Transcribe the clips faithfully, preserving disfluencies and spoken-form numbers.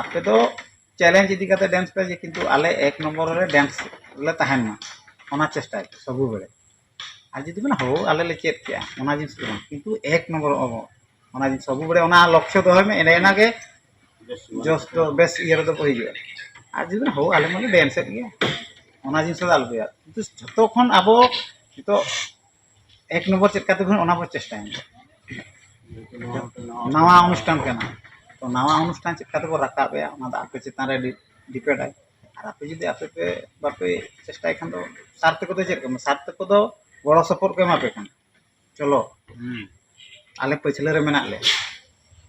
ᱟᱯᱮ ᱫᱚ ᱪᱮᱞᱮᱧᱡᱽ ᱤᱫᱤ ᱠᱟᱛᱮ ᱰᱮᱱᱥ ᱯᱮ, ᱡᱮ ᱠᱤᱱᱛᱩ ᱟᱞᱮ ᱮᱠ ᱱᱚᱢᱵᱚᱨ ᱨᱮ ᱰᱮᱱᱥ ᱞᱮ ᱛᱟᱦᱮᱱ ᱢᱟ, ᱚᱱᱟ ᱪᱮᱥᱴᱟᱭ ᱯᱮ ᱥᱚᱵᱩ ᱵᱮᱲᱮ᱾ ᱟᱨ ᱡᱩᱫᱤ ᱢᱮᱱᱟ ᱦᱳ ᱟᱞᱮ ᱞᱮ ᱪᱮᱫ ᱠᱮᱜᱼᱟ, ᱚᱱᱟ ᱡᱤᱱᱤᱥ ᱫᱚ ᱵᱟᱝ, ᱠᱤᱱᱛᱩ ᱮᱠ ᱱᱚᱢᱵᱚᱨ ᱚᱱᱟ ᱡᱤᱱᱤᱥ ᱥᱚᱵᱩ ᱵᱮᱲᱮ ᱚᱱᱟ ᱞᱚᱠᱠᱷᱚ ᱫᱚᱦᱚᱭ ᱢᱮ, ᱮᱱᱮ ᱮᱱᱟ ᱜᱮ ᱡᱚᱥ ᱫᱚ ᱵᱮᱥ ᱤᱭᱟᱹ ᱨᱮᱫᱚ ᱠᱚ ᱦᱤᱡᱩᱜᱼᱟ᱾ ᱟᱨ ᱡᱩᱫᱤ ᱦᱳ ᱟᱞᱮ ᱢᱟᱞᱮ ᱰᱮᱱᱥ ᱮᱫ ᱜᱮᱭᱟ, ᱚᱱᱟ ᱡᱤᱱᱤᱥ ᱫᱚ ᱟᱞᱚᱯᱮ ᱩᱭᱦᱟᱹᱨᱟ᱾ ᱠᱤᱱᱛᱩ ᱡᱷᱚᱛᱚ ᱠᱷᱚᱱ ᱟᱵᱚ ᱱᱤᱛᱚᱜ ᱮᱠ ᱱᱚᱢᱵᱚᱨ ᱪᱮᱫ ᱠᱟᱛᱮ ᱵᱚᱱ, ᱚᱱᱟ ᱵᱚᱱ ᱪᱮᱥᱴᱟᱭᱟ᱾ ᱱᱟᱣᱟ ᱚᱱᱩᱥᱴᱷᱟᱱ ᱠᱟᱱᱟ, ᱛᱚ ᱱᱟᱣᱟ ᱚᱱᱩᱥᱴᱷᱟᱱ ᱪᱮᱫ ᱠᱟᱛᱮ ᱵᱚᱱ ᱨᱟᱠᱟᱵ ᱮᱜᱼᱟ, ᱚᱱᱟ ᱫᱚ ᱟᱯᱮ ᱪᱮᱛᱟᱱ ᱨᱮ ᱰᱤ-, ᱰᱤᱯᱮᱱᱰ ᱟᱭ᱾ ᱟᱨ ᱟᱯᱮ ᱡᱩᱫᱤ ᱟᱯᱮ ᱯᱮ ᱵᱟᱯᱮ ᱪᱮᱥᱴᱟᱭ ᱠᱷᱟᱱ ᱫᱚ ᱥᱟᱨ ᱛᱟᱠᱚ ᱫᱚ ᱪᱮᱫ ᱞᱮᱠᱟ, ᱥᱟᱨ ᱛᱟᱠᱚ ᱫᱚ ᱜᱚᱲᱚ ᱥᱚᱯᱚᱦᱚᱫ ᱠᱚ ᱮᱢᱟ ᱯᱮ ᱠᱟᱱᱟ, ᱪᱚᱞᱚ ᱟᱞᱮ ᱯᱟᱹᱪᱷᱞᱟᱹ ᱨᱮ ᱢᱮᱱᱟᱜ ᱞᱮᱭᱟ᱾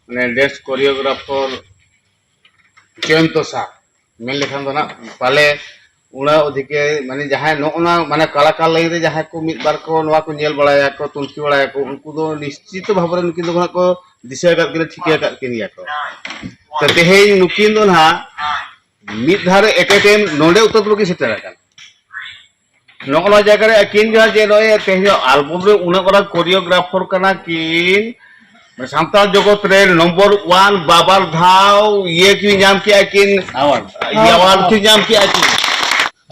ᱢᱟᱱᱮ ᱰᱮᱱᱥ ᱠᱳᱨᱤᱭᱳᱜᱨᱟᱯᱷᱟᱨ ᱡᱚᱭᱚᱱᱛᱚ ᱥᱟᱨ ᱢᱮᱱ ᱞᱮᱠᱷᱟᱱ ᱫᱚ ᱱᱟᱜ ᱯᱟᱞᱮ ᱚᱱᱟ ᱚᱫᱷᱤᱠᱮ, ᱢᱟᱱᱮ ᱡᱟᱦᱟᱸᱭ ᱱᱚᱜᱼᱚ ᱱᱟ ᱢᱟᱱᱮ ᱠᱟᱞᱟᱠᱟᱨ ᱞᱟᱭᱤᱱ ᱨᱮ ᱡᱟᱦᱟᱸᱭ ᱠᱚ ᱢᱤᱫ ᱵᱟᱨ ᱠᱚ ᱱᱚᱣᱟ ᱠᱚ ᱧᱮᱞ ᱵᱟᱲᱟᱭᱟᱠᱚ, ᱛᱩᱱᱠᱷᱤ ᱵᱟᱲᱟᱭᱟᱠᱚ, ᱩᱱᱠᱩ ᱫᱚ ᱱᱤᱥᱪᱤᱛ ᱵᱷᱟᱵᱽ ᱨᱮ ᱱᱩᱠᱤᱱ ᱫᱚ ᱱᱟᱜ ᱠᱚ ᱫᱤᱥᱟᱹ ᱟᱠᱟᱫ ᱠᱤᱱᱟ, ᱴᱷᱤᱠᱟᱹ ᱟᱠᱟᱫ ᱠᱤᱱ ᱜᱮᱭᱟ ᱠᱚ᱾ ᱛᱚ ᱛᱮᱦᱮᱧ ᱱᱩᱠᱤᱱ ᱫᱚ ᱱᱟᱜ ᱢᱤᱫ ᱫᱷᱟᱣ ᱨᱮ ᱮᱴ ᱮ ᱴᱟᱭᱤᱢ ᱱᱚᱰᱮ ᱩᱛᱟᱹᱨ ᱫᱚ ᱵᱟᱹᱠᱤᱱ ᱥᱮᱴᱮᱨ ᱟᱠᱟᱱᱟ᱾ ᱱᱚᱜᱼᱚ ᱱᱚᱣᱟ ᱡᱟᱭᱜᱟ ᱨᱮ ᱟᱹᱠᱤᱱ ᱡᱟᱦᱟᱸ ᱡᱮ ᱱᱚᱜᱼᱚᱭ ᱛᱮᱦᱮᱧ ᱫᱚ ᱟᱞᱵᱚᱢ ᱨᱮ ᱩᱱᱟᱹᱜ ᱢᱟᱨᱟᱝ ᱠᱳᱨᱤᱭᱳᱜᱨᱟᱯᱷᱟᱨ ᱠᱟᱱᱟ ᱠᱤᱱ, ᱥᱟᱱᱛᱟᱲ ᱡᱚᱜᱚᱛ ᱨᱮ ᱱᱚᱢᱵᱚᱨ ᱳᱣᱟᱱ ᱵᱟᱵᱟᱨ ᱫᱷᱟᱣ ᱤᱭᱟᱹ ᱠᱤᱱ ᱧᱟᱢ ᱠᱮᱜᱼᱟ ᱠᱤᱱ, ᱟᱣᱟᱨᱰ᱾ ᱤᱭᱟᱹ ᱟᱣᱟᱨᱰ ᱠᱤᱱ ᱧᱟᱢ ᱠᱮᱜᱼᱟ ᱠᱤᱱ᱾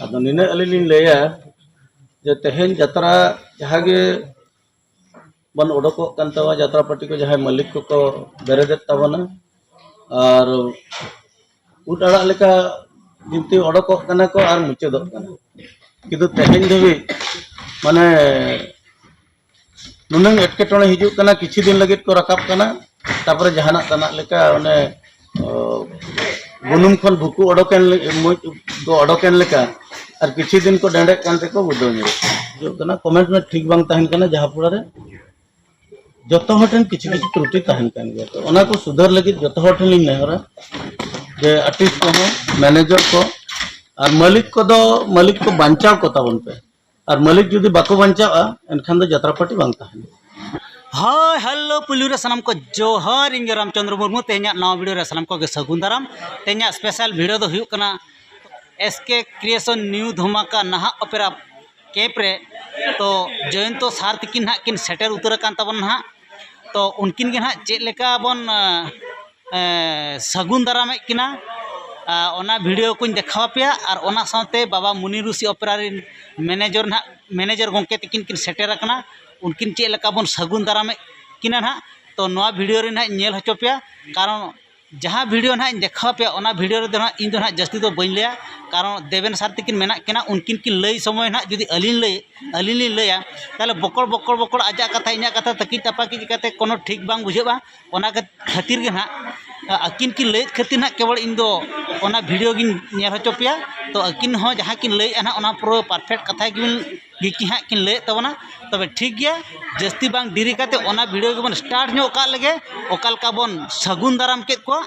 ᱟᱫᱚ ᱱᱤᱱᱟᱹᱜ ᱟᱹᱞᱤᱧ ᱞᱤᱧ ᱞᱟᱹᱭᱟ ᱡᱮ ᱛᱮᱦᱮᱧ ᱡᱟᱛᱨᱟ ᱡᱟᱦᱟᱸ ᱜᱮ ᱵᱚᱱ ᱚᱰᱚᱠᱚᱜ ᱠᱟᱱ ᱛᱟᱵᱚᱱᱟ, ᱡᱟᱛᱨᱟ ᱯᱟᱹᱴᱤ ᱠᱚ ᱡᱟᱦᱟᱸᱭ ᱢᱟᱹᱞᱤᱠ ᱠᱚᱠᱚ ᱵᱮᱨᱮᱫᱮᱫ ᱛᱟᱵᱚᱱᱟ, ᱟᱨ ᱩᱫ ᱟᱲᱟᱜ ᱞᱮᱠᱟ ᱡᱤᱱᱛᱤ ᱚᱰᱚᱠᱚᱜ ᱠᱟᱱᱟ ᱠᱚ ᱟᱨ ᱢᱩᱪᱟᱹᱫᱚᱜ ᱠᱟᱱᱟ᱾ ᱠᱤᱱᱛᱩ ᱛᱮᱦᱮᱧ ᱫᱷᱟᱹᱵᱤᱡ ᱢᱟᱱᱮ ᱱᱩᱱᱟᱹᱝ ᱮᱴᱠᱮᱴᱚᱬᱮ ᱦᱤᱡᱩᱜ ᱠᱟᱱᱟ, ᱠᱤᱪᱷᱩ ᱫᱤᱱ ᱞᱟᱹᱜᱤᱫ ᱠᱚ ᱨᱟᱠᱟᱵ ᱠᱟᱱᱟ, ᱛᱟᱯᱚᱨᱮ ᱡᱟᱦᱟᱱᱟᱜ ᱛᱟᱱᱟᱜ ᱞᱮᱠᱟ ᱚᱱᱮ, ᱚ, ᱵᱩᱱᱩᱢ ᱠᱷᱚᱱ ᱵᱷᱩᱠᱩ ᱚᱰᱚᱠᱮᱱ ᱞᱮ-, ᱢᱩᱡ ᱠᱚ ᱚᱰᱚᱠᱮᱱ ᱞᱮᱠᱟ, ᱟᱨ ᱠᱤᱪᱷᱩ ᱫᱤᱱ ᱠᱚ ᱰᱮᱸᱰᱮᱜ ᱠᱟᱱ ᱛᱮᱠᱚ ᱵᱩᱰᱟᱹᱣ ᱧᱩᱨᱩᱜ ᱠᱟᱱᱟ᱾ ᱦᱤᱡᱩᱜ ᱠᱟᱱᱟ, ᱠᱚᱢᱮᱱᱴ ᱢᱮ ᱴᱷᱤᱠ ᱵᱟᱝ ᱛᱟᱦᱮᱱ ᱠᱟᱱᱟ, ᱡᱟᱦᱟᱸ ᱯᱚᱨᱮ ᱨᱮ ᱡᱚᱛᱚ ᱦᱚᱲ ᱴᱷᱮᱱ ᱠᱤᱪᱷᱩ ᱠᱤᱪᱷᱩ ᱛᱨᱩᱴᱤ ᱛᱟᱦᱮᱱ ᱠᱟᱱ ᱜᱮᱭᱟ᱾ ᱛᱚ ᱚᱱᱟ ᱠᱚ ᱥᱩᱫᱷᱟᱹᱨ ᱞᱟᱹᱜᱤᱫ ᱡᱚᱛᱚ ᱦᱚᱲ ᱴᱷᱮᱱ ᱞᱤᱧ ᱱᱮᱦᱚᱨᱟ ᱡᱮ ᱟᱨᱴᱤᱥᱴ ᱠᱚᱦᱚᱸ, ᱢᱮᱱᱮᱡᱟᱨ ᱠᱚ ᱟᱨ ᱢᱟᱹᱞᱤᱠ ᱠᱚᱫᱚ, ᱢᱟᱹᱞᱤᱠ ᱠᱚ ᱵᱟᱧᱪᱟᱣ ᱠᱚ ᱛᱟᱵᱚᱱ ᱯᱮ᱾ ᱟᱨ ᱢᱟᱹᱞᱤᱠ ᱡᱩᱫᱤ ᱵᱟᱠᱚ ᱵᱟᱧᱪᱟᱣᱼᱟ, ᱮᱱᱠᱷᱟᱱ ᱫᱚ ᱡᱟᱛᱨᱟ ᱯᱟᱹᱴᱤ ᱵᱟᱝ ᱛᱟᱦᱮᱱᱟ᱾ ᱦᱳᱭ, ᱦᱮᱞᱳ, ᱯᱩᱭᱞᱩ ᱨᱮ ᱥᱟᱱᱟᱢ ᱠᱚ ᱡᱚᱦᱟᱨ, ᱤᱧ ᱜᱮ ᱨᱟᱢᱪᱚᱸᱫᱽᱨᱚ ᱢᱩᱨᱢᱩ᱾ ᱛᱮᱦᱮᱧᱟᱜ ᱱᱟᱣᱟ ᱵᱷᱤᱰᱤᱭᱳ ᱨᱮ ᱥᱟᱱᱟᱢ ᱠᱚᱜᱮ ᱥᱟᱹᱜᱩᱱ ᱫᱟᱨᱟᱢ᱾ ᱛᱮᱦᱮᱧᱟᱜ ᱥᱯᱮᱥᱟᱞ ᱵᱷᱤᱰᱤᱭᱳ ᱫᱚ ᱦᱩᱭᱩᱜ ᱠᱟᱱᱟ ᱮᱥ ᱠᱮ ᱠᱨᱤᱭᱮᱥᱚᱱ ᱱᱤᱭᱩ ᱫᱷᱚᱢᱟᱠᱟ ᱱᱟᱦᱟᱜ ᱚᱯᱮᱨᱟ ᱠᱮᱢᱯ ᱨᱮ᱾ ᱛᱚ ᱡᱚᱭᱚᱱᱛᱚ ᱥᱟᱨ ᱛᱤᱠᱤᱱ ᱱᱟᱦᱟᱜ ᱠᱤᱱ ᱥᱮᱴᱮᱨ ᱩᱛᱟᱹᱨ ᱟᱠᱟᱱ ᱛᱟᱵᱚᱱᱟ ᱱᱟᱦᱟᱜ᱾ ᱛᱚ ᱩᱱᱠᱤᱱ ᱜᱮ ᱱᱟᱦᱟᱜ ᱪᱮᱫ ᱞᱮᱠᱟ ᱵᱚᱱ, ᱟᱸ, ᱮᱸ, ᱥᱟᱹᱜᱩᱱ ᱫᱟᱨᱟᱢᱮᱫ ᱠᱤᱱᱟ᱾ ᱟᱨ ᱚᱱᱟ ᱵᱷᱤᱰᱤᱭᱳ ᱠᱚᱧ ᱫᱮᱠᱷᱟᱣ ᱟᱯᱮᱭᱟ᱾ ᱟᱨ ᱚᱱᱟ ᱥᱟᱶᱛᱮ ᱵᱟᱵᱟ ᱢᱩᱱᱤ ᱨᱩᱥᱤ ᱚᱯᱮᱨᱟ ᱨᱮᱱ ᱢᱮᱱᱮᱡᱚᱨ ᱱᱟᱦᱟᱜ, ᱢᱮᱱᱮᱡᱚᱨ ᱜᱚᱢᱠᱮ ᱛᱟᱹᱠᱤᱱ ᱠᱤᱱ ᱥᱮᱴᱮᱨ ᱟᱠᱟᱱᱟ, ᱩᱱᱠᱤᱱ ᱪᱮᱫ ᱞᱮᱠᱟ ᱵᱚᱱ ᱥᱟᱹᱜᱩᱱ ᱫᱟᱨᱟᱢᱮᱫ ᱠᱤᱱᱟ ᱱᱟᱦᱟᱜ᱾ ᱛᱚ, ᱱᱚᱣᱟ ᱵᱷᱤᱰᱤᱭᱳ ᱨᱮ ᱱᱟᱦᱟᱜ ᱤᱧ ᱧᱮᱞ ᱦᱚᱪᱚ ᱯᱮᱭᱟ, ᱠᱟᱨᱚᱱ ᱡᱟᱦᱟᱸ ᱵᱷᱤᱰᱤᱭᱳ ᱱᱟᱦᱟᱜ ᱤᱧ ᱫᱮᱠᱷᱟᱣ ᱟᱯᱮᱭᱟ, ᱚᱱᱟ ᱵᱷᱤᱰᱤᱭᱳ ᱨᱮᱫᱚ ᱱᱟᱦᱟᱜ ᱤᱧ ᱫᱚ ᱱᱟᱦᱟᱜ ᱡᱟᱹᱥᱛᱤ ᱫᱚ ᱵᱟᱹᱧ ᱞᱟᱹᱭᱟ, ᱠᱟᱨᱚᱱ ᱫᱮᱵᱮᱱ ᱥᱟᱨ ᱛᱟᱹᱠᱤᱱ ᱢᱮᱱᱟᱜ ᱠᱤᱱᱟ, ᱩᱱᱠᱤᱱ ᱠᱤᱱ ᱞᱟᱹᱭ ᱥᱚᱢᱚᱭ ᱱᱟᱦᱟᱜ ᱡᱩᱫᱤ ᱟᱹᱞᱤᱧ ᱞᱟᱹᱭ, ᱟᱹᱞᱤᱧ ᱞᱤᱧ ᱞᱟᱹᱭᱟ, ᱛᱟᱦᱚᱞᱮ ᱵᱚᱠᱚᱲ ᱵᱚᱠᱚᱲ ᱵᱚᱠᱚᱲ ᱟᱡᱟᱜ ᱠᱟᱛᱷᱟ ᱤᱧᱟᱹᱜ ᱠᱟᱛᱷᱟ ᱛᱟᱹᱠᱤᱡ ᱛᱟᱯᱟᱠᱤᱡ ᱠᱟᱛᱮ ᱠᱳᱱᱳ ᱴᱷᱤᱠ ᱵᱟᱝ ᱵᱩᱡᱷᱟᱹᱜᱼᱟ᱾ ᱚᱱᱟ ᱠᱷᱟᱹᱛᱤᱨ ᱜᱮ ᱱᱟᱦᱟᱜ ᱟᱹᱠᱤᱱ ᱠᱤᱱ ᱞᱟᱹᱭᱮᱫ ᱠᱷᱟᱹᱛᱤᱨ ᱱᱟᱦᱟᱜ ᱠᱮᱵᱚᱞ ᱤᱧ ᱫᱚ ᱚᱱᱟ ᱵᱷᱤᱰᱤᱭᱳ ᱜᱤᱧ ᱧᱮᱞ ᱦᱚᱪᱚ ᱯᱮᱭᱟ᱾ ᱛᱚ, ᱟᱹᱠᱤᱱ ᱦᱚᱸ ᱡᱟᱦᱟᱸ ᱠᱤᱱ ᱞᱟᱹᱭᱮᱫᱼᱟ ᱱᱟᱦᱟᱜ, ᱚᱱᱟ ᱯᱩᱨᱟᱹ ᱯᱟᱨᱯᱷᱮᱠᱴ ᱠᱟᱛᱷᱟ ᱜᱮᱵᱤᱱ, ᱜᱮᱠᱤ ᱦᱟᱸᱜ ᱠᱤᱱ ᱞᱟᱹᱭᱮᱫ ᱛᱟᱵᱚᱱᱟ᱾ ᱛᱚᱵᱮ ᱴᱷᱤᱠ ᱜᱮᱭᱟ, ᱡᱟᱹᱥᱛᱤ ᱵᱟᱝ ᱰᱮᱨᱤ ᱠᱟᱛᱮ ᱚᱱᱟ ᱵᱷᱤᱰᱤᱭᱳ ᱜᱮᱵᱚᱱ ᱥᱴᱟᱨᱴ ᱧᱚᱜ ᱠᱟᱜ ᱞᱮᱜᱮ, ᱚᱠᱟ ᱞᱮᱠᱟ ᱵᱚᱱ ᱥᱟᱹᱜᱩᱱ ᱫᱟᱨᱟᱢ ᱠᱮᱫ ᱠᱚᱣᱟ᱾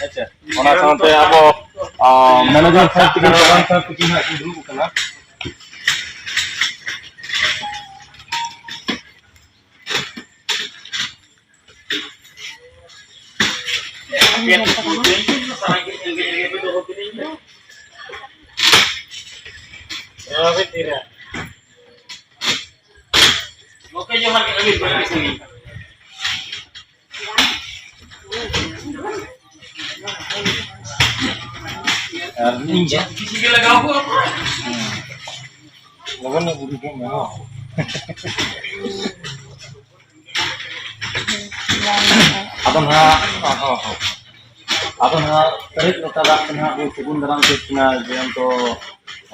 ᱟᱪᱪᱷᱟ, ᱚᱱᱟ ᱥᱟᱶᱛᱮ ᱟᱵᱚ, ᱟ, ᱢᱮᱱᱮᱡᱟᱨ ᱥᱟᱨ ᱛᱟᱹᱠᱤᱱ, ᱪᱟᱞᱟᱱ ᱥᱟᱨ ᱛᱟᱹᱠᱤᱱ ᱦᱟᱸᱜ ᱠᱤᱱ ᱫᱩᱲᱩᱵ ᱟᱠᱟᱱᱟ᱾ ᱟᱨ ᱞᱚᱜᱚᱱ ᱧᱚᱜ ᱵᱩᱰᱷᱤ ᱠᱚᱜ ᱢᱮ, ᱦᱚᱸ᱾ ᱟᱫᱚ ᱱᱟᱦᱟᱜ, ᱦᱚᱸ, ᱦᱚᱸ᱾ ᱟᱫᱚ ᱱᱟᱦᱟᱜ ᱯᱮᱨᱮᱡ ᱞᱚᱴᱟ ᱫᱟᱜ ᱛᱮ ᱱᱟᱦᱟᱜ ᱵᱚᱱ ᱥᱟᱹᱜᱩᱱ ᱫᱟᱨᱟᱢ ᱠᱮᱫ ᱠᱤᱱᱟ, ᱡᱮᱦᱮᱛᱩ,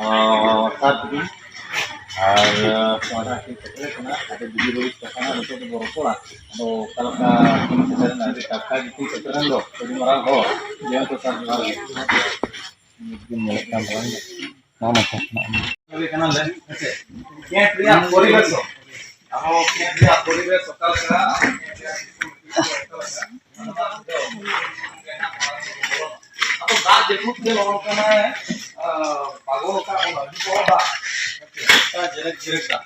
ᱟᱸ, ᱥᱟᱨ ᱛᱟᱹᱠᱤᱱ᱾ ᱟᱨ, ᱟᱸ, ᱥᱚᱦᱰᱟ ᱠᱤᱱ ᱥᱮᱴᱮᱨ ᱠᱟᱱᱟ᱾ ᱟᱫᱚ ᱵᱤᱡᱤ ᱵᱟᱹᱲᱤᱡ ᱠᱟᱛᱷᱟ ᱱᱟᱦᱟᱜ ᱱᱤᱛᱚᱜ ᱫᱚᱵᱚ ᱨᱚᱯᱚᱲᱟ᱾ ᱟᱫᱚ ᱚᱠᱟ ᱞᱮᱠᱟ ᱠᱤᱱ ᱥᱮᱴᱮᱨ ᱮᱱᱟ? ᱟᱹᱰᱤ ᱴᱟᱴᱠᱟ ᱜᱮᱠᱤᱱ ᱥᱮᱴᱮᱨ ᱮᱱ ᱫᱚ, ᱟᱹᱰᱤ ᱢᱟᱨᱟᱝ ᱦᱚᱲ᱾ ᱡᱮᱦᱮᱛᱩ ᱥᱟᱨ ᱡᱚᱦᱟᱨ ᱜᱮ᱾ ᱱᱤᱛ ᱵᱤᱱ ᱧᱮᱞᱮᱫ ᱠᱟᱱ ᱛᱟᱵᱚᱱ ᱫᱚ᱾ ᱱᱚᱜᱼᱚ ᱱᱚᱝᱠᱟ ᱠᱟᱱᱟ᱾ ᱠᱟᱱᱟᱞᱮ, ᱦᱮᱸ ᱥᱮ? ᱠᱮᱢᱯ ᱨᱮᱭᱟᱜ ᱯᱚᱨᱤᱵᱮᱥ ᱦᱚᱸ, ᱟᱵᱚ ᱠᱮᱢᱯ ᱨᱮᱭᱟᱜ ᱯᱚᱨᱤᱵᱮᱥ ᱚᱠᱟ ᱞᱮᱠᱟ? ᱟᱫᱚ ᱫᱟᱜ ᱡᱟᱹᱯᱩᱫ ᱛᱮ ᱱᱚᱜᱼᱚ ᱱᱚᱝᱠᱟᱱᱟᱜ, ᱟ, ᱯᱟᱜᱚᱞ ᱟᱠᱟᱫ ᱵᱚᱱᱟ, ᱟᱹᱰᱤ ᱵᱚᱲᱚ ᱫᱟᱜ᱾ ᱡᱮᱨᱮᱫ ᱡᱮᱨᱮᱫ ᱫᱟᱜ᱾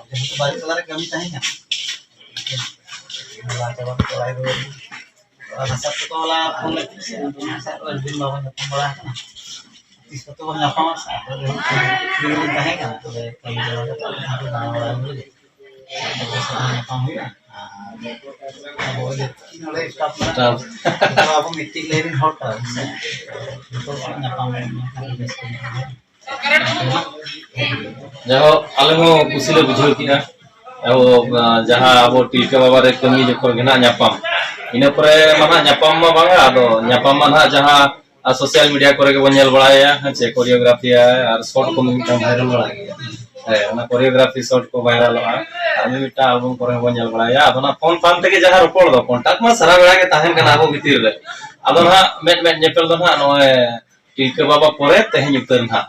ᱡᱮᱦᱮᱛᱩ ᱵᱟᱨᱦᱮ ᱴᱚᱞᱟ ᱨᱮ ᱠᱟᱹᱢᱤ ᱛᱟᱦᱮᱸ ᱠᱟᱱᱟ, ᱦᱚᱞᱟ ᱪᱟᱵᱟ ᱠᱟᱛᱮ ᱚᱲᱟᱜ ᱨᱮ ᱨᱩᱣᱟᱹᱲ ᱦᱩᱭ ᱮᱱᱟ᱾ ᱟᱨ ᱦᱟᱥᱟ ᱠᱚ ᱦᱚᱞᱟ ᱯᱷᱳᱱ ᱞᱮᱫ ᱛᱟᱦᱮᱸ, ᱟᱫᱚ ᱚᱱᱟ ᱦᱟᱥᱟ ᱠᱚ ᱟᱹᱰᱤ ᱫᱤᱱ ᱵᱟᱵᱚᱱ ᱧᱟᱯᱟᱢ ᱵᱟᱲᱟ ᱟᱠᱟᱱᱟ᱾ ᱛᱤᱥ ᱠᱚᱛᱮ ᱵᱚᱱ ᱧᱟᱯᱟᱢᱟ ᱥᱮ? ᱟᱫᱚ ᱡᱟᱭᱦᱳᱠ, ᱯᱷᱨᱤ ᱜᱮᱞᱤᱧ ᱛᱟᱦᱮᱸ ᱠᱟᱱᱟ, ᱛᱚᱵᱮ ᱠᱟᱹᱢᱤ ᱪᱟᱵᱟ ᱠᱟᱛᱮ ᱟᱫᱚ ᱫᱟᱬᱟ ᱵᱟᱲᱟ ᱦᱩᱭ ᱞᱮᱱᱟ᱾ ᱟᱫᱚ ᱥᱟᱱᱟᱢ ᱧᱟᱯᱟᱢ ᱦᱩᱭᱩᱜᱼᱟ᱾ ᱟᱨ ᱟᱵᱚ ᱡᱚᱛᱚ ᱱᱚᱰᱮ ᱥᱴᱟᱯ ᱢᱮᱱᱟᱜ ᱠᱚᱣᱟ᱾ ᱡᱚᱛᱚ ᱟᱵᱚ ᱢᱤᱫᱴᱤᱡ ᱞᱟᱭᱤᱱ ᱨᱮᱱ ᱦᱚᱲ ᱠᱟᱱᱟ ᱵᱚᱱ ᱥᱮ᱾ ᱡᱚᱛᱚ ᱥᱟᱞᱟᱜ ᱧᱟᱯᱟᱢ ᱞᱮᱱᱠᱷᱟᱱ ᱵᱮᱥ ᱠᱚ ᱧᱟᱯᱟᱢᱟ᱾ ᱡᱟᱭᱦᱳᱠ, ᱟᱞᱮ ᱦᱚᱸ ᱠᱩᱥᱤ ᱞᱮ ᱵᱩᱡᱷᱟᱹᱣ ᱠᱮᱫᱟ᱾ ᱟᱵᱚ, ᱟᱸ, ᱡᱟᱦᱟᱸ ᱟᱵᱚ ᱴᱤᱞᱠᱟᱹ ᱵᱟᱵᱟ ᱨᱮ ᱠᱟᱹᱢᱤ ᱡᱚᱠᱷᱚᱱ ᱜᱮ ᱱᱟᱦᱟᱜ ᱧᱟᱯᱟᱢ, ᱤᱱᱟᱹ ᱯᱚᱨᱮ ᱢᱟ ᱱᱟᱦᱟᱜ ᱧᱟᱯᱟᱢ ᱢᱟ ᱵᱟᱝᱟ, ᱟᱫᱚ ᱧᱟᱯᱟᱢ ᱢᱟ ᱱᱟᱦᱟᱜ ᱡᱟᱦᱟᱸ, ᱟᱸ, ᱥᱳᱥᱟᱞ ᱢᱤᱰᱤᱭᱟ ᱠᱚᱨᱮ ᱜᱮᱵᱚᱱ ᱧᱮᱞ ᱵᱟᱲᱟᱭᱟ, ᱦᱮᱸ ᱪᱮ, ᱠᱳᱨᱤᱭᱳᱜᱨᱟᱯᱷᱤ ᱟᱨ ᱥᱚᱨᱴ ᱠᱚ ᱢᱤᱫᱴᱟᱝ ᱵᱷᱟᱭᱨᱟᱞ ᱵᱟᱲᱟᱜ ᱜᱮᱭᱟ᱾ ᱦᱮᱸ, ᱚᱱᱟ ᱠᱳᱨᱤᱭᱳᱜᱨᱟᱯᱷᱤ ᱥᱚᱨᱴ ᱠᱚ ᱵᱷᱟᱭᱨᱟᱞᱚᱜᱼᱟ, ᱟᱨ ᱢᱤᱫᱴᱟᱝ ᱟᱞᱵᱚᱢ ᱠᱚᱨᱮ ᱦᱚᱸᱵᱚᱱ ᱧᱮᱞ ᱵᱟᱲᱟᱭᱟ᱾ ᱟᱫᱚ ᱚᱱᱟ ᱯᱷᱳᱱ ᱯᱷᱟᱱ ᱛᱮᱜᱮ ᱡᱟᱦᱟᱸ ᱨᱚᱯᱚᱲ ᱫᱚ, ᱠᱚᱱᱴᱟᱠᱴ ᱢᱟ ᱥᱟᱨᱟ ᱵᱮᱲᱟ ᱜᱮ ᱛᱟᱦᱮᱱ ᱠᱟᱱᱟ ᱟᱵᱚ ᱵᱷᱤᱛᱤᱨ ᱨᱮ᱾ ᱟᱫᱚ ᱱᱟᱦᱟᱜ ᱢᱮᱫ ᱢᱮᱫ ᱧᱮᱯᱮᱞ ᱫᱚ ᱱᱟᱦᱟᱜ ᱱᱚᱜᱼᱚᱭ ᱴᱤᱞᱠᱟᱹ ᱵᱟᱵᱟ ᱯᱚᱨᱮ ᱛᱮᱦᱮᱧ ᱩᱛᱟᱹᱨ ᱱᱟᱦᱟᱜ᱾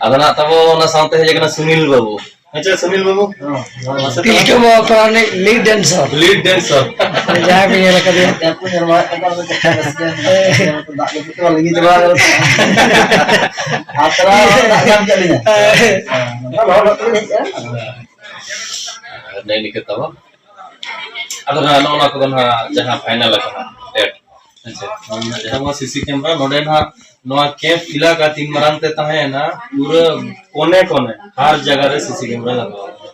ᱟᱫᱚ ᱱᱟᱦᱟᱜ ᱛᱟᱵᱚ ᱚᱱᱟ ᱥᱟᱶᱛᱮ ᱦᱮᱡ ᱟᱠᱟᱱᱟ ᱥᱩᱱᱤᱞ ᱵᱟᱵᱩ᱾ ᱦᱮᱸ ᱪᱮ, ᱥᱩᱱᱤᱞ ᱵᱟᱵᱩ? ᱦᱚᱸ, ᱡᱚᱦᱟᱨ ᱜᱮ᱾ ᱢᱟᱥᱮ ᱴᱤᱞᱠᱟᱹ ᱛᱟᱦᱚᱞᱮ᱾ ᱵᱟᱵᱟ ᱯᱟᱨᱟᱱᱤᱠ ᱞᱤᱰ ᱰᱮᱱᱥᱟᱨ᱾ ᱞᱤᱰ ᱰᱮᱱᱥᱟᱨ᱾ ᱡᱟᱦᱟᱸᱭ ᱯᱮ ᱧᱮᱞ ᱟᱠᱟᱫᱮᱭᱟ᱾ ᱡᱟᱦᱟᱸᱭ ᱯᱮ ᱧᱮᱞ ᱵᱟᱲᱟ ᱟᱠᱟᱫ ᱠᱚᱣᱟ, ᱪᱮᱫ ᱞᱮᱠᱟ ᱨᱟᱹᱥᱠᱟᱹ, ᱫᱟᱜ ᱡᱟᱹᱯᱩᱫ ᱛᱮ ᱞᱤᱸᱜᱤ ᱪᱟᱵᱟ ᱟᱠᱟᱱᱟ᱾ ᱟᱛᱨᱟ ᱫᱟᱜ ᱧᱟᱢ ᱠᱮᱫ ᱞᱤᱧᱟ᱾ ᱦᱮᱸ, ᱱᱚᱝᱠᱟ ᱞᱚᱦᱚᱫ ᱞᱚᱦᱚᱫ ᱛᱮᱞᱤᱧ ᱦᱮᱡ ᱟᱠᱟᱱᱟ᱾ ᱟᱨ ᱱᱮᱜᱼᱮ ᱱᱤᱝᱠᱟᱹ ᱛᱟᱵᱚ᱾ ᱟᱫᱚ ᱱᱟᱦᱟᱜ ᱱᱚᱜᱼᱚ ᱱᱚᱣᱟ ᱠᱚᱫᱚ ᱱᱟᱦᱟᱜ ᱡᱟᱦᱟᱸ ᱯᱷᱟᱭᱱᱟᱞ ᱟᱠᱟᱱᱟ ᱰᱮᱴ, ᱦᱮᱸ ᱪᱮ? ᱱᱚᱣᱟ ᱡᱟᱦᱟᱸ ᱱᱚᱣᱟ ᱥᱤᱥᱤ ᱠᱮᱢᱮᱨᱟ ᱱᱚᱰᱮ ᱱᱟᱦᱟᱜ ᱱᱚᱣᱟ ᱠᱮᱢᱯ ᱮᱞᱟᱠᱟ ᱛᱤᱱ ᱢᱟᱨᱟᱝ ᱛᱮ ᱛᱟᱦᱮᱸᱭᱮᱱᱟ, ᱯᱩᱨᱟᱹ ᱠᱚᱱᱮ ᱠᱚᱱᱮ ᱦᱟᱨ ᱡᱟᱭᱜᱟ ᱨᱮ ᱥᱤᱥᱤ ᱠᱮᱢᱮᱨᱟ ᱞᱟᱜᱟᱣ ᱟᱠᱟᱱᱟ,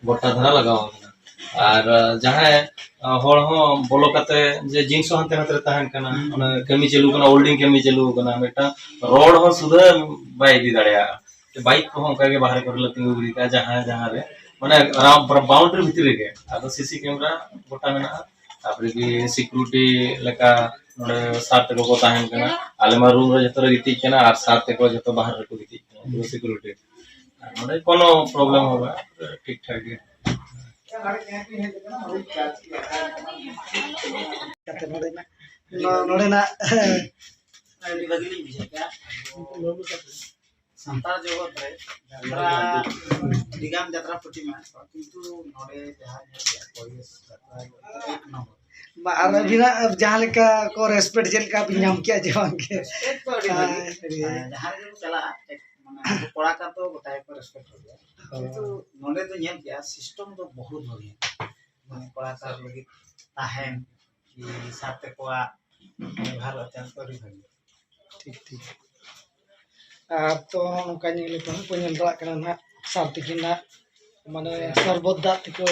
ᱜᱚᱴᱟ ᱫᱷᱟᱨᱟ ᱞᱟᱜᱟᱣ ᱟᱠᱟᱱᱟ᱾ ᱟᱨ, ᱟᱸ, ᱡᱟᱦᱟᱸᱭ, ᱟᱸ, ᱦᱚᱲ ᱦᱚᱸ ᱵᱚᱞᱚ ᱠᱟᱛᱮ ᱡᱮ ᱡᱤᱱᱤᱥ ᱦᱚᱸ ᱦᱟᱱᱛᱮ ᱱᱟᱛᱮ ᱨᱮ ᱛᱟᱦᱮᱱ ᱠᱟᱱᱟ, ᱦᱩᱸ᱾ ᱚᱱᱟ ᱠᱟᱹᱢᱤ ᱪᱟᱹᱞᱩ ᱠᱟᱱᱟ, ᱦᱳᱞᱰᱤᱝ ᱠᱟᱹᱢᱤ ᱪᱟᱹᱞᱩ ᱠᱟᱱᱟ, ᱢᱤᱫᱴᱟᱝ ᱨᱚᱰ ᱦᱚᱸ ᱥᱩᱫᱷᱟᱹ ᱵᱟᱭ ᱤᱫᱤ ᱫᱟᱲᱮᱭᱟᱜᱼᱟ᱾ ᱵᱟᱭᱤᱠ ᱠᱚᱦᱚᱸ ᱚᱱᱠᱟ ᱜᱮ ᱵᱟᱦᱨᱮ ᱠᱚᱨᱮ ᱞᱮ ᱛᱤᱸᱜᱩ ᱜᱤᱰᱤ ᱠᱟᱜᱼᱟ, ᱡᱟᱦᱟᱸ ᱡᱟᱦᱟᱸ ᱨᱮ, ᱢᱟᱱᱮ, ᱨᱟᱣ-, ᱵᱟᱣᱩᱱᱰᱟᱨᱤ ᱵᱷᱤᱛᱨᱤ ᱨᱮᱜᱮ᱾ ᱟᱫᱚ ᱥᱤᱥᱤ ᱠᱮᱢᱮᱨᱟ ᱜᱚᱴᱟ ᱢᱮᱱᱟᱜᱼᱟ, ᱛᱟᱯᱚᱨᱮ ᱜᱮ ᱥᱤᱠᱩᱨᱤᱴᱤ ᱞᱮᱠᱟ ᱱᱚᱰᱮ ᱥᱟᱨ ᱛᱟᱠᱚ ᱠᱚ ᱛᱟᱦᱮᱱ ᱠᱟᱱᱟ, ᱟᱞᱮ ᱢᱟ ᱨᱩᱢ ᱨᱮ ᱡᱚᱛᱚ ᱞᱮ ᱜᱤᱛᱤᱡ ᱠᱟᱱᱟ, ᱟᱨ ᱥᱟᱨ ᱛᱟᱠᱚ ᱡᱚᱛᱚ ᱵᱟᱦᱨᱮ ᱨᱮᱠᱚ ᱜᱤᱛᱤᱡ ᱠᱟᱱᱟ, ᱯᱩᱨᱟᱹ ᱥᱤᱠᱩᱨᱤᱴᱤ᱾ ᱟᱨ ᱱᱚᱰᱮ ᱠᱳᱱᱳ ᱯᱨᱚᱵᱞᱮᱢ ᱦᱚᱸ ᱵᱟᱝ, ᱴᱷᱤᱠ ᱴᱷᱟᱠ ᱜᱮ᱾ ᱠᱟᱛᱮ ᱱᱚᱰᱮᱱᱟᱜ, ᱱᱚ-, ᱱᱚᱰᱮᱱᱟᱜ ᱟᱹᱰᱤ ᱵᱷᱟᱹᱜᱤ ᱞᱤᱧ ᱵᱩᱡᱷᱟᱹᱣ ᱠᱮᱫᱟ᱾ ᱥᱟᱱᱛᱟᱲ ᱡᱚᱜᱚᱛ ᱨᱮ ᱡᱟᱛᱨᱟ, ᱟᱹᱰᱤᱜᱟᱱ ᱡᱟᱛᱨᱟ ᱯᱟᱹᱴᱤ ᱢᱮᱱᱟᱜ ᱠᱚᱣᱟ, ᱠᱤᱱᱛᱩ ᱱᱚᱰᱮ ᱡᱟᱦᱟᱸ ᱧᱮᱞ ᱠᱮᱫᱟ ᱯᱚᱨᱤᱵᱮᱥ ᱡᱟᱛᱨᱟ ᱮᱠ ᱱᱚᱢᱵᱚᱨ᱾ ᱵᱟ, ᱟᱨ ᱟᱹᱵᱤᱱᱟᱜ ᱡᱟᱦᱟᱸ ᱞᱮᱠᱟ ᱠᱚ ᱨᱮᱥᱯᱮᱠᱴ ᱪᱮᱫ ᱞᱮᱠᱟ ᱵᱤᱱ ᱧᱟᱢ ᱠᱮᱜᱼᱟ ᱡᱮ ᱵᱟᱝ ᱜᱮ? ᱨᱮᱥᱯᱮᱠᱴ ᱫᱚ ᱟᱹᱰᱤ ᱵᱷᱟᱹᱜᱤ᱾ ᱦᱮᱸ, ᱟᱹᱰᱤ᱾ ᱦᱮᱸ, ᱡᱟᱦᱟᱸ ᱨᱮᱜᱮ ᱠᱚ ᱪᱟᱞᱟᱜᱼᱟ, ᱮᱠ-, ᱢᱟᱱᱮ ᱟᱵᱚ ᱠᱚᱲᱟ ᱠᱟᱱ ᱛᱚ ᱜᱚᱴᱟ ᱜᱮᱠᱚ ᱨᱮᱥᱯᱮᱠᱴ ᱠᱚᱜᱮᱭᱟ᱾ ᱦᱳᱭ᱾ ᱠᱤᱱᱛᱩ ᱱᱚᱰᱮ ᱫᱚ ᱧᱮᱞ ᱠᱮᱜᱼᱟ, ᱥᱤᱥᱴᱮᱢ ᱫᱚ ᱵᱚᱦᱩᱛ ᱵᱷᱟᱹᱜᱤ᱾ ᱢᱟᱱᱮ ᱠᱚᱲᱟ ᱠᱟᱨ ᱞᱟᱹᱜᱤᱫ ᱛᱟᱦᱮᱱ ᱠᱤ ᱥᱟᱨ ᱛᱮᱠᱚᱣᱟᱜ ᱵᱮᱵᱷᱟᱨᱚᱜ ᱪᱟᱱᱥ ᱠᱚ ᱟᱹᱰᱤ ᱵᱷᱟᱹᱜᱤ᱾ ᱴᱷᱤᱠ, ᱴᱷᱤᱠ᱾ ᱟᱨ ᱛᱚ ᱱᱚᱝᱠᱟ ᱧᱮᱞ ᱠᱚ ᱦᱟᱸᱜ ᱠᱚ ᱧᱮᱞ ᱵᱟᱲᱟᱜ ᱠᱟᱱᱟ ᱱᱟᱦᱟᱜ, ᱥᱟᱨ ᱛᱤᱠᱤᱱ ᱱᱟᱦᱟᱜ, ᱢᱟᱱᱮ ᱥᱚᱨᱵᱚᱛ ᱫᱟᱜ ᱛᱮᱠᱚ,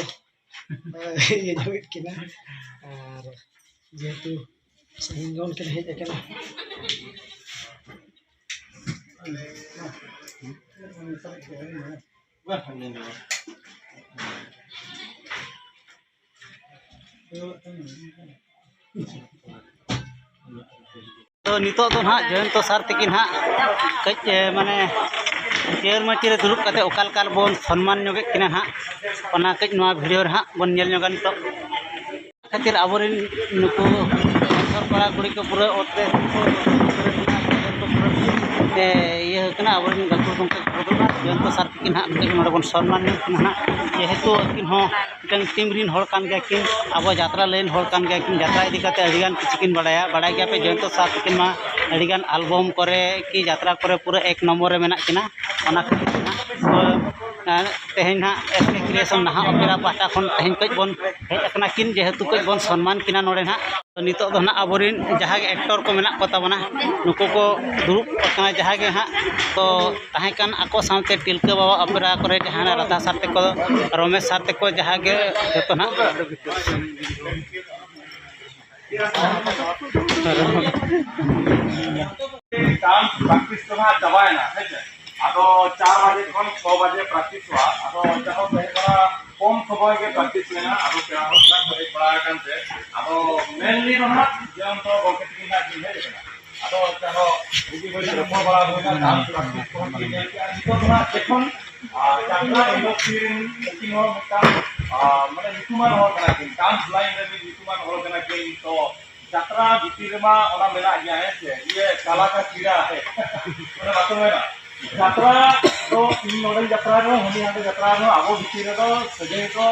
ᱤᱭᱟᱹ ᱧᱚᱜᱮᱫ ᱠᱤᱱᱟ᱾ ᱟᱨ ᱡᱮᱦᱮᱛᱩ ᱥᱟᱺᱜᱤᱧ ᱠᱷᱚᱱ ᱠᱤᱱ ᱦᱮᱡ ᱟᱠᱟᱱᱟ᱾ ᱛᱚ, ᱱᱤᱛᱚᱜ ᱫᱚ ᱱᱟᱦᱟᱜ ᱡᱚᱭᱚᱱᱛᱚ ᱥᱟᱨ ᱛᱤᱠᱤᱱ ᱦᱟᱸᱜ ᱠᱟᱹᱡ, ᱮ, ᱢᱟᱱᱮ, ᱪᱮᱭᱟᱨ ᱢᱟᱹᱪᱤ ᱨᱮ ᱫᱩᱲᱩᱵ ᱠᱟᱛᱮ ᱚᱠᱟ ᱞᱮᱠᱟ ᱵᱚᱱ ᱥᱚᱱᱢᱟᱱ ᱧᱚᱜᱮᱫ ᱠᱤᱱᱟ ᱱᱟᱦᱟᱜ, ᱚᱱᱟ ᱠᱟᱹᱡ ᱱᱚᱣᱟ ᱵᱷᱤᱰᱤᱭᱳ ᱨᱮ ᱦᱟᱸᱜ ᱵᱚᱱ ᱧᱮᱞ ᱧᱚᱜᱟ ᱱᱤᱛᱚᱜ᱾ ᱠᱷᱟᱹᱛᱤᱨ ᱟᱵᱚᱨᱮᱱ ᱱᱩᱠᱩ ᱥᱚᱨ ᱠᱚᱲᱟ ᱠᱩᱲᱤ ᱠᱚ ᱯᱩᱨᱟᱹ ᱚᱛ ᱨᱮ, ᱮ, ᱤᱭᱟᱹ ᱠᱟᱱᱟ, ᱟᱵᱚᱨᱮᱱ ᱜᱟᱹᱠᱷᱩᱲ ᱜᱚᱢᱠᱮ ᱠᱚ ᱫᱚ ᱡᱚᱭᱚᱱᱛᱚ ᱥᱟᱨ ᱛᱤᱠᱤᱱ ᱦᱟᱸᱜ ᱠᱟᱹᱡ ᱱᱚᱰᱮ ᱵᱚᱱ ᱥᱚᱱᱢᱟᱱ ᱧᱚᱜ ᱠᱤᱱᱟ ᱦᱟᱸᱜ, ᱡᱮᱦᱮᱛᱩ ᱟᱹᱠᱤᱱ ᱦᱚᱸ ᱢᱤᱫᱴᱟᱝ ᱴᱤᱢ ᱨᱤᱱ ᱦᱚᱲ ᱠᱟᱱ ᱜᱮᱭᱟ ᱠᱤᱱ, ᱟᱵᱚ ᱡᱟᱛᱨᱟ ᱞᱟᱭᱤᱱ ᱦᱚᱲ ᱠᱟᱱ ᱜᱮᱭᱟ ᱠᱤᱱ, ᱡᱟᱛᱨᱟ ᱤᱫᱤ ᱠᱟᱛᱮ ᱟᱹᱰᱤ ᱜᱟᱱ ᱠᱤᱪᱷᱩ ᱠᱤᱱ ᱵᱟᱲᱟᱭᱟ᱾ ᱵᱟᱲᱟᱭ ᱜᱮᱭᱟ ᱯᱮ, ᱡᱚᱭᱚᱱᱛᱚ ᱥᱟᱨ ᱛᱟᱹᱠᱤᱱ ᱢᱟ ᱟᱹᱰᱤ ᱜᱟᱱ ᱟᱞᱵᱚᱢ ᱠᱚᱨᱮ ᱠᱤ ᱡᱟᱛᱨᱟ ᱠᱚᱨᱮ ᱯᱩᱨᱟᱹ ᱮᱠ ᱱᱚᱢᱵᱚᱨ ᱨᱮ ᱢᱮᱱᱟᱜ ᱠᱤᱱᱟ᱾ ᱚᱱᱟ ᱠᱷᱟᱹᱛᱤᱨ ᱛᱮ ᱱᱟᱦᱟᱜ, ᱮᱸ, ᱛᱮᱦᱮᱧ ᱱᱟᱦᱟᱜ ᱮᱥ ᱠᱮ ᱠᱨᱤᱭᱮᱥᱚᱱ ᱱᱟᱦᱟᱜ ᱚᱯᱮᱨᱟ ᱯᱟᱦᱴᱟ ᱠᱷᱚᱱ ᱛᱮᱦᱮᱧ ᱠᱷᱚᱱ ᱵᱚᱱ ᱦᱮᱡ ᱟᱠᱟᱱᱟ ᱠᱤᱱ, ᱡᱮᱦᱮᱛᱩ ᱠᱟᱹᱡ ᱵᱚᱱ ᱥᱚᱱᱢᱟᱱ ᱠᱤᱱᱟ ᱱᱚᱰᱮ ᱱᱟᱦᱟᱜ᱾ ᱱᱤᱛᱚᱜ ᱫᱚ ᱱᱟᱦᱟᱜ ᱟᱵᱚᱨᱮᱱ ᱡᱟᱦᱟᱸ ᱜᱮ ᱮᱠᱴᱚᱨ ᱠᱚ ᱢᱮᱱᱟᱜ ᱠᱚ ᱛᱟᱵᱚᱱᱟ, ᱱᱩᱠᱩ ᱠᱚ ᱫᱩᱲᱩᱵ ᱟᱠᱟᱱᱟ, ᱡᱟᱦᱟᱸ ᱜᱮ ᱦᱟᱸᱜ ᱠᱚ ᱛᱟᱦᱮᱸ ᱠᱟᱱ ᱟᱠᱚ ᱥᱟᱶᱛᱮ ᱴᱤᱞᱠᱟᱹ ᱵᱟᱵᱟ ᱚᱯᱮᱨᱟ ᱠᱚᱨᱮ ᱡᱟᱦᱟᱸ ᱨᱟᱫᱷᱟ ᱥᱟᱨ ᱛᱮᱠᱚ, ᱨᱚᱢᱮᱥ ᱥᱟᱨ ᱛᱮᱠᱚ, ᱡᱟᱦᱟᱸ ᱜᱮ ᱡᱚᱛᱚ ᱱᱟᱦᱟᱜ᱾ ᱰᱟᱱᱥ ᱯᱨᱮᱠᱴᱤᱥ ᱫᱚ ᱦᱟᱸᱜ ᱪᱟᱵᱟᱭᱮᱱᱟ, ᱦᱮᱸ ᱥᱮ? ᱟᱫᱚ ᱪᱟᱨ ᱵᱟᱡᱮ ᱠᱷᱚᱱ ᱪᱷᱚ ᱵᱟᱡᱮ ᱯᱨᱮᱠᱴᱤᱥᱚᱜᱼᱟ᱾ ᱟᱫᱚ ᱡᱟᱦᱟᱸ ᱫᱚ ᱦᱩᱭᱩᱜ ᱠᱟᱱᱟ ᱠᱚᱢ ᱥᱚᱢᱚᱭ ᱜᱮ ᱯᱨᱮᱠᱴᱤᱥ ᱢᱮᱱᱟᱜᱼᱟ᱾ ᱟᱫᱚ ᱯᱮᱲᱟ ᱦᱚᱲ ᱠᱚ ᱦᱮᱡ ᱵᱟᱲᱟ ᱟᱠᱟᱱ ᱛᱮ, ᱟᱫᱚ ᱢᱮᱱᱞᱤ ᱫᱚ ᱦᱟᱸᱜ ᱡᱚᱭᱚᱱᱛᱚ ᱜᱚᱢᱠᱮ ᱛᱟᱹᱠᱤᱱ ᱦᱟᱸᱜ ᱠᱤᱱ ᱦᱮᱡ ᱟᱠᱟᱱᱟ᱾ ᱟᱫᱚ ᱚᱱᱛᱮ ᱦᱚᱸ ᱵᱩᱜᱤ ᱵᱟᱹᱲᱤᱡ ᱨᱚᱯᱚᱲ ᱵᱟᱲᱟ ᱦᱩᱭᱱᱟ, ᱰᱟᱱᱥ ᱯᱨᱮᱠᱴᱤᱥ ᱠᱚᱦᱚᱸ ᱠᱤᱱ ᱧᱮᱞ ᱠᱮᱜᱼᱟ᱾ ᱱᱤᱛᱚᱜ ᱫᱚ ᱦᱟᱸᱜ ᱡᱚᱠᱷᱚᱱ, ᱟᱨ, ᱡᱟᱛᱨᱟ ᱤᱱᱰᱟᱥᱴᱨᱤ ᱨᱮᱱ ᱩᱱᱠᱤᱱ ᱦᱚᱸ ᱢᱤᱫᱴᱟᱝ, ᱟᱨ, ᱢᱟᱱᱮ ᱧᱩᱛᱩᱢᱟᱱ ᱦᱚᱲ ᱠᱟᱱᱟ ᱠᱤᱱ, ᱰᱟᱱᱥ ᱞᱟᱭᱤᱱ ᱨᱮ ᱢᱤᱫ ᱧᱩᱛᱩᱢᱟᱱ ᱦᱚᱲ ᱠᱟᱱᱟ ᱠᱤᱱ, ᱛᱚ ᱡᱟᱛᱨᱟ ᱵᱷᱤᱛᱤᱨ ᱨᱮᱢᱟ ᱚᱱᱟ ᱢᱮᱱᱟᱜ ᱜᱮᱭᱟ, ᱦᱮᱸ ᱥᱮ? ᱤᱭᱟᱹ, ᱠᱟᱞᱟ ᱠᱟ ᱠᱤᱲᱟ, ᱦᱮᱸ᱾ ᱚᱱᱟ ᱵᱟᱠᱚ ᱢᱮᱱᱟ? ᱡᱟᱛᱨᱟ ᱫᱚ ᱤᱧ ᱱᱚᱰᱮᱧ ᱡᱟᱛᱨᱟ ᱨᱮᱦᱚᱸ, ᱦᱟᱹᱱᱤ ᱦᱟᱸᱰᱮ ᱡᱟᱛᱨᱟ ᱨᱮᱦᱚᱸ, ᱟᱵᱚ ᱵᱷᱤᱛᱤᱨ ᱨᱮᱫᱚ ᱥᱟᱹᱜᱟᱹᱭ ᱫᱚ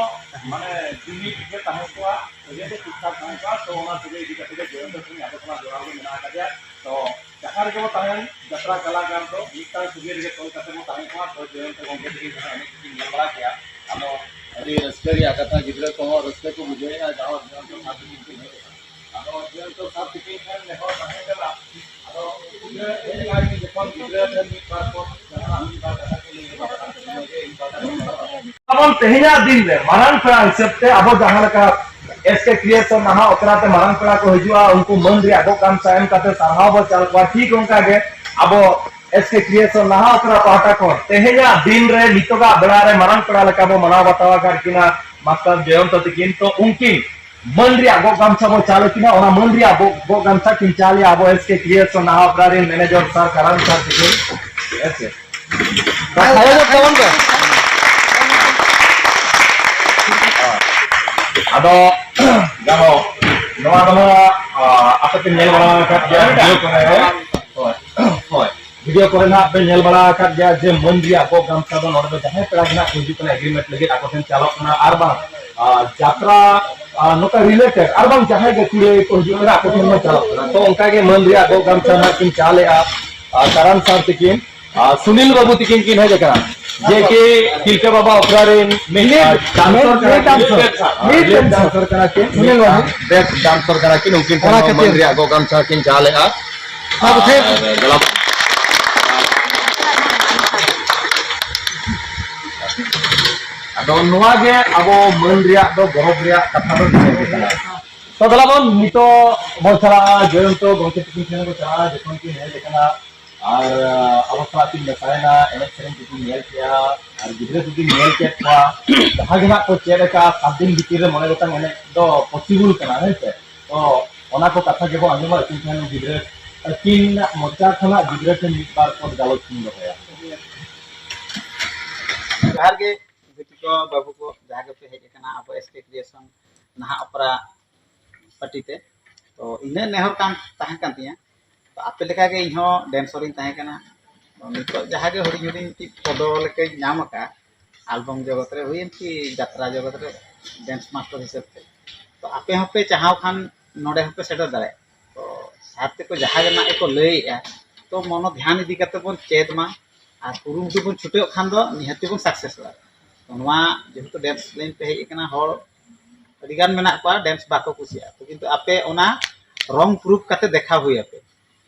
ᱢᱟᱱᱮ ᱡᱩᱢᱤᱫ ᱜᱮ ᱛᱟᱦᱮᱸ ᱠᱚᱜᱼᱟ, ᱥᱟᱹᱜᱟᱹᱭ ᱫᱚ ᱴᱷᱤᱠ ᱴᱷᱟᱠ ᱛᱟᱦᱮᱸ ᱠᱚᱜᱼᱟ᱾ ᱛᱚ ᱚᱱᱟ ᱥᱟᱹᱜᱟᱹᱭ ᱤᱫᱤ ᱠᱟᱛᱮ ᱜᱮ ᱡᱚᱭᱚᱱᱛᱚ ᱥᱟᱶ ᱟᱵᱚ ᱥᱟᱞᱟᱜ ᱡᱚᱲᱟᱣ ᱜᱮ ᱢᱮᱱᱟᱜ ᱟᱠᱟᱫᱮᱭᱟ᱾ ᱛᱚ ᱡᱟᱦᱟᱸ ᱨᱮᱜᱮ ᱵᱚ ᱛᱟᱦᱮᱱ, ᱡᱟᱛᱨᱟ ᱠᱟᱞᱟᱠᱟᱨ ᱫᱚ ᱢᱤᱫᱴᱟᱝ ᱥᱟᱹᱜᱟᱹᱭ ᱨᱮᱜᱮ ᱛᱚᱞ ᱠᱟᱛᱮ ᱵᱚ ᱛᱟᱦᱮᱸ ᱠᱚᱜᱼᱟ᱾ ᱛᱚ ᱡᱚᱭᱚᱱᱛᱚ ᱜᱚᱢᱠᱮ ᱛᱟᱹᱠᱤᱱ ᱡᱟᱦᱟᱸ ᱮᱱᱮᱡ ᱠᱚᱠᱤᱱ ᱧᱮᱞ ᱵᱟᱲᱟ ᱠᱮᱜᱼᱟ, ᱟᱫᱚ ᱟᱹᱰᱤ ᱨᱟᱹᱥᱠᱟᱹ ᱨᱮᱭᱟᱜ ᱠᱟᱛᱷᱟ, ᱜᱤᱫᱽᱨᱟᱹ ᱠᱚᱦᱚᱸ ᱨᱟᱹᱥᱠᱟᱹ ᱠᱚ ᱵᱩᱡᱷᱟᱹᱣᱮᱫᱼᱟ, ᱡᱟᱦᱟᱸ ᱡᱚᱭᱚᱱᱛᱚ ᱥᱟᱶ ᱛᱮᱠᱤᱱ ᱮᱱᱮᱡ ᱠᱟᱱᱟ᱾ ᱟᱫᱚ ᱡᱚᱭᱚᱱᱛᱚ ᱥᱟᱨ ᱛᱤᱠᱤᱱ ᱴᱷᱮᱱ ᱱᱮᱦᱚᱨ ᱛᱟᱦᱮᱸ ᱠᱟᱱᱟ᱾ ᱟᱫᱚ ᱜᱤᱫᱽᱨᱟᱹ ᱦᱮᱡ ᱞᱮᱱᱠᱷᱟᱱ ᱡᱚᱠᱷᱚᱱ ᱜᱤᱫᱽᱨᱟᱹ ᱴᱷᱮᱱ ᱢᱤᱫ ᱵᱟᱨ ᱠᱚ ᱡᱟᱦᱟᱱᱟᱜ ᱢᱤᱫ ᱵᱟᱨ ᱠᱟᱛᱷᱟ ᱠᱚ ᱞᱟᱹᱭ ᱨᱮᱱᱟᱜ ᱠᱟᱛᱷᱟ ᱠᱚ ᱞᱟᱹᱭ ᱨᱮᱱᱟᱜ ᱠᱟᱛᱷᱟ᱾ ᱟᱵᱚᱱ ᱛᱮᱦᱮᱧᱟᱜ ᱫᱤᱱ ᱨᱮ ᱢᱟᱨᱟᱝ ᱯᱮᱲᱟ ᱦᱤᱥᱟᱹᱵ ᱛᱮ ᱟᱵᱚ ᱡᱟᱦᱟᱸ ᱞᱮᱠᱟ ᱮᱥ ᱠᱮ ᱠᱨᱤᱭᱮᱥᱚᱱ ᱱᱟᱦᱟᱜ ᱚᱠᱨᱟ ᱛᱮ ᱢᱟᱨᱟᱝ ᱯᱮᱲᱟ ᱠᱚ ᱦᱤᱡᱩᱜᱼᱟ, ᱩᱱᱠᱩ ᱢᱟᱹᱱ ᱨᱮᱭᱟᱜ ᱜᱚᱜ ᱜᱟᱢᱪᱷᱟ ᱮᱢ ᱠᱟᱛᱮ ᱥᱟᱨᱦᱟᱣ ᱵᱚ ᱪᱟᱞ ᱠᱚᱣᱟ, ᱴᱷᱤᱠ ᱚᱱᱠᱟ ᱜᱮ ᱟᱵᱚ ᱮᱥ ᱠᱮ ᱠᱨᱤᱭᱮᱥᱚᱱ ᱱᱟᱦᱟᱜ ᱚᱠᱨᱟ ᱯᱟᱦᱴᱟ ᱠᱷᱚᱱ ᱛᱮᱦᱮᱧᱟᱜ ᱫᱤᱱ ᱨᱮ ᱱᱤᱛᱚᱜᱟᱜ ᱵᱮᱲᱟ ᱨᱮ ᱢᱟᱨᱟᱝ ᱯᱮᱲᱟ ᱞᱮᱠᱟ ᱵᱚ ᱢᱟᱱᱟᱣ ᱵᱟᱛᱟᱣ ᱟᱠᱟᱫ ᱠᱤᱱᱟ ᱢᱟᱥᱴᱟᱨ ᱡᱚᱭᱚᱱᱛᱚ ᱛᱤᱠᱤᱱ᱾ ᱛᱚ ᱩᱱᱠᱤᱱ ᱢᱟᱹᱱ ᱨᱮᱭᱟᱜ ᱜᱚᱜ ᱜᱟᱢᱪᱷᱟ ᱵᱚ ᱪᱟᱞ ᱟᱹᱠᱤᱱᱟ, ᱚᱱᱟ ᱢᱟᱹᱱ ᱨᱮᱭᱟᱜ ᱜᱚᱜ, ᱜᱚᱜ ᱜᱟᱢᱪᱷᱟ ᱠᱤᱱ ᱪᱟᱞ ᱮᱭᱟ ᱟᱵᱚ ᱮᱥ ᱠᱮ ᱠᱨᱤᱭᱮᱥᱚᱱ ᱱᱟᱦᱟᱜ ᱚᱠᱨᱟ ᱨᱮᱱ ᱢᱮᱱᱮᱡᱚᱨ ᱥᱟᱨ ᱠᱟᱨᱟᱱ ᱥᱟᱨ ᱛᱤᱠᱤᱱ᱾ ᱦᱮᱸ ᱥᱮ? ᱛᱟᱭᱚᱢᱚᱜ ᱛᱟᱵᱚᱱ ᱯᱮ᱾ ᱟᱫᱚ ᱡᱟᱦᱳ, ᱱᱚᱣᱟ ᱫᱚ ᱱᱟᱦᱟᱜ, ᱟ, ᱟᱯᱮ ᱯᱮ ᱧᱮᱞ ᱵᱟᱲᱟ ᱟᱠᱟᱫ ᱜᱮᱭᱟ ᱵᱷᱤᱰᱤᱭᱳ ᱠᱚᱨᱮ ᱨᱮ᱾ ᱦᱳᱭ, ᱦᱳᱭ᱾ ᱵᱷᱤᱰᱤᱭᱳ ᱠᱚᱨᱮ ᱱᱟᱦᱟᱜ ᱯᱮ ᱧᱮᱞ ᱵᱟᱲᱟ ᱟᱠᱟᱫ ᱜᱮᱭᱟ ᱡᱮ ᱢᱟᱹᱱ ᱨᱮᱭᱟᱜ ᱜᱚᱜ ᱜᱟᱢᱪᱷᱟ ᱫᱚ ᱱᱚᱰᱮ ᱫᱚ ᱡᱟᱦᱟᱸᱭ ᱯᱮᱲᱟ ᱜᱮ ᱱᱟᱦᱟᱜ ᱠᱚ ᱦᱤᱡᱩᱜ ᱠᱟᱱᱟ, ᱮᱜᱽᱨᱤᱢᱮᱱᱴ ᱞᱟᱹᱜᱤᱫ ᱟᱠᱚ ᱴᱷᱮᱱ ᱪᱟᱞᱚᱜ ᱠᱟᱱᱟ, ᱟᱨ ᱵᱟᱝ, ᱟ, ᱡᱟᱛᱨᱟ, ᱟ, ᱱᱚᱝᱠᱟ ᱨᱤᱞᱮᱴᱮᱰ ᱟᱨ ᱵᱟᱝ ᱡᱟᱦᱟᱸᱭ ᱜᱮ ᱠᱩᱲᱤ ᱠᱚ ᱦᱤᱡᱩᱜ ᱠᱟᱱᱟ, ᱟᱠᱚ ᱴᱷᱮᱱ ᱵᱚᱱ ᱪᱟᱞᱟᱜ ᱠᱟᱱᱟ᱾ ᱛᱚ ᱚᱱᱠᱟ ᱜᱮ ᱢᱟᱹᱱ ᱨᱮᱭᱟᱜ ᱜᱚᱜ ᱜᱟᱢᱪᱷᱟ ᱱᱟᱦᱟᱜ ᱠᱤᱱ ᱪᱟᱞ ᱮᱫᱼᱟ, ᱟ, ᱠᱟᱨᱟᱱ ᱥᱟᱨ ᱛᱤᱠᱤᱱ᱾ ᱟᱨ ᱥᱩᱱᱤᱞ ᱵᱟᱹᱵᱩ ᱛᱤᱠᱤᱱ ᱠᱤᱱ ᱦᱮᱡ ᱟᱠᱟᱱᱟ, ᱡᱮ ᱠᱤ ᱛᱤᱞᱠᱟᱹ ᱵᱟᱵᱟ ᱚᱯᱮᱨᱟ ᱨᱮᱱ ᱢᱤᱫ, ᱟᱨ ᱰᱟᱱᱥᱚᱨ ᱠᱟᱱᱟ ᱠᱤᱱ, ᱰᱟᱱᱥᱚᱨ, ᱢᱤᱫ ᱰᱟᱱᱥᱚᱨ ᱠᱟᱱᱟ ᱠᱤᱱ, ᱥᱩᱱᱤᱞ ᱵᱟᱹᱵᱩ᱾ ᱵᱮᱥᱴ ᱰᱟᱱᱥᱚᱨ ᱠᱟᱱᱟ ᱠᱤᱱ, ᱩᱱᱠᱤᱱ ᱴᱷᱮᱱ ᱚᱱᱟ ᱦᱚᱸ ᱢᱟᱹᱱ ᱠᱷᱟᱹᱛᱤᱨ᱾ ᱨᱮᱭᱟᱜ ᱜᱚᱜ ᱜᱟᱢᱪᱷᱟ ᱠᱤᱱ ᱪᱟᱞ ᱮᱫᱼᱟ᱾ ᱚᱱᱟ ᱠᱚᱛᱷᱮ᱾ ᱟᱨ ᱜᱟᱞᱟᱵ-, ᱟᱫᱚ ᱱᱚᱣᱟ ᱜᱮ ᱟᱵᱚ ᱢᱟᱹᱱ ᱨᱮᱭᱟᱜ ᱫᱚ, ᱜᱚᱨᱚᱵ ᱨᱮᱭᱟᱜ ᱠᱟᱛᱷᱟ ᱫᱚ ᱱᱤᱭᱟᱹ ᱜᱮ ᱠᱟᱱᱟ᱾ ᱛᱚ ᱫᱮᱞᱟ ᱵᱚᱱ ᱱᱤᱛᱚᱜ ᱵᱚᱱ ᱪᱟᱞᱟᱜᱼᱟ, ᱡᱚᱭᱚᱱᱛᱚ ᱜᱚᱢᱠᱮ ᱛᱤᱠᱤᱱ ᱴᱷᱮᱱ ᱵᱚᱱ ᱪᱟᱞᱟᱜᱼᱟ, ᱡᱚᱠᱷᱚᱱ ᱠᱤᱱ ᱦᱮᱡ ᱟᱠᱟᱱᱟ᱾ ᱟᱨ, ᱟᱸ, ᱟᱵᱚ ᱥᱟᱞᱟᱜ ᱠᱤᱱ ᱢᱮᱥᱟᱭᱮᱱᱟ, ᱮᱱᱮᱡ ᱥᱮᱨᱮᱧ ᱠᱚᱠᱤᱱ ᱧᱮᱞ ᱠᱮᱜᱼᱟ, ᱟᱨ ᱜᱤᱫᱽᱨᱟᱹ ᱠᱚᱠᱤᱱ ᱧᱮᱞ ᱠᱮᱫ ᱠᱚᱣᱟ᱾ ᱡᱟᱦᱟᱸ ᱜᱮ ᱱᱟᱜ ᱠᱚ ᱪᱮᱫ ᱟᱠᱟᱫ, ᱥᱟᱛ ᱫᱤᱱ ᱵᱷᱤᱛᱤᱨ ᱨᱮ ᱢᱚᱬᱮ ᱜᱚᱴᱟᱝ ᱮᱱᱮᱡ ᱫᱚ ᱯᱚᱥᱤᱵᱚᱞ ᱠᱟᱱᱟ, ᱦᱮᱸ ᱥᱮ? ᱛᱚ ᱚᱱᱟ ᱠᱚ ᱠᱟᱛᱷᱟ ᱜᱮᱵᱚᱱ ᱟᱸᱡᱚᱢᱟ, ᱟᱹᱠᱤᱱ ᱴᱷᱮᱱ ᱜᱤᱫᱽᱨᱟᱹ, ᱟᱹᱠᱤᱱᱟᱜ ᱢᱚᱪᱟ ᱠᱷᱚᱱᱟᱜ ᱜᱤᱫᱽᱨᱟᱹ ᱴᱷᱮᱱ ᱢᱤᱫ ᱵᱟᱨ ᱠᱚ ᱜᱟᱞᱚᱪ ᱠᱤᱱ ᱫᱚᱦᱚᱭᱟ᱾ ᱡᱚᱦᱟᱨ ᱜᱮ ᱵᱤᱴᱤ ᱠᱚ, ᱵᱟᱹᱵᱩ ᱠᱚ, ᱡᱟᱦᱟᱸ ᱜᱮᱯᱮ ᱦᱮᱡ ᱟᱠᱟᱱᱟ ᱟᱵᱚ ᱮᱥ ᱠᱮ ᱠᱨᱤᱭᱮᱥᱚᱱ ᱱᱟᱦᱟᱜ ᱚᱯᱮᱨᱟ ᱯᱟᱨᱴᱤ ᱛᱮ᱾ ᱛᱚ ᱤᱱᱟᱹ ᱱᱮᱦᱚᱨ ᱠᱟᱱ ᱛᱟᱦᱮᱸ ᱠᱟᱱ ᱛᱤᱧᱟᱹ᱾ ᱛᱚ ᱟᱯᱮ ᱞᱮᱠᱟᱜᱮ ᱤᱧᱦᱚᱸ ᱰᱮᱱᱥᱚᱨᱤᱧ ᱛᱟᱦᱮᱸ ᱠᱟᱱᱟ᱾ ᱛᱚ ᱱᱤᱛᱚᱜ ᱡᱟᱦᱟᱸᱜᱮ ᱦᱩᱰᱤᱧ ᱦᱩᱰᱤᱧ ᱢᱤᱫᱴᱤᱡ ᱯᱚᱫᱚ ᱞᱮᱠᱟᱧ ᱧᱟᱢ ᱟᱠᱟᱫ, ᱟᱞᱵᱟᱢ ᱡᱚᱜᱚᱛ ᱨᱮ ᱦᱩᱭᱮᱱ ᱠᱤ ᱡᱟᱛᱨᱟ ᱡᱚᱜᱚᱛ ᱨᱮ ᱰᱮᱱᱥ ᱢᱟᱥᱴᱟᱨ ᱦᱤᱥᱟᱹᱵ ᱛᱮ, ᱛᱚ ᱟᱯᱮ ᱦᱚᱸᱯᱮ ᱪᱟᱦᱟᱣ ᱠᱷᱟᱱ ᱱᱚᱰᱮ ᱦᱚᱸᱯᱮ ᱥᱮᱴᱮᱨ ᱫᱟᱲᱮᱭᱟᱜᱼᱟ᱾ ᱛᱚ ᱥᱟᱨ ᱛᱮᱠᱚ ᱡᱟᱦᱟᱸ ᱨᱮᱱᱟᱜ ᱜᱮᱠᱚ ᱞᱟᱹᱭᱮᱜᱼᱟ, ᱛᱚ ᱢᱚᱱᱚ ᱫᱷᱮᱭᱟᱱ ᱤᱫᱤ ᱠᱟᱛᱮ ᱵᱚᱱ ᱪᱮᱫ ᱢᱟ ᱟᱨ ᱠᱩᱨᱩᱢᱩᱴᱩ ᱵᱚᱱ ᱪᱷᱩᱴᱟᱹᱣ ᱠᱷᱟᱱ ᱫᱚ ᱱᱤᱦᱟᱹᱛᱤ ᱵᱚᱱ ᱥᱟᱠᱥᱮᱥᱚᱜᱼᱟ᱾ ᱛᱚ ᱱᱚᱣᱟ ᱡᱮᱦᱮᱛᱩ ᱰᱮᱱᱥ ᱞᱟᱭᱤᱱ ᱯᱮ ᱦᱮᱡ ᱟᱠᱟᱱᱟ, ᱦᱚᱲ ᱟᱹᱰᱤᱜᱟᱱ ᱢᱮᱱᱟᱜ ᱠᱚᱣᱟ ᱰᱮᱱᱥ ᱵᱟᱠᱚ ᱠᱩᱥᱤᱭᱟᱜᱼᱟ, ᱛᱚ ᱠᱤᱱᱛᱩ ᱟᱯᱮ ᱚᱱᱟ ᱨᱚᱝ ᱯᱨᱩᱯ ᱠᱟᱛᱮ ᱫᱮᱠᱷᱟᱣ ᱦᱩᱭ ᱟᱯᱮ᱾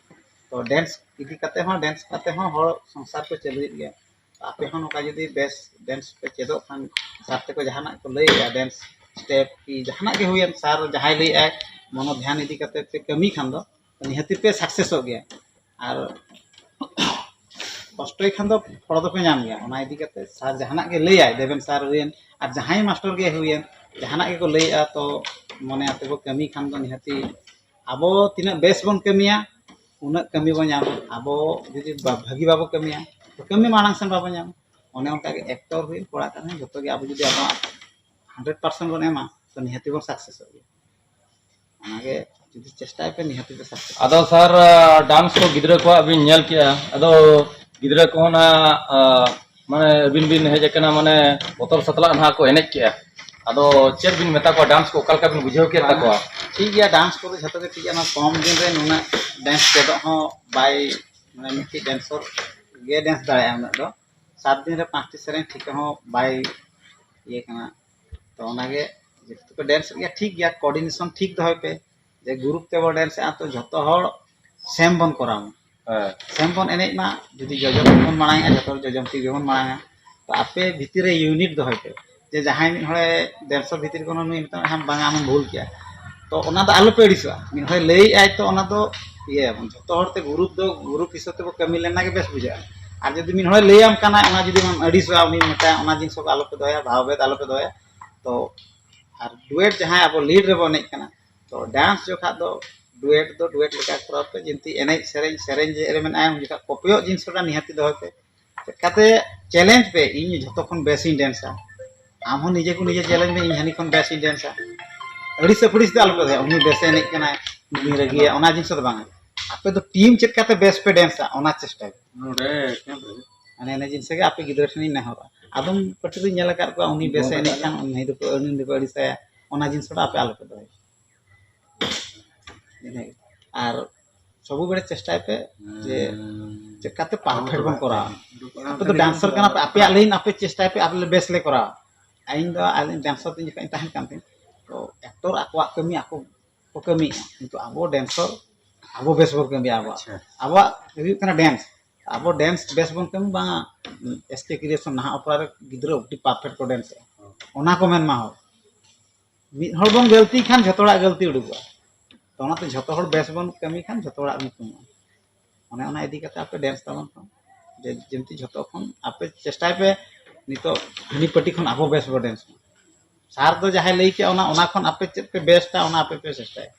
ᱛᱚ ᱰᱮᱱᱥ ᱤᱫᱤ ᱠᱟᱛᱮ ᱦᱚᱸ, ᱰᱮᱱᱥ ᱠᱟᱛᱮ ᱦᱚᱸ ᱦᱚᱲ ᱥᱚᱝᱥᱟᱨ ᱠᱚ ᱪᱟᱹᱞᱩᱭᱮᱫ ᱜᱮᱭᱟ᱾ ᱛᱚ ᱟᱯᱮ ᱦᱚᱸ ᱱᱚᱝᱠᱟ ᱡᱩᱫᱤ ᱵᱮᱥ ᱰᱮᱱᱥ ᱯᱮ ᱪᱮᱫᱚᱜ ᱠᱷᱟᱱ, ᱥᱟᱨ ᱛᱮᱠᱚ ᱡᱟᱦᱟᱱᱟᱜ ᱠᱚ ᱞᱟᱹᱭᱮᱫᱼᱟ, ᱰᱮᱱᱥ ᱥᱴᱮᱯ ᱠᱤ ᱡᱟᱦᱟᱱᱟᱜ ᱜᱮ ᱦᱩᱭᱮᱱ, ᱥᱟᱨ ᱡᱟᱦᱟᱸᱭ ᱞᱟᱹᱭᱮᱫᱼᱟᱭ, ᱢᱚᱱᱚ ᱫᱷᱮᱭᱟᱱ ᱤᱫᱤ ᱠᱟᱛᱮ ᱯᱮ ᱠᱟᱹᱢᱤ ᱠᱷᱟᱱ ᱫᱚ ᱱᱤᱦᱟᱹᱛᱤ ᱯᱮ ᱥᱟᱠᱥᱮᱥᱚᱜ ᱜᱮᱭᱟ᱾ ᱟᱨ ᱠᱚᱥᱴᱚᱭ ᱠᱷᱟᱱ ᱫᱚ ᱯᱷᱚᱞ ᱫᱚᱯᱮ ᱧᱟᱢ ᱜᱮᱭᱟ᱾ ᱚᱱᱟ ᱤᱫᱤ ᱠᱟᱛᱮ ᱥᱟᱨ ᱡᱟᱦᱟᱱᱟᱜ ᱜᱮ ᱞᱟᱹᱭᱟᱭ, ᱫᱮᱵᱮᱱ ᱥᱟᱨ ᱦᱩᱭᱮᱱ ᱟᱨ ᱡᱟᱦᱟᱸᱭ ᱢᱟᱥᱴᱟᱨ ᱜᱮ ᱦᱩᱭᱮᱱ, ᱡᱟᱦᱟᱱᱟᱜ ᱜᱮᱠᱚ ᱞᱟᱹᱭᱮᱜᱼᱟ, ᱛᱚ ᱢᱚᱱᱮ ᱟᱛᱮ ᱵᱚ ᱠᱟᱹᱢᱤ ᱠᱷᱟᱱ ᱫᱚ ᱱᱤᱦᱟᱹᱛᱤ ᱟᱵᱚ ᱛᱤᱱᱟᱹᱜ ᱵᱮᱥ ᱵᱚᱱ ᱠᱟᱹᱢᱤᱭᱟ, ᱩᱱᱟᱹᱜ ᱠᱟᱹᱢᱤ ᱵᱚᱱ ᱧᱟᱢᱟ᱾ ᱟᱵᱚ ᱡᱩᱫᱤ ᱵᱟ-, ᱵᱷᱟᱹᱜᱤ ᱵᱟᱵᱚ ᱠᱟᱹᱢᱤᱭᱟ, ᱛᱚ ᱠᱟᱹᱢᱤ ᱢᱟᱲᱟᱝ ᱥᱮᱱ ᱵᱟᱵᱚ ᱧᱟᱢᱟ᱾ ᱚᱱᱮ ᱚᱱᱠᱟ ᱜᱮ ᱮᱠᱴᱚᱨ ᱦᱩᱭᱮᱱ, ᱠᱚᱲᱟ ᱠᱟᱱ ᱦᱩᱭᱮᱱ, ᱡᱚᱛᱚ ᱜᱮ ᱟᱵᱚ ᱡᱩᱫᱤ ᱟᱵᱚᱣᱟᱜ ᱦᱟᱱᱰᱨᱮᱰ ᱯᱟᱨᱥᱮᱱᱴ ᱵᱚᱱ ᱮᱢᱟ, ᱛᱚ ᱱᱤᱦᱟᱹᱛᱤ ᱵᱚᱱ ᱥᱟᱠᱥᱮᱥᱚᱜ ᱜᱮᱭᱟ᱾ ᱚᱱᱟᱜᱮ ᱡᱩᱫᱤ ᱪᱮᱥᱴᱟᱭ ᱯᱮ, ᱱᱤᱦᱟᱹᱛᱤ ᱯᱮ ᱥᱟᱠᱥᱮᱥ᱾ ᱟᱫᱚ ᱥᱟᱨ, ᱰᱟᱱᱥ ᱠᱚ ᱜᱤᱫᱽᱨᱟᱹ ᱠᱚᱣᱟᱜ ᱵᱤᱱ ᱧᱮᱞ ᱠᱮᱜᱼᱟ, ᱟᱫᱚ ᱜᱤᱫᱽᱨᱟᱹ ᱠᱚᱦᱚᱸ ᱱᱟᱜ, ᱟ, ᱢᱟᱱᱮ ᱟᱹᱵᱤᱱ ᱵᱤᱱ ᱦᱮᱡ ᱟᱠᱟᱱᱟ, ᱢᱟᱱᱮ ᱵᱚᱛᱚᱨ ᱥᱟᱛᱞᱟᱜ ᱱᱟᱦᱟᱜ ᱠᱚ ᱮᱱᱮᱡ ᱠᱮᱜᱼᱟ᱾ ᱟᱫᱚ ᱪᱮᱫ ᱵᱤᱱ ᱢᱮᱛᱟ ᱠᱚᱣᱟ, ᱰᱟᱱᱥ ᱠᱚ ᱚᱠᱟ ᱞᱮᱠᱟ ᱵᱤᱱ ᱵᱩᱡᱷᱟᱹᱣ ᱠᱮᱫ ᱛᱟᱠᱚᱣᱟ? ᱴᱷᱤᱠ ᱜᱮᱭᱟ, ᱰᱟᱱᱥ ᱠᱚᱫᱚ ᱡᱷᱚᱛᱚ ᱜᱮ ᱴᱷᱤᱠ ᱜᱮᱭᱟ᱾ ᱚᱱᱟ ᱠᱚᱢ ᱫᱤᱱ ᱨᱮ ᱱᱩᱱᱟᱹᱜ ᱰᱮᱱᱥ ᱪᱮᱫᱚᱜ ᱦᱚᱸ ᱵᱟᱭ, ᱢᱟᱱᱮ ᱢᱤᱫᱴᱤᱡ ᱰᱮᱱᱥᱚᱨ ᱜᱮ ᱰᱮᱱᱥ ᱫᱟᱲᱮᱭᱟᱜᱼᱟ ᱩᱱᱟᱹᱜ ᱫᱚ᱾ ᱥᱟᱛ ᱫᱤᱱ ᱨᱮ ᱯᱟᱸᱪᱴᱤ ᱥᱮᱨᱮᱧ ᱴᱷᱤᱠᱟᱹ ᱦᱚᱸ ᱵᱟᱭ ᱤᱭᱟᱹ ᱠᱟᱱᱟ᱾ ᱛᱚ ᱚᱱᱟᱜᱮ ᱡᱮᱦᱮᱛᱩ ᱯᱮ ᱰᱮᱱᱥ ᱜᱮᱭᱟ, ᱴᱷᱤᱠ ᱜᱮᱭᱟ, ᱠᱳᱚᱨᱰᱤᱱᱮᱥᱚᱱ ᱴᱷᱤᱠ ᱫᱚᱦᱚᱭ ᱯᱮ, ᱡᱮ ᱜᱨᱩᱯ ᱛᱮᱵᱚ ᱰᱮᱱᱥ ᱮᱜᱼᱟ, ᱛᱚ ᱡᱷᱚᱛᱚ ᱦᱚᱲ ᱥᱮᱢ ᱵᱚᱱ ᱠᱚᱨᱟᱣ ᱢᱟ᱾ ᱦᱮᱸ᱾ ᱥᱮᱢ ᱵᱚᱱ ᱮᱱᱮᱡ ᱢᱟ᱾ ᱡᱩᱫᱤ ᱡᱚᱡᱚᱢ ᱛᱤ ᱵᱚᱱ ᱢᱟᱲᱟᱝ ᱮᱜᱼᱟ, ᱡᱷᱚᱛᱚ ᱦᱚᱲ ᱡᱚᱡᱚᱢ ᱛᱤ ᱜᱮᱵᱚᱱ ᱢᱟᱲᱟᱝᱟ᱾ ᱛᱚ ᱟᱯᱮ ᱵᱷᱤᱛᱤᱨ ᱨᱮ ᱤᱭᱩᱱᱤᱴ ᱫᱚᱦᱚᱭ ᱯᱮ, ᱡᱮ ᱡᱟᱦᱟᱸᱭ ᱢᱤᱫ ᱦᱚᱲᱮ ᱰᱮᱱᱥᱚᱨ ᱵᱷᱤᱛᱤᱨ ᱠᱷᱚᱱ ᱱᱩᱭ ᱢᱮᱛᱟᱢ ᱠᱷᱟᱱ ᱵᱟᱝᱟ ᱟᱢᱮᱢ ᱵᱷᱩᱞ ᱠᱮᱜᱼᱟ, ᱛᱚ ᱚᱱᱟ ᱫᱚ ᱟᱞᱚᱯᱮ ᱟᱹᱲᱤᱥᱚᱜᱼᱟ᱾ ᱢᱤᱫ ᱦᱚᱲᱮ ᱞᱟᱹᱭᱮᱜᱼᱟᱭ, ᱛᱚ ᱚᱱᱟ ᱫᱚ ᱤᱭᱟᱹᱭᱟᱵᱚᱱ, ᱡᱷᱚᱛᱚ ᱦᱚᱲ ᱛᱮ ᱜᱨᱩᱯ ᱫᱚ ᱜᱨᱩᱯ ᱦᱤᱥᱟᱹᱵ ᱛᱮᱵᱚ ᱠᱟᱹᱢᱤ ᱞᱮᱱᱟ ᱜᱮ ᱵᱮᱥ ᱵᱩᱡᱷᱟᱹᱜᱼᱟ᱾ ᱟᱨ ᱡᱩᱫᱤ ᱢᱤᱫ ᱦᱚᱲᱮ ᱞᱟᱹᱭᱟᱢ ᱠᱟᱱᱟ, ᱚᱱᱟ ᱡᱩᱫᱤ ᱵᱚᱱ ᱟᱹᱲᱤᱥᱚᱜᱼᱟ, ᱩᱱᱤ ᱢᱮᱛᱟᱭᱟ, ᱚᱱᱟ ᱡᱤᱱᱤᱥ ᱠᱚ ᱟᱞᱚᱯᱮ ᱫᱚᱦᱚᱭᱟ, ᱵᱷᱟᱣ ᱵᱷᱮᱫ ᱟᱞᱚᱯᱮ ᱫᱚᱦᱚᱭᱟ᱾ ᱛᱚ ᱟᱨ ᱰᱩᱭᱮᱴ ᱡᱟᱦᱟᱸᱭ ᱟᱵᱚ ᱞᱤᱰ ᱨᱮᱵᱚ ᱮᱱᱮᱡ ᱠᱟᱱᱟ, ᱛᱚ ᱰᱟᱱᱥ ᱡᱚᱠᱷᱟᱜ ᱫᱚ ᱰᱩᱭᱮᱴ ᱫᱚ ᱰᱩᱭᱮᱴ ᱞᱮᱠᱟ ᱠᱚᱨᱟᱣ ᱯᱮ, ᱡᱤᱱᱛᱤ ᱮᱱᱮᱡ ᱥᱮᱨᱮᱧ, ᱥᱮᱨᱮᱧ ᱡᱮ ᱨᱮ ᱢᱮᱱᱟᱜᱼᱟ, ᱩᱱ ᱡᱚᱠᱷᱟᱜ ᱠᱚᱯᱤᱭᱚᱜ ᱡᱤᱱᱤᱥ ᱨᱮᱱᱟᱜ ᱱᱤᱦᱟᱹᱛᱤ ᱫᱚᱦᱚᱭ ᱯᱮ᱾ ᱪᱮᱫ ᱠᱟᱛᱮ ᱪᱮᱞᱮᱧᱡᱽ ᱯᱮ, ᱤᱧ ᱡᱷᱚᱛᱚ ᱠᱷᱚᱱ ᱵᱮᱥ ᱤᱧ ᱰᱮᱱᱥᱟ᱾ ᱟᱢ ᱦᱚᱸ ᱱᱤᱡᱮ ᱠᱚ ᱱᱤᱡᱮ ᱪᱮᱞᱮᱧᱡᱽ ᱢᱮ, ᱤᱧ ᱦᱟᱹᱱᱤ ᱠᱷᱚᱱ ᱵᱮᱥ ᱤᱧ ᱰᱮᱱᱥᱟ᱾ ᱟᱹᱲᱤᱥ ᱟᱹᱯᱲᱤᱥ ᱫᱚ ᱟᱞᱚᱯᱮ ᱫᱚᱦᱚᱭᱟ, ᱩᱱᱤ ᱵᱮᱥᱮ ᱮᱱᱮᱡ ᱠᱟᱱᱟᱭ, ᱤᱧ ᱨᱟᱹᱜᱤᱭᱟ, ᱚᱱᱟ ᱡᱤᱱᱤᱥ ᱫᱚ ᱵᱟᱝ᱾ ᱟᱯᱮ ᱫᱚ ᱴᱤᱢ ᱪᱮᱫ ᱞᱮᱠᱟᱛᱮ ᱵᱮᱥ ᱯᱮ ᱰᱮᱱᱥᱟ, ᱚᱱᱟ ᱪᱮᱥᱴᱟᱭ ᱯᱮ᱾ ᱱᱚᱰᱮ ᱠᱮᱢᱯ ᱨᱮ᱾ ᱢᱟᱱᱮ ᱤᱱᱟᱹ ᱡᱤᱱᱤᱥ ᱜᱮ ᱟᱯᱮ ᱜᱤᱫᱽᱨᱟᱹ ᱴᱷᱮᱱᱤᱧ ᱱᱮᱦᱚᱨᱟ᱾ ᱟᱫᱚᱢ ᱯᱟᱹᱴᱤ ᱫᱚᱧ ᱧᱮᱞ ᱟᱠᱟᱫ ᱠᱚᱣᱟ, ᱩᱱᱤ ᱵᱮᱥᱮ ᱮᱱᱮᱡ ᱠᱷᱟᱱ ᱩᱱᱤ ᱫᱚᱠᱚ, ᱩᱱᱤ ᱫᱚᱠᱚ ᱟᱹᱲᱤᱥᱟᱭᱟ᱾ ᱚᱱᱟ ᱡᱤᱱᱤᱥ ᱠᱚᱫᱚ ᱟᱯᱮ ᱟᱞᱚᱯᱮ ᱫᱚᱦᱚᱭᱟ᱾ ᱤᱱᱟᱹᱜᱮ᱾ ᱟᱨ ᱥᱚᱵᱩ ᱵᱮᱲᱮ ᱪᱮᱥᱴᱟᱭ ᱯᱮ ᱡᱮ ᱪᱮᱠᱟᱛᱮ ᱯᱟᱨᱯᱷᱮᱠᱴ ᱵᱚᱱ ᱠᱚᱨᱟᱣᱟ᱾ ᱟᱯᱮ ᱫᱚ ᱰᱟᱱᱥᱟᱨ ᱠᱟᱱᱟ ᱯᱮ, ᱟᱯᱮᱭᱟᱜ ᱞᱟᱭᱤᱱ ᱟᱯᱮ ᱪᱮᱥᱴᱟᱭ ᱯᱮ, ᱟᱞᱮ ᱞᱮ ᱵᱮᱥ ᱞᱮ ᱠᱚᱨᱟᱣᱟ᱾ ᱤᱧ ᱫᱚ, ᱟᱹᱞᱤᱧ ᱰᱟᱱᱥᱟᱨ ᱫᱚ ᱡᱚᱠᱷᱚᱱ ᱤᱧ ᱛᱟᱦᱮᱱ ᱠᱟᱱ ᱛᱤᱧ, ᱛᱚ ᱮᱠᱴᱚᱨ ᱟᱠᱚᱣᱟᱜ ᱠᱟᱹᱢᱤ ᱟᱠᱚ ᱠᱚ ᱠᱟᱹᱢᱤᱭᱮᱫᱼᱟ, ᱠᱤᱱᱛᱩ ᱟᱵᱚ ᱰᱮᱱᱥᱚᱨ ᱟᱵᱚ ᱵᱮᱥ ᱵᱚᱱ ᱠᱟᱹᱢᱤᱭᱟ᱾ ᱟᱵᱚᱣᱟᱜ ᱟᱪᱪᱷᱟ᱾ ᱟᱵᱚᱣᱟᱜ ᱦᱩᱭᱩᱜ ᱠᱟᱱᱟ ᱰᱮᱱᱥ᱾ ᱟᱵᱚ ᱰᱮᱱᱥ ᱵᱮᱥ ᱵᱚᱱ ᱠᱟᱹᱢᱤ, ᱵᱟᱝᱟ ᱮᱥ ᱠᱮ ᱠᱨᱤᱭᱮᱥᱚᱱ ᱱᱟᱦᱟᱜ ᱚᱯᱮᱨᱟ ᱨᱮ ᱜᱤᱫᱽᱨᱟᱹ ᱟᱹᱰᱤ ᱯᱟᱨᱯᱷᱮᱠᱴ ᱠᱚ ᱰᱮᱱᱥᱮᱜᱼᱟ, ᱚᱱᱟ ᱠᱚ ᱢᱮᱱ ᱢᱟ ᱦᱚᱲ᱾ ᱢᱤᱫ ᱦᱚᱲ ᱵᱚᱱ ᱜᱟᱹᱞᱛᱤ ᱠᱷᱟᱱ ᱡᱷᱚᱛᱚ ᱦᱚᱲᱟᱜ ᱜᱟᱹᱞᱛᱤ ᱩᱰᱩᱠᱚᱜᱼᱟ᱾ ᱛᱚ ᱚᱱᱟᱛᱮ ᱡᱷᱚᱛᱚ ᱦᱚᱲ ᱵᱮᱥ ᱵᱚᱱ ᱠᱟᱹᱢᱤ ᱠᱷᱟᱱ ᱡᱷᱚᱛᱚ ᱦᱚᱲᱟᱜ ᱧᱩᱛᱩᱢᱚᱜᱼᱟ᱾ ᱚᱱᱮ ᱚᱱᱟ ᱤᱫᱤ ᱠᱟᱛᱮ ᱟᱯᱮ ᱰᱮᱱᱥ ᱛᱟᱵᱚᱱ ᱯᱮ᱾ ᱡᱮ, ᱡᱮᱢᱛᱤ ᱡᱷᱚᱛᱚ ᱠᱷᱚᱱ ᱟᱯᱮ ᱪᱮᱥᱴᱟᱭ ᱯᱮ ᱱᱤᱛᱚᱜ ᱦᱟᱹᱱᱤ ᱯᱟᱹᱴᱤ ᱠᱷᱚᱱ ᱟᱵᱚ ᱵᱮᱥ ᱵᱚ ᱰᱮᱱᱥ ᱢᱟ᱾ ᱥᱟᱨ ᱫᱚ ᱡᱟᱦᱟᱸᱭ ᱞᱟᱹᱭ ᱠᱮᱜᱼᱟ ᱚᱱᱟ, ᱚᱱᱟ ᱠᱷᱚᱱ ᱟᱯᱮ ᱪᱮᱫ ᱯᱮ ᱵᱮᱥᱴᱟ ᱚᱱᱟ ᱟᱯᱮ ᱯᱮ ᱪᱮᱥᱴᱟᱭᱟ᱾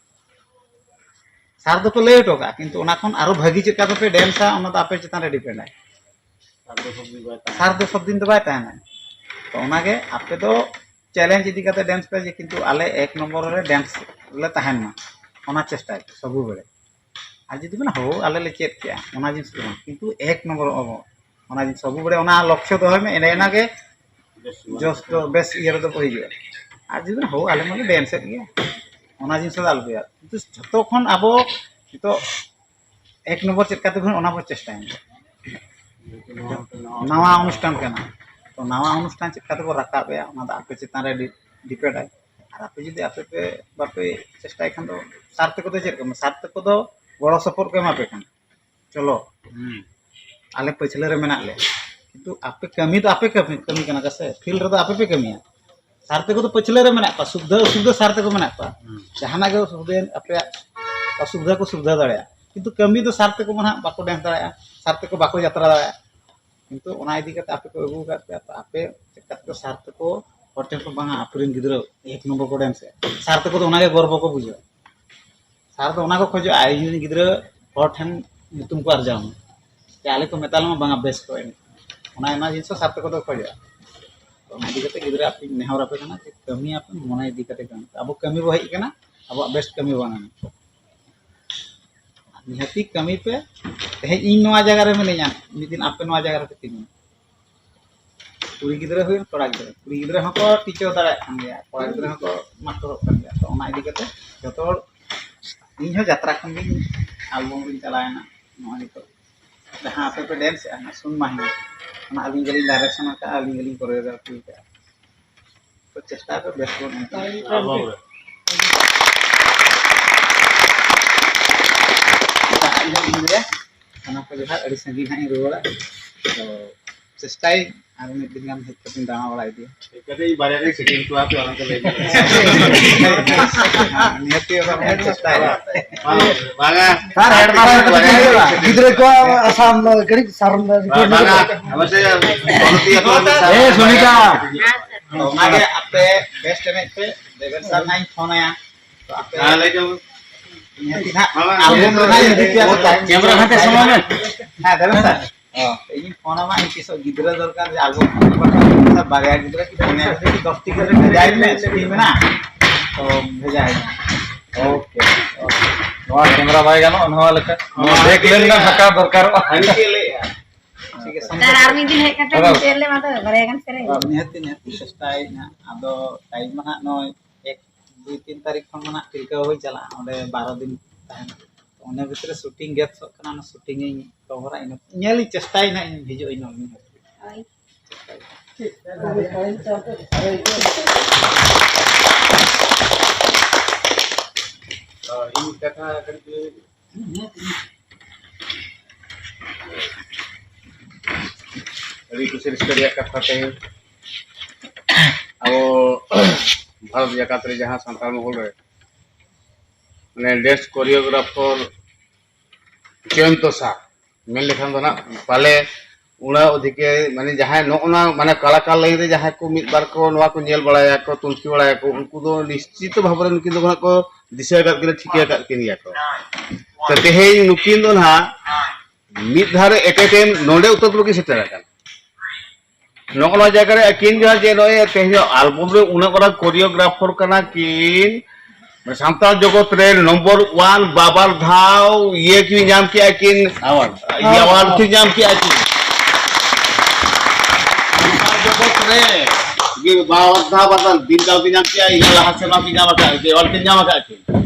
ᱥᱟᱨ ᱫᱚᱠᱚ ᱞᱟᱹᱭ ᱦᱚᱴᱚ ᱠᱟᱜᱼᱟ, ᱠᱤᱱᱛᱩ ᱚᱱᱟ ᱠᱷᱚᱱ ᱟᱨᱚ ᱵᱷᱟᱹᱜᱤ ᱪᱮᱫ ᱞᱮᱠᱟ ᱯᱮ ᱰᱮᱱᱥᱟ ᱚᱱᱟ ᱫᱚ ᱟᱯᱮ ᱪᱮᱛᱟᱱ ᱨᱮ ᱰᱤᱯᱮᱱᱰᱟᱭ᱾ ᱥᱟᱨ ᱫᱚ ᱥᱚᱵ ᱫᱤᱱ ᱫᱚ ᱵᱟᱭ ᱛᱟᱦᱮᱱᱟ᱾ ᱛᱚ ᱚᱱᱟᱜᱮ ᱟᱯᱮ ᱫᱚ ᱪᱮᱞᱮᱧᱡᱽ ᱤᱫᱤ ᱠᱟᱛᱮ ᱰᱮᱱᱥ ᱯᱮ ᱡᱮ ᱠᱤᱱᱛᱩ ᱟᱞᱮ ᱮᱠ ᱱᱚᱢᱵᱚᱨ ᱨᱮ ᱰᱮᱱᱥ ᱞᱮ ᱛᱟᱦᱮᱱ ᱢᱟ, ᱚᱱᱟ ᱪᱮᱥᱴᱟᱭ ᱯᱮ ᱥᱚᱵᱩ ᱵᱮᱲᱮ᱾ ᱟᱨ ᱡᱩᱫᱤ ᱢᱮᱱᱟ ᱦᱳ ᱟᱞᱮ ᱞᱮ ᱪᱮᱫ ᱠᱮᱜᱼᱟ, ᱚᱱᱟ ᱡᱤᱱᱤᱥ ᱫᱚ ᱵᱟᱝ, ᱠᱤᱱᱛᱩ ᱮᱠ ᱱᱚᱢᱵᱚᱨᱚᱜ ᱟᱵᱚ, ᱚᱱᱟ ᱡᱤᱱᱤᱥ ᱥᱚᱵᱩ ᱵᱮᱲᱮ ᱚᱱᱟ ᱞᱚᱠᱠᱷᱚ ᱫᱚᱦᱚᱭ ᱢᱮ, ᱮᱱᱮ ᱮᱱᱟ ᱜᱮ ᱡᱚᱥ ᱫᱚ ᱵᱮᱥ ᱤᱭᱟᱹ ᱨᱮᱫᱚ ᱠᱚ ᱦᱤᱡᱩᱜᱼᱟ᱾ ᱟᱨ ᱡᱩᱫᱤ ᱦᱳ ᱟᱞᱮ ᱢᱟᱞᱮ ᱰᱮᱱᱥᱮᱫ ᱜᱮᱭᱟ, ᱚᱱᱟ ᱡᱤᱱᱤᱥ ᱫᱚ ᱟᱞᱚᱯᱮ ᱩᱭᱦᱟᱹᱨᱟ᱾ ᱠᱤᱱᱛᱩ ᱡᱷᱚᱛᱚ ᱠᱷᱚᱱ ᱟᱵᱚ ᱱᱤᱛᱚᱜ ᱮᱠ ᱱᱚᱢᱵᱚᱨ ᱪᱮᱫ ᱠᱟᱛᱮ ᱵᱚᱱ, ᱚᱱᱟ ᱵᱚᱱ ᱪᱮᱥᱴᱟᱭᱟ᱾ ᱱᱟᱣᱟ ᱚᱱᱩᱥᱴᱷᱟᱱ ᱠᱟᱱᱟ, ᱛᱚ ᱱᱟᱣᱟ ᱚᱱᱩᱥᱴᱷᱟᱱ ᱪᱮᱫ ᱠᱟᱛᱮ ᱵᱚᱱ ᱨᱟᱠᱟᱵ ᱮᱜᱼᱟ, ᱚᱱᱟ ᱫᱚ ᱟᱯᱮ ᱪᱮᱛᱟᱱ ᱨᱮ ᱰᱤ-, ᱰᱤᱯᱮᱱᱰ ᱟᱭ᱾ ᱟᱨ ᱟᱯᱮ ᱡᱩᱫᱤ ᱟᱯᱮ ᱯᱮ ᱵᱟᱯᱮ ᱪᱮᱥᱴᱟᱭ ᱠᱷᱟᱱ ᱫᱚ ᱥᱟᱨ ᱛᱟᱠᱚ ᱫᱚ ᱪᱮᱫ ᱠᱚ ᱮᱢᱟ? ᱥᱟᱨ ᱛᱟᱠᱚ ᱫᱚ ᱜᱚᱲᱚ ᱥᱚᱯᱚᱦᱚᱫ ᱠᱚ ᱮᱢᱟ ᱯᱮ ᱠᱟᱱᱟ, ᱪᱚᱞᱚ, ᱦᱩᱸ᱾ ᱟᱞᱮ ᱯᱟᱹᱪᱷᱞᱟᱹ ᱨᱮ ᱢᱮᱱᱟᱜ ᱞᱮᱭᱟ, ᱠᱤᱱᱛᱩ ᱟᱯᱮ ᱠᱟᱹᱢᱤ ᱫᱚ ᱟᱯᱮ ᱠᱟᱹᱢᱤ, ᱠᱟᱹᱢᱤ ᱠᱟᱱᱟ ᱥᱮ, ᱯᱷᱤᱞᱰ ᱨᱮᱫᱚ ᱟᱯᱮ ᱯᱮ ᱠᱟᱹᱢᱤᱭᱟ᱾ ᱥᱟᱨ ᱛᱟᱠᱚ ᱫᱚ ᱯᱟᱹᱪᱷᱞᱟᱹ ᱨᱮ ᱢᱮᱱᱟᱜ ᱠᱚᱣᱟ, ᱥᱩᱵᱤᱫᱷᱟ ᱚᱥᱩᱵᱤᱫᱷᱟ ᱥᱟᱨ ᱛᱟᱠᱚ ᱢᱮᱱᱟᱜ ᱠᱚᱣᱟ᱾ ᱦᱩᱸ᱾ ᱡᱟᱦᱟᱱᱟᱜ ᱜᱮ ᱚᱥᱩᱵᱤᱫᱷᱟ, ᱟᱯᱮᱭᱟᱜ ᱚᱥᱩᱵᱤᱫᱷᱟ ᱠᱚ ᱥᱩᱵᱤᱫᱷᱟ ᱫᱟᱲᱮᱭᱟᱜᱼᱟ, ᱠᱤᱱᱛᱩ ᱠᱟᱹᱢᱤ ᱫᱚ ᱥᱟᱨ ᱛᱟᱠᱚ ᱢᱟ ᱱᱟᱦᱟᱜ ᱵᱟᱠᱚ ᱰᱮᱱᱥ ᱫᱟᱲᱮᱭᱟᱜᱼᱟ, ᱥᱟᱨ ᱛᱟᱠᱚ ᱵᱟᱠᱚ ᱡᱟᱛᱨᱟ ᱫᱟᱲᱮᱭᱟᱜᱼᱟ᱾ ᱠᱤᱱᱛᱩ ᱚᱱᱟ ᱤᱫᱤ ᱠᱟᱛᱮ ᱟᱯᱮ ᱠᱚ ᱟᱹᱜᱩ ᱟᱠᱟᱫ ᱯᱮᱭᱟ, ᱛᱚ ᱟᱯᱮ ᱪᱮᱠᱟ ᱛᱮᱠᱚ ᱥᱟᱨ ᱛᱮᱠᱚ ᱦᱚᱲ ᱴᱷᱮᱱ ᱠᱚ ᱵᱟᱝᱟ, ᱟᱯᱮ ᱨᱮᱱ ᱜᱤᱫᱽᱨᱟᱹ ᱮᱠ ᱱᱚᱢᱵᱚᱨ ᱠᱚ ᱰᱮᱱᱥ ᱮᱫ, ᱥᱟᱨ ᱛᱮᱠᱚ ᱫᱚ ᱚᱱᱟᱜᱮ ᱜᱚᱨᱵᱚ ᱠᱚ ᱵᱩᱡᱷᱟᱹᱣᱟ᱾ ᱥᱟᱨ ᱫᱚ ᱚᱱᱟ ᱠᱚ ᱠᱷᱚᱡᱚᱜᱼᱟ, ᱤᱧ ᱨᱮᱱ ᱜᱤᱫᱽᱨᱟᱹ ᱦᱚᱲ ᱴᱷᱮᱱ ᱧᱩᱛᱩᱢ ᱠᱚ ᱟᱨᱡᱟᱣ ᱢᱟ, ᱡᱮ ᱟᱞᱮ ᱠᱚ ᱢᱮᱛᱟ ᱞᱮᱢᱟ ᱵᱟᱝᱟ ᱵᱮᱥ ᱠᱚ ᱮᱱᱮᱡ᱾ ᱚᱱᱟ, ᱚᱱᱟ ᱡᱤᱱᱤᱥ ᱦᱚᱸ ᱥᱟᱨ ᱛᱮᱠᱚ ᱫᱚ ᱠᱷᱚᱡᱚᱜᱼᱟ᱾ ᱛᱚ ᱚᱱᱟ ᱤᱫᱤ ᱠᱟᱛᱮ ᱜᱤᱫᱽᱨᱟᱹ ᱟᱯᱮ ᱱᱮᱦᱚᱨ ᱟᱯᱮ ᱠᱟᱱᱟ ᱡᱮ ᱠᱟᱹᱢᱤᱭᱟᱯᱮ, ᱢᱚᱱᱮ ᱤᱫᱤ ᱠᱟᱛᱮ ᱠᱟᱹᱢᱤ ᱯᱮ᱾ ᱟᱵᱚ ᱠᱟᱹᱢᱤ ᱵᱚ ᱦᱮᱡ ᱟᱠᱟᱱᱟ, ᱟᱵᱚᱣᱟᱜ ᱵᱮᱥ ᱠᱟᱹᱢᱤ ᱵᱚ ᱧᱟᱢᱟ᱾ ᱱᱤᱦᱟᱹᱛᱤ ᱠᱟᱹᱢᱤ ᱯᱮ᱾ ᱛᱮᱦᱮᱧ ᱤᱧ ᱱᱚᱣᱟ ᱡᱟᱭᱜᱟ ᱨᱮ ᱢᱤᱱᱟᱹᱧᱟ, ᱢᱤᱫ ᱫᱤᱱ ᱟᱯᱮ ᱱᱚᱣᱟ ᱡᱟᱭᱜᱟ ᱨᱮᱯᱮ ᱛᱤᱸᱜᱩᱱᱟ᱾ ᱠᱩᱲᱤ ᱜᱤᱫᱽᱨᱟᱹ ᱦᱩᱭᱮᱱ ᱠᱚᱲᱟ ᱜᱤᱫᱽᱨᱟᱹ, ᱠᱩᱲᱤ ᱜᱤᱫᱽᱨᱟᱹ ᱦᱚᱸᱠᱚ ᱴᱤᱠᱟᱹᱣ ᱫᱟᱲᱮᱭᱟᱜ ᱠᱟᱱ ᱜᱮᱭᱟ, ᱠᱚᱲᱟ ᱜᱤᱫᱽᱨᱟᱹ ᱦᱚᱸᱠᱚ ᱢᱟᱥᱴᱚᱨᱚᱜ ᱠᱟᱱ ᱜᱮᱭᱟ᱾ ᱛᱚ ᱚᱱᱟ ᱤᱫᱤ ᱠᱟᱛᱮ ᱡᱚᱛᱚ ᱦᱚᱲ, ᱤᱧ ᱦᱚᱸ ᱡᱟᱛᱨᱟ ᱠᱷᱚᱱ ᱜᱤᱧ ᱟᱞᱵᱚᱢ ᱨᱤᱧ ᱪᱟᱞᱟᱣᱮᱱᱟ᱾ ᱱᱚᱜᱼᱚᱭ ᱱᱤᱛᱚᱜ ᱡᱟᱦᱟᱸ ᱟᱯᱮ ᱯᱮ ᱰᱮᱱᱥ ᱮᱜᱼᱟ, ᱚᱱᱟ ᱥᱩᱱ ᱢᱟᱹᱦᱤᱢ, ᱚᱱᱟ ᱟᱹᱞᱤᱧ ᱜᱮᱞᱤᱧ ᱰᱟᱭᱨᱮᱠᱥᱚᱱ ᱟᱠᱟᱫᱼᱟ, ᱟᱹᱞᱤᱧ ᱜᱮᱞᱤᱧ ᱠᱳᱨᱤᱭᱳᱜᱨᱟᱯᱷᱤ ᱟᱠᱟᱫᱼᱟ᱾ ᱛᱚ ᱪᱮᱥᱴᱟᱭ ᱯᱮ ᱵᱮᱥ ᱵᱚᱱ ᱮᱱᱮᱡ᱾ ᱟᱞᱵᱚᱢ ᱨᱮ᱾ ᱮᱴᱟᱜ ᱤᱧ ᱫᱚ ᱤᱧ ᱨᱮ ᱥᱟᱱᱟᱢ ᱠᱚ ᱡᱚᱦᱟᱨ, ᱟᱹᱰᱤ ᱥᱟᱺᱜᱤᱧ ᱦᱟᱸᱜ ᱤᱧ ᱨᱩᱣᱟᱹᱲᱟ᱾ ᱛᱚ ᱪᱮᱥᱴᱟᱭᱟᱹᱧ ᱟᱨ ᱢᱤᱫ ᱫᱤᱱ ᱜᱟᱱ ᱦᱮᱡ ᱠᱟᱛᱮᱧ ᱫᱟᱬᱟ ᱵᱟᱲᱟ ᱤᱫᱤᱭᱟ᱾ ᱠᱟᱹᱴᱤᱡ ᱵᱟᱨᱭᱟ ᱜᱟᱱ ᱥᱮᱨᱮᱧ ᱠᱚ ᱟᱯᱮ ᱚᱱᱟ ᱠᱚ ᱞᱟᱹᱭ ᱧᱚᱜ ᱢᱮ᱾ ᱱᱤᱦᱟᱹᱛᱤ ᱚᱱᱟ ᱠᱚ ᱪᱮᱥᱴᱟᱭᱟ᱾ ᱵᱟᱝᱟ᱾ ᱥᱟᱨ, ᱦᱮᱰᱢᱟᱥᱴᱟᱨ ᱠᱚ ᱴᱷᱤᱠ ᱜᱮᱭᱟ? ᱜᱤᱫᱽᱨᱟᱹ ᱠᱚᱣᱟᱜ ᱟᱥᱟ ᱠᱟᱹᱴᱤᱡ ᱥᱟᱨ ᱵᱟᱝᱟ, ᱟᱵᱚ ᱥᱮ ᱠᱚᱢᱤᱴᱤ ᱟᱠᱚ ᱞᱟᱹᱜᱤᱫ ᱥᱟᱨ ᱮ, ᱥᱩᱱᱤᱛᱟ᱾ ᱛᱚ ᱚᱱᱟᱜᱮ ᱟᱯᱮ ᱵᱮᱥᱴ ᱮᱱᱮᱡ ᱯᱮ, ᱫᱮᱵᱮᱱ ᱥᱟᱨ ᱱᱟᱜ ᱤᱧ ᱯᱷᱳᱱ ᱟᱭᱟ᱾ ᱛᱚ ᱟᱯᱮ ᱦᱮᱸ, ᱞᱟᱹᱭ ᱪᱚ᱾ ᱱᱤᱦᱟᱹᱛᱤ ᱱᱟᱜ ᱵᱟᱝᱟ, ᱟᱞᱵᱚᱢ ᱨᱮᱱᱟᱜ ᱤᱧ ᱤᱫᱤ ᱯᱮᱭᱟ ᱛᱚ, ᱴᱟᱭᱤᱢ ᱠᱮᱢᱨᱟ ᱦᱟᱱᱛᱮ ᱥᱟᱢᱟᱝ ᱢᱮ᱾ ᱦᱮᱸ, ᱫᱮᱵᱮᱱ ᱥᱟᱨ᱾ ᱚ, ᱤᱧᱤᱧ ᱯᱷᱳᱱ ᱟᱢᱟ, ᱤᱧ ᱛᱤᱥᱚᱜ ᱜᱤᱫᱽᱨᱟᱹ ᱫᱚᱨᱠᱟᱨ, ᱡᱮ ᱟᱞᱵᱚᱢ ᱵᱟᱨᱭᱟ ᱜᱤᱫᱽᱨᱟᱹ ᱠᱤ ᱯᱩᱱᱭᱟ ᱜᱤᱫᱽᱨᱟᱹ ᱠᱤ ᱫᱚᱥᱴᱤ ᱜᱤᱫᱽᱨᱟᱹ ᱵᱷᱮᱡᱟᱭ ᱢᱮ, ᱥᱩᱴᱤᱝ ᱢᱮᱱᱟᱜᱼᱟ᱾ ᱛᱚ ᱵᱷᱮᱡᱟᱭ ᱢᱮ᱾ Okay, okay. ᱱᱚᱣᱟ ᱠᱮᱢᱨᱟ ᱵᱟᱭ ᱜᱟᱱᱚᱜᱼᱟ, ᱱᱚᱣᱟ ᱞᱮᱠᱟ᱾ ᱱᱚᱣᱟ ᱱᱚᱣᱟ ᱵᱮᱠ ᱞᱮᱱ ᱠᱷᱟᱱ ᱯᱷᱟᱸᱠᱟ ᱫᱚᱨᱠᱟᱨᱚᱜᱼᱟ᱾ ᱦᱟᱹᱱᱤ ᱪᱮᱫ ᱞᱟᱹᱭᱮᱜᱼᱟ? ᱴᱷᱤᱠ ᱜᱮᱭᱟ, ᱥᱟᱨ, ᱟᱨ ᱢᱤᱫ ᱫᱤᱱ ᱦᱮᱡ ᱠᱟᱛᱮ ᱦᱮᱞᱳ᱾ ᱪᱮᱫ ᱞᱮ ᱢᱟ ᱛᱚᱵᱮ ᱵᱟᱨᱭᱟ ᱜᱟᱱ ᱥᱮᱨᱮᱧ᱾ ᱱᱤᱦᱟᱹᱛᱤ, ᱱᱤᱦᱟᱹᱛᱤ ᱪᱮᱥᱴᱟᱭᱟᱹᱧ ᱦᱟᱸᱜ᱾ ᱟᱫᱚ ᱴᱟᱭᱤᱢ ᱢᱟ ᱦᱟᱸᱜ ᱱᱚᱜᱼᱚᱭ ᱮᱠ, ᱫᱩᱭ, ᱛᱤᱱ ᱛᱟᱹᱨᱤᱠᱷ ᱠᱷᱚᱱ ᱢᱟ ᱦᱟᱸᱜ ᱛᱤᱞᱠᱟᱹ ᱵᱟᱵᱩᱭ ᱪᱟᱞᱟᱜᱼᱟ, ᱚᱸᱰᱮ ᱵᱟᱨᱚ ᱫᱤᱱ ᱛᱟᱦᱮᱱᱟ᱾ ᱛᱚ ᱚᱱᱟ ᱵᱷᱤᱛᱨᱤ ᱨᱮ ᱥᱩᱴᱤᱝ ᱜᱮᱯᱥᱚᱜ ᱠᱟᱱᱟ, ᱚᱱᱟ ᱥᱩᱴᱤᱝ ᱤᱧ ᱠᱚᱵᱷᱟᱨᱟ, ᱤᱱᱟᱹ ᱧᱮᱞᱤᱧ ᱪᱮᱥᱴᱟᱭᱟᱹᱧ ᱦᱟᱸᱜ, ᱤᱧ ᱦᱤᱡᱩᱜ ᱟᱹᱧ ᱱᱚᱜᱼᱚᱭ᱾ ᱦᱳᱭ᱾ ᱤᱧ ᱠᱟᱛᱷᱟ ᱠᱟᱹᱴᱤᱡ ᱞᱟᱹᱭ ᱞᱮᱜᱮ᱾ ᱟᱹᱰᱤ ᱠᱩᱥᱤ ᱨᱟᱹᱥᱠᱟᱹ ᱨᱮᱭᱟᱜ ᱠᱟᱛᱷᱟ ᱛᱮᱦᱮᱧ ᱟᱵᱚ ᱵᱷᱟᱨᱚᱛ ᱡᱟᱠᱟᱛ ᱨᱮ ᱡᱟᱦᱟᱸ ᱥᱟᱱᱛᱟᱲ ᱢᱚᱦᱚᱞ ᱨᱮ ᱢᱟᱱᱮ ᱰᱮᱱᱥ ᱠᱳᱨᱤᱭᱳᱜᱨᱟᱯᱷᱟᱨ ᱡᱚᱭᱚᱱᱛᱚ ᱥᱟᱦ ᱢᱮᱱ ᱞᱮᱠᱷᱟᱱ ᱫᱚ ᱱᱟᱜ ᱯᱟᱞᱮ ᱚᱱᱟ ᱚᱫᱷᱤᱠᱮ ᱢᱟᱱᱮ ᱡᱟᱦᱟᱸᱭ ᱱᱚᱜᱼᱚ ᱱᱟ ᱢᱟᱱᱮ ᱠᱟᱞᱟᱠᱟᱨ ᱞᱟᱭᱤᱱ ᱨᱮ ᱡᱟᱦᱟᱸᱭ ᱠᱚ ᱢᱤᱫ ᱵᱟᱨ ᱠᱚ ᱱᱚᱣᱟ ᱠᱚ ᱧᱮᱞ ᱵᱟᱲᱟᱭᱟᱠᱚ, ᱛᱩᱱᱠᱷᱤ ᱵᱟᱲᱟᱭᱟᱠᱚ, ᱩᱱᱠᱩ ᱫᱚ ᱱᱤᱥᱪᱤᱛ ᱵᱷᱟᱵᱽ ᱨᱮ ᱱᱩᱠᱤᱱ ᱫᱚ ᱱᱟᱜ ᱠᱚ ᱫᱤᱥᱟᱹ ᱟᱠᱟᱫ ᱠᱤᱱᱟ, ᱴᱷᱤᱠᱟᱹ ᱟᱠᱟᱫ ᱠᱤᱱ ᱜᱮᱭᱟ ᱠᱚ᱾ ᱛᱚ ᱛᱮᱦᱮᱧ ᱱᱩᱠᱤᱱ ᱫᱚ ᱱᱟᱜ ᱢᱤᱫ ᱫᱷᱟᱣ ᱨᱮ ᱮᱴ ᱮ ᱴᱟᱭᱤᱢ ᱱᱚᱰᱮ ᱩᱛᱟᱹᱨ ᱫᱚ ᱵᱟᱹᱠᱤᱱ ᱥᱮᱴᱮᱨ ᱟᱠᱟᱱᱟ᱾ ᱱᱚᱜᱼᱚ ᱱᱚᱣᱟ ᱡᱟᱭᱜᱟ ᱨᱮ ᱟᱹᱠᱤᱱ ᱡᱟᱦᱟᱸ ᱡᱮ ᱱᱚᱜᱼᱚᱭ ᱛᱮᱦᱮᱧ ᱟᱞᱵᱚᱢ ᱨᱮ ᱩᱱᱟᱹᱜ ᱢᱟᱨᱟᱝ ᱠᱳᱨᱤᱭᱳᱜᱨᱟᱯᱷᱟᱨ ᱠᱟᱱᱟ ᱠᱤᱱ, ᱥᱟᱱᱛᱟᱲ ᱡᱚᱜᱚᱛ ᱨᱮ ᱱᱚᱢᱵᱚᱨ ᱳᱣᱟᱱ ᱵᱟᱵᱟᱨ ᱫᱷᱟᱣ ᱤᱭᱟᱹ ᱠᱤᱱ ᱧᱟᱢ ᱠᱮᱜᱼᱟ ᱠᱤᱱ, ᱟᱣᱟᱨᱰ᱾ ᱟᱣᱟᱨᱰ ᱠᱤᱱ ᱧᱟᱢ ᱠᱮᱜᱼᱟ ᱠᱤᱱ᱾ ᱥᱟᱱᱛᱟᱲ ᱡᱚᱜᱚᱛ ᱨᱮ ᱵᱟᱵᱟᱨ ᱫᱷᱟᱣ ᱵᱟᱨ ᱫᱷᱟᱣ ᱫᱤᱱ ᱠᱟᱞ ᱠᱤᱱ ᱧᱟᱢ ᱠᱮᱜᱼᱟ, ᱤᱱᱟᱹ ᱞᱟᱦᱟ ᱥᱮᱨᱢᱟ ᱠᱤᱱ ᱧᱟᱢ ᱟᱠᱟᱫᱼᱟ, ᱟᱣᱟᱨᱰ ᱠᱤᱱ ᱧᱟᱢ ᱟᱠᱟᱫᱼᱟ ᱠᱤᱱ᱾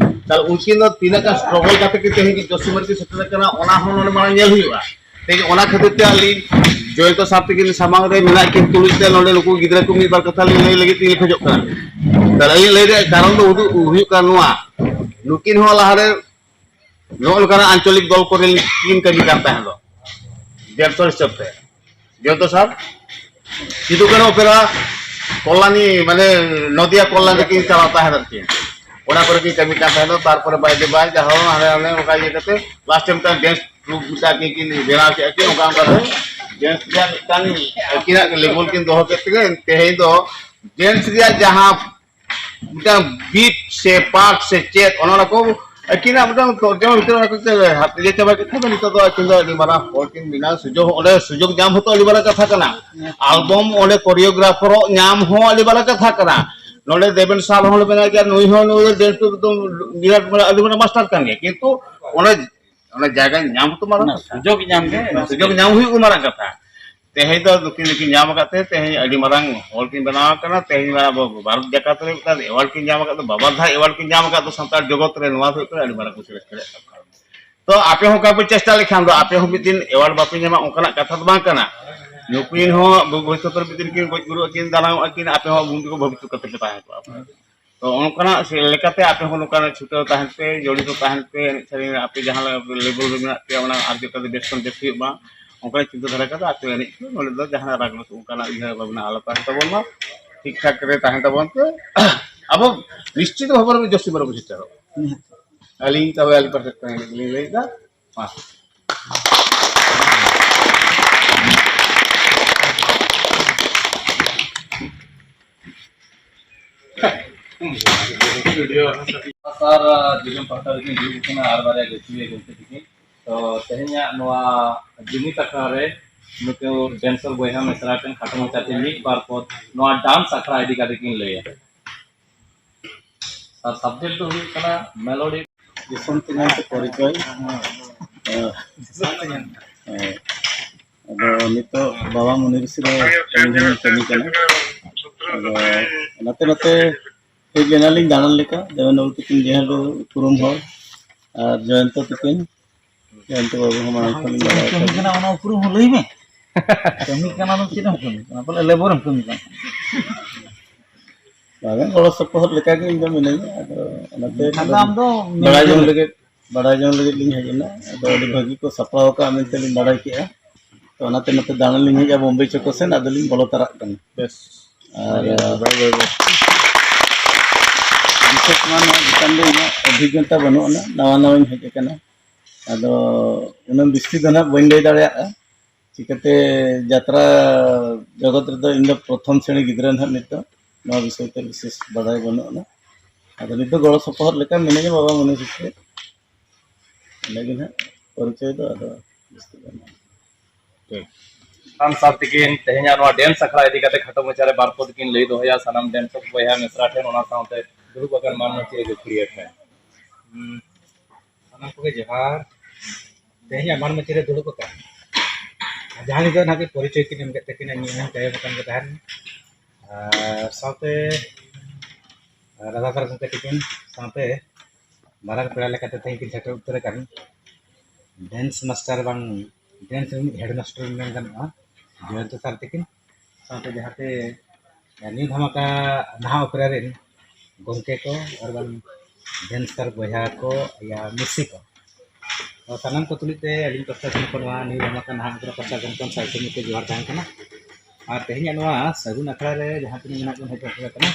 ᱛᱟᱦᱞᱮ ᱩᱱᱠᱤᱱ ᱫᱚ ᱛᱤᱱᱟᱹᱜ ᱜᱟᱱ ᱥᱴᱨᱚᱜᱚᱞ ᱠᱟᱛᱮ ᱠᱤᱱ ᱛᱮᱦᱮᱧ ᱠᱤᱱ ᱡᱚᱥᱤ ᱢᱟᱹᱨᱰᱤ ᱥᱮᱴᱮᱨ ᱟᱠᱟᱱᱟ, ᱚᱱᱟ ᱦᱚᱸ ᱱᱚᱰᱮ ᱢᱟᱲᱟᱝ ᱧᱮᱞ ᱦᱩᱭᱩᱜᱼᱟ᱾ ᱛᱮᱦᱮᱧ ᱚᱱᱟ ᱠᱷᱟᱹᱛᱤᱨ ᱛᱮ ᱟᱹᱞᱤᱧ ᱡᱚᱭᱚᱱᱛᱚ ᱥᱟᱨ ᱛᱤᱠᱤᱱ ᱥᱟᱢᱟᱝ ᱨᱮ ᱢᱮᱱᱟᱜ ᱠᱤᱱ ᱛᱩᱞᱩᱡ ᱛᱮ ᱱᱚᱰᱮ ᱱᱩᱠᱩ ᱜᱤᱫᱽᱨᱟᱹ ᱠᱚ ᱢᱤᱫ ᱵᱟᱨ ᱠᱟᱛᱷᱟ ᱞᱤᱧ ᱞᱟᱹᱭ ᱞᱟᱹᱜᱤᱫ ᱛᱮᱞᱤᱧ ᱠᱷᱚᱡᱚᱜ ᱠᱟᱱᱟ᱾ ᱛᱟᱦᱞᱮ ᱟᱹᱞᱤᱧ ᱞᱟᱹᱭ ᱨᱮᱭᱟᱜ ᱠᱟᱨᱚᱱ ᱫᱚ ᱩᱫᱩᱜ ᱦᱩᱭᱩᱜ ᱠᱟᱱᱟ ᱱᱚᱣᱟ, ᱱᱩᱠᱤᱱ ᱦᱚᱸ ᱞᱟᱦᱟᱨᱮ ᱱᱚᱜᱼᱚ ᱱᱚᱝᱠᱟᱱᱟᱜ ᱟᱧᱪᱚᱞᱤᱠ ᱫᱚᱞ ᱠᱚᱨᱮ ᱠᱤᱱ ᱠᱟᱹᱢᱤ ᱠᱟᱱ ᱛᱟᱦᱮᱸ ᱫᱚ, ᱰᱮᱱᱥᱚᱨ ᱦᱤᱥᱟᱹᱵ ᱛᱮ᱾ ᱡᱚᱭᱚᱱᱛᱚ ᱥᱟᱨ, ᱥᱤᱫᱩ ᱠᱟᱹᱱᱦᱩ ᱚᱯᱮᱨᱟ, ᱠᱚᱞᱞᱟᱱᱤ, ᱢᱟᱱᱮ ᱱᱚᱫᱤᱭᱟ ᱠᱚᱞᱞᱟᱱᱤ ᱠᱤᱱ ᱪᱟᱞᱟᱣ ᱛᱟᱦᱮᱸ ᱟᱨᱠᱤ᱾ ᱚᱱᱟ ᱠᱚᱨᱮ ᱠᱤᱱ ᱠᱟᱹᱢᱤ ᱠᱟᱱ ᱛᱟᱦᱮᱸ ᱫᱚ, ᱛᱟᱨᱯᱚᱨᱮ ᱵᱟᱭ ᱫᱮ ᱵᱟᱭ ᱡᱟᱦᱟᱸ ᱦᱟᱱᱮ ᱦᱟᱱᱮ ᱚᱱᱠᱟ ᱤᱭᱟᱹ ᱠᱟᱛᱮ ᱞᱟᱥᱴ ᱴᱟᱭᱤᱢ ᱢᱤᱫᱴᱟᱝ ᱰᱮᱱᱥ ᱴᱨᱩᱯ ᱢᱤᱫᱴᱟᱝ ᱠᱤᱱ ᱠᱤᱱ ᱵᱮᱱᱟᱣ ᱠᱮᱫᱼᱟ ᱠᱤᱱ, ᱚᱱᱠᱟ ᱚᱱᱠᱟ ᱛᱮ ᱰᱮᱱᱥ ᱨᱮᱭᱟᱜ ᱢᱤᱫᱴᱟᱝ ᱟᱹᱠᱤᱱᱟᱜ ᱞᱮᱵᱮᱞ ᱠᱤᱱ ᱫᱚᱦᱚ ᱠᱮᱫ ᱛᱮᱜᱮ ᱛᱮᱦᱮᱧ ᱫᱚ ᱰᱮᱱᱥ ᱨᱮᱭᱟᱜ ᱡᱟᱦᱟᱸ ᱢᱤᱫᱴᱟᱝ ᱵᱤᱴ ᱥᱮ ᱯᱟᱨᱴ ᱥᱮ ᱪᱮᱫ, ᱚᱱᱟ ᱚᱱᱟ ᱠᱚ ᱟᱹᱠᱤᱱᱟᱜ ᱢᱤᱫᱴᱟᱝ ᱛᱚᱨᱡᱚᱢᱟ ᱵᱷᱤᱛᱤᱨ ᱚᱱᱟ ᱠᱚ ᱤᱭᱟᱹ ᱪᱟᱵᱟ ᱠᱮᱫ ᱠᱷᱟᱱ ᱫᱚ ᱱᱤᱛᱚᱜ ᱫᱚ ᱟᱹᱠᱤᱱ ᱫᱚ ᱟᱹᱰᱤ ᱢᱟᱨᱟᱝ ᱦᱚᱲ ᱠᱤᱱ ᱵᱮᱱᱟᱣ ᱥᱩᱡᱳᱜᱽ, ᱚᱸᱰᱮ ᱥᱩᱡᱳᱜᱽ ᱧᱟᱢ ᱦᱚᱸᱛᱚ ᱟᱹᱰᱤ ᱢᱟᱨᱟᱝ ᱠᱟᱛᱷᱟ ᱠᱟᱱᱟ᱾ ᱟᱞᱵᱚᱢ ᱚᱸᱰᱮ ᱠᱳᱨᱤᱭᱳᱜᱨᱟᱯᱷᱟᱨᱚᱜ ᱧᱟᱢ ᱦᱚᱸ ᱟᱹᱰᱤ ᱢᱟᱨᱟᱝ ᱠᱟᱛᱷᱟ ᱠᱟᱱᱟ᱾ ᱱᱚᱰᱮ ᱫᱮᱵᱮᱱ ᱥᱟᱨ ᱦᱚᱸ ᱢᱮᱱᱟᱜ ᱜᱮᱭᱟ, ᱱᱩᱭ ᱦᱚᱸ ᱱᱩᱭ ᱫᱚ ᱰᱮᱱᱥ ᱨᱮᱫᱚ ᱵᱤᱨᱟᱴ ᱢᱟᱨᱟᱝ ᱟᱹᱰᱤ ᱢᱟᱨᱟᱝ ᱢᱟᱥᱴᱟᱨ ᱠᱟᱱ ᱜᱮᱭᱟ, ᱠᱤᱱᱛᱩ ᱚᱱᱟ ᱚᱱᱟ ᱡᱟᱭᱜᱟ ᱧᱟᱢ ᱦᱚᱸᱛᱚ ᱢᱟᱨᱟᱝ ᱚᱱᱟ ᱠᱟᱛᱷᱟ᱾ ᱥᱩᱡᱳᱜᱽ ᱧᱟᱢ ᱜᱮ᱾ ᱥᱩᱡᱳᱜᱽ ᱧᱟᱢ ᱦᱩᱭᱩᱜ ᱜᱮ ᱢᱟᱨᱟᱝ ᱠᱟᱛᱷᱟ᱾ ᱛᱮᱦᱮᱧ ᱫᱚ ᱱᱩᱠᱤᱱ ᱫᱚᱠᱤᱱ ᱧᱟᱢ ᱟᱠᱟᱫ ᱛᱮ ᱛᱮᱦᱮᱧ ᱟᱹᱰᱤ ᱢᱟᱨᱟᱝ ᱦᱚᱲ ᱠᱤᱱ ᱵᱮᱱᱟᱣ ᱟᱠᱟᱱᱟ᱾ ᱛᱮᱦᱮᱧ ᱢᱟ ᱟᱵᱚ ᱵᱷᱟᱨᱚᱛ ᱡᱟᱠᱟᱛ ᱨᱮ ᱢᱤᱫᱴᱟᱝ ᱮᱣᱟᱨᱰ ᱠᱤᱱ ᱧᱟᱢ ᱟᱠᱟᱫ ᱫᱚ, ᱵᱟᱵᱟ ᱫᱷᱟᱣ ᱮᱣᱟᱨᱰ ᱠᱤᱱ ᱧᱟᱢ ᱟᱠᱟᱫ ᱫᱚ ᱥᱟᱱᱛᱟᱲ ᱡᱚᱜᱚᱛ ᱨᱮ, ᱱᱚᱣᱟ ᱫᱚ ᱦᱩᱭᱩᱜ ᱠᱟᱱᱟ ᱟᱹᱰᱤ ᱢᱟᱨᱟᱝ ᱠᱩᱥᱤ ᱨᱟᱹᱥᱠᱟᱹ ᱨᱮᱭᱟᱜ ᱠᱟᱛᱷᱟ᱾ ᱛᱚ ᱟᱯᱮ ᱦᱚᱸ ᱚᱱᱠᱟ ᱯᱮ ᱪᱮᱥᱴᱟ ᱞᱮᱠᱷᱟᱱ ᱫᱚ ᱟᱯᱮ ᱦᱚᱸ ᱢᱤᱫ ᱫᱤᱱ ᱮᱣᱟᱨᱰ ᱵᱟᱯᱮ ᱧᱟᱢᱟ ᱚᱱᱠᱟᱱᱟᱜ ᱠᱟᱛᱷᱟ ᱫᱚ ᱵᱟᱝ ᱠᱟᱱᱟ᱾ ᱱᱩᱠᱤᱱ ᱦᱚᱸ ᱵᱷᱚᱵᱤᱥᱥᱚᱛ ᱨᱮ ᱢᱤᱫ ᱫᱤᱱ ᱠᱤᱱ ᱜᱚᱡ ᱜᱩᱨᱩᱜ ᱟᱹᱠᱤᱱ, ᱫᱟᱱᱟᱝᱚᱜ ᱟᱹᱠᱤᱱ, ᱟᱯᱮ ᱦᱚᱸ ᱩᱱ ᱡᱚᱠᱷᱚᱱ ᱵᱷᱚᱵᱤᱥᱥᱚᱛ ᱠᱟᱛᱮ ᱯᱮ ᱛᱟᱦᱮᱸ ᱠᱚᱜᱼᱟ᱾ ᱛᱚ ᱚᱱᱠᱟᱱᱟᱜ ᱥᱮ ᱞᱮᱠᱟᱛᱮ ᱟᱯᱮ ᱦᱚᱸ ᱱᱚᱝᱠᱟᱱᱟᱜ ᱪᱷᱩᱴᱟᱹᱣ ᱛᱟᱦᱮᱱ ᱯᱮ, ᱡᱚᱲᱤᱛᱚ ᱛᱟᱦᱮᱱ ᱯᱮ, ᱮᱱᱮᱡ ᱥᱮᱨᱮᱧ ᱨᱮ ᱟᱯᱮ ᱡᱟᱦᱟᱸ ᱞᱮᱵᱮᱞ ᱨᱮ ᱢᱮᱱᱟᱜ ᱯᱮᱭᱟ ᱚᱱᱟ ᱟᱨ ᱡᱟᱛᱮ ᱵᱮᱥ ᱠᱷᱚᱱ ᱵᱮᱥ ᱦᱩᱭᱩᱜ ᱢᱟ, ᱚᱱᱠᱟᱱᱟᱜ ᱪᱤᱱᱛᱟᱹ ᱫᱷᱟᱨᱟ ᱠᱟᱛᱮ ᱟᱯᱮ ᱮᱱᱮᱡ ᱯᱮ᱾ ᱱᱚᱰᱮ ᱫᱚ ᱡᱟᱦᱟᱱᱟᱜ ᱨᱟᱜᱽ ᱨᱚᱥ ᱚᱱᱠᱟᱱᱟᱜ ᱩᱭᱦᱟᱹᱨ ᱵᱷᱟᱵᱽᱱᱟ ᱟᱞᱚ ᱛᱟᱦᱮᱱ ᱛᱟᱵᱚᱱ ᱢᱟ, ᱴᱷᱤᱠ ᱴᱷᱟᱠ ᱨᱮ ᱛᱟᱦᱮᱱ ᱛᱟᱵᱚᱱ ᱯᱮ᱾ ᱟᱵᱚ ᱱᱤᱥᱪᱤᱛ ᱵᱷᱟᱵᱮ ᱨᱮ ᱡᱚᱥᱴᱤ ᱵᱟᱨᱚ ᱵᱚᱪᱷᱚᱨ ᱪᱟᱞᱟᱜ᱾ ᱟᱹᱞᱤᱧ ᱛᱚᱵᱮ ᱟᱹᱞᱤᱧ ᱯᱟᱦᱴᱟ ᱠᱷᱚᱱ ᱤᱱᱟᱹ ᱜᱮᱞᱤᱧ ᱞᱟᱹᱭᱮᱫᱟ᱾ ᱢᱟ᱾ ᱥᱟᱨ, ᱫᱤᱥᱚᱢ ᱯᱟᱦᱴᱟ ᱨᱮᱠᱤᱱ ᱫᱩᱲᱩᱵ ᱟᱠᱟᱱᱟ ᱟᱨ ᱵᱟᱨᱭᱟ ᱜᱟᱹᱠᱷᱩᱲᱤᱭᱟᱹ ᱜᱚᱢᱠᱮ ᱛᱟᱹᱠᱤᱱ᱾ ᱛᱚ, ᱛᱮᱦᱮᱧᱟᱜ ᱱᱚᱣᱟ ᱡᱩᱢᱤᱫ ᱟᱠᱷᱲᱟ ᱨᱮ ᱱᱩᱠᱩ ᱰᱮᱱᱥᱟᱨ ᱵᱚᱭᱦᱟ ᱢᱤᱥᱨᱟ ᱴᱷᱮᱱ ᱠᱷᱟᱴᱚ ᱢᱟᱪᱷᱟᱛᱮ ᱢᱤᱫ ᱵᱟᱨ ᱯᱚᱫ ᱱᱚᱣᱟ ᱰᱟᱱᱥ ᱟᱠᱷᱲᱟ ᱤᱫᱤ ᱠᱟᱛᱮ ᱠᱤᱱ ᱞᱟᱹᱭᱟ᱾ ᱟᱨ ᱥᱟᱵᱡᱮᱠᱴ ᱫᱚ ᱦᱩᱭᱩᱜ ᱠᱟᱱᱟ ᱢᱮᱞᱳᱰᱤ᱾ ᱫᱤᱥᱚᱢ ᱛᱮᱧᱟᱝ ᱛᱮ ᱯᱚᱨᱤᱪᱚᱭ᱾ ᱦᱮᱸ᱾ ᱦᱮᱸ᱾ ᱟᱫᱚ ᱱᱤᱛᱚᱜ ᱵᱟᱵᱟ ᱢᱩᱱᱤ ᱨᱤᱥᱤ ᱨᱮ ᱟᱹᱞᱤᱧ ᱦᱚᱸᱞᱤᱧ ᱠᱟᱹᱢᱤ ᱠᱟᱱᱟ᱾ ᱟᱫᱚ ᱱᱚᱛᱮ ᱱᱚᱛᱮ ᱦᱮᱡ ᱞᱮᱱᱟᱞᱤᱧ ᱫᱟᱬᱟᱱ ᱞᱮᱠᱟ, ᱡᱮᱢᱚᱱ ᱩᱱᱠᱤᱱ ᱡᱟᱦᱟᱸ ᱫᱚ ᱩᱯᱨᱩᱢ ᱦᱚᱲ ᱟᱨ ᱡᱚᱭᱚᱱᱛᱚ ᱛᱤᱠᱤᱱ, ᱡᱚᱭᱚᱱᱛᱚ ᱵᱟᱹᱵᱩ ᱦᱚᱸ ᱢᱟᱲᱟᱝ ᱠᱷᱚᱱ ᱞᱤᱧ ᱵᱟᱲᱟᱭ ᱠᱟᱹᱢᱤ ᱠᱟᱱᱟ, ᱚᱱᱟ ᱩᱯᱨᱩᱢ ᱦᱚᱸ ᱞᱟᱹᱭ ᱢᱮ᱾ ᱠᱟᱹᱢᱤ ᱠᱟᱱᱟ ᱫᱚ ᱪᱮᱫ ᱮᱢ ᱠᱟᱹᱢᱤ ᱠᱟᱱᱟ? ᱯᱟᱞᱮ ᱞᱮᱵᱚᱨ ᱮᱢ ᱠᱟᱹᱢᱤ ᱠᱟᱱᱟ᱾ ᱵᱟᱝᱟ, ᱜᱚᱲᱚ ᱥᱚᱯᱚᱦᱚᱫ ᱞᱮᱠᱟᱜᱮ ᱤᱧ ᱫᱚ ᱢᱤᱱᱟᱹᱧᱟ᱾ ᱟᱫᱚ ᱚᱱᱟᱛᱮ ᱮᱱᱠᱷᱟᱱ ᱫᱚ ᱟᱢ ᱫᱚ ᱵᱟᱲᱟᱭ ᱡᱚᱝ ᱢᱮᱱᱮᱡᱟᱨ᱾ ᱞᱟᱹᱜᱤᱫ, ᱵᱟᱲᱟᱭ ᱡᱚᱝ ᱞᱟᱹᱜᱤᱫ ᱞᱤᱧ ᱦᱮᱡ ᱮᱱᱟ᱾ ᱟᱫᱚ ᱟᱹᱰᱤ ᱵᱷᱟᱹᱜᱤ ᱠᱚ ᱥᱟᱯᱲᱟᱣ ᱟᱠᱟᱫᱼᱟ ᱢᱮᱱᱛᱮ ᱞᱤᱧ ᱵᱟᱲᱟᱭ ᱠᱮᱫᱼᱟ᱾ ᱛᱚ ᱚᱱᱟᱛᱮ ᱱᱚᱛᱮ ᱫᱟᱬᱟᱱ ᱞᱤᱧ ᱦᱮᱡᱼᱟ ᱵᱳᱢᱵᱮ ᱪᱚᱠᱚ ᱥᱮᱱ, ᱟᱫᱚ ᱞᱤᱧ ᱵᱚᱞᱚ ᱛᱟᱨᱟᱜ ᱠᱟᱱᱟ᱾ ᱵᱮᱥ᱾ ᱟᱨ ᱵᱟᱭ, ᱵᱟᱭ, ᱵᱟᱭ᱾ ᱵᱤᱥᱮᱥ ᱢᱟ ᱱᱚᱣᱟ ᱪᱮᱛᱟᱱ ᱨᱮ ᱤᱧᱟᱹᱜ ᱚᱵᱷᱤᱜᱽᱜᱚᱛᱟ ᱵᱟᱹᱱᱩᱜ ᱟᱱᱟ, ᱱᱟᱣᱟ ᱱᱟᱣᱟᱧ ᱦᱮᱡ ᱟᱠᱟᱱᱟ᱾ ᱟᱫᱚ ᱩᱱᱟᱹᱜ ᱵᱤᱥᱛᱤ ᱫᱚ ᱱᱟᱦᱟᱜ ᱵᱟᱹᱧ ᱞᱟᱹᱭ ᱫᱟᱲᱮᱭᱟᱜᱼᱟ᱾ ᱪᱤᱠᱟᱹᱛᱮ ᱡᱟᱛᱨᱟ ᱡᱚᱜᱚᱛ ᱨᱮᱫᱚ ᱤᱧ ᱫᱚ ᱯᱨᱚᱛᱷᱚᱢ ᱥᱨᱮᱬᱤ ᱜᱤᱫᱽᱨᱟᱹ ᱱᱟᱦᱟᱜ ᱱᱤᱛᱚᱜ᱾ ᱱᱚᱣᱟ ᱵᱤᱥᱚᱭ ᱛᱮ ᱵᱤᱥᱮᱥ ᱵᱟᱰᱟᱭ ᱵᱟᱹᱱᱩᱜ ᱟᱱᱟ᱾ ᱟᱫᱚ ᱱᱤᱛ ᱫᱚ ᱜᱚᱲᱚ ᱥᱚᱯᱚᱦᱚᱫ ᱞᱮᱠᱟ ᱢᱤᱱᱟᱹᱧᱟ ᱵᱟᱵᱟ ᱢᱩᱱᱤ ᱥᱤᱥᱴᱮ᱾ ᱤᱱᱟᱹᱜᱮ ᱱᱟᱦᱟᱜ ᱯᱚᱨᱤᱪᱚᱭ ᱫᱚ, ᱟᱫᱚ ᱵᱤᱥᱛᱤ ᱫᱚ ᱵᱟᱹᱱᱩᱜᱼᱟ᱾ ᱴᱷᱤᱠ᱾ ᱥᱟᱱ ᱥᱟᱨ ᱛᱤᱠᱤᱱ ᱛᱮᱦᱮᱧᱟᱜ ᱱᱚᱣᱟ ᱰᱮᱱᱥ ᱟᱠᱷᱲᱟ ᱤᱫᱤ ᱠᱟᱛᱮ ᱠᱷᱟᱴᱚ ᱢᱟᱪᱷᱟ ᱨᱮ ᱵᱟᱨ ᱯᱚᱫ ᱠᱤᱱ ᱞᱟᱹᱭ ᱫᱚᱦᱚᱭᱟ ᱥᱟᱱᱟᱢ ᱰᱮᱱᱥ ᱵᱚᱭᱦᱟ ᱢᱤᱥᱨᱟ ᱴᱷᱮᱱ, ᱚᱱᱟ ᱥᱟᱶᱛᱮ ᱫᱩᱲᱩᱵ ᱟᱠᱟᱱ ᱢᱟᱹᱱ ᱢᱟᱹᱪᱤ ᱜᱟᱹᱠᱷᱩᱲᱤᱭᱟᱹ ᱴᱷᱮᱱ᱾ ᱦᱩᱸ, ᱥᱟᱱᱟᱢ ᱠᱚᱜᱮ ᱡᱚᱦᱟᱨ᱾ ᱛᱮᱦᱮᱧᱟᱜ ᱢᱟᱹᱱ ᱢᱟᱹᱪᱤ ᱨᱮ ᱫᱩᱲᱩᱵ ᱟᱠᱟᱱ ᱡᱟᱦᱟᱸ ᱧᱤᱫᱟᱹ ᱱᱟᱦᱟᱜ ᱜᱮ ᱯᱚᱨᱤᱪᱚᱭ ᱠᱤᱱ ᱮᱢ ᱠᱮᱫ ᱛᱟᱹᱠᱤᱱᱟ, ᱤᱧ ᱦᱚᱸ ᱛᱟᱭᱚᱢ ᱟᱠᱟᱱ ᱜᱮ ᱛᱟᱦᱮᱱ᱾ ᱟᱨ ᱥᱟᱶᱛᱮ ᱨᱟᱫᱷᱟ ᱥᱟᱨ ᱜᱚᱢᱠᱮ ᱛᱟᱹᱠᱤᱱ ᱥᱟᱶᱛᱮ ᱢᱟᱨᱟᱝ ᱯᱮᱲᱟ ᱞᱮᱠᱟᱛᱮ ᱛᱮᱦᱮᱧ ᱠᱤᱱ ᱥᱮᱴᱮᱨ ᱩᱛᱟᱹᱨ ᱟᱠᱟᱱ ᱰᱮᱱᱥ ᱢᱟᱥᱴᱟᱨ ᱵᱟᱝ ᱰᱮᱱᱥ ᱨᱤᱱᱤᱡ ᱦᱮᱰ ᱢᱟᱥᱴᱟᱨ ᱢᱮᱱ ᱜᱟᱱᱚᱜᱼᱟ, ᱡᱚᱭᱚᱱᱛᱚ ᱥᱟᱨ ᱛᱟᱹᱠᱤᱱ᱾ ᱥᱟᱶᱛᱮ ᱡᱟᱦᱟᱸᱛᱮ ᱱᱤᱭᱩ ᱫᱷᱟᱢᱟᱠᱟ ᱱᱟᱦᱟᱜ ᱚᱯᱮᱨᱟ ᱨᱮᱱ ᱜᱚᱢᱠᱮ ᱠᱚ ᱟᱨ ᱵᱟᱝ ᱰᱮᱱᱥᱟᱨ ᱵᱚᱭᱦᱟ ᱠᱚ, ᱭᱟ ᱢᱤᱥᱤ ᱠᱚ, ᱛᱚ ᱥᱟᱱᱟᱢ ᱠᱚ ᱛᱩᱞᱩᱡ ᱛᱮ ᱟᱹᱞᱤᱧ ᱯᱟᱥᱴᱟ ᱥᱮᱱ ᱠᱷᱚᱱ ᱱᱚᱣᱟ ᱱᱤᱭᱩ ᱫᱷᱟᱢᱟᱠᱟ ᱱᱟᱦᱟᱜ ᱚᱯᱮᱨᱟ ᱯᱟᱥᱴᱟ ᱥᱮᱱ ᱠᱷᱚᱱ ᱥᱟᱭ ᱥᱟᱭ ᱛᱮ ᱡᱚᱦᱟᱨ ᱛᱟᱦᱮᱱ ᱠᱟᱱᱟ᱾ ᱟᱨ ᱛᱮᱦᱮᱧᱟᱜ ᱱᱚᱣᱟ ᱥᱟᱹᱜᱩᱱ ᱟᱠᱷᱲᱟ ᱨᱮ ᱡᱟᱦᱟᱸ ᱛᱤᱱᱟᱹᱜ ᱢᱮᱱᱟᱜ ᱵᱚᱱ ᱦᱮᱡ ᱥᱮᱴᱮᱨ ᱟᱠᱟᱱᱟ,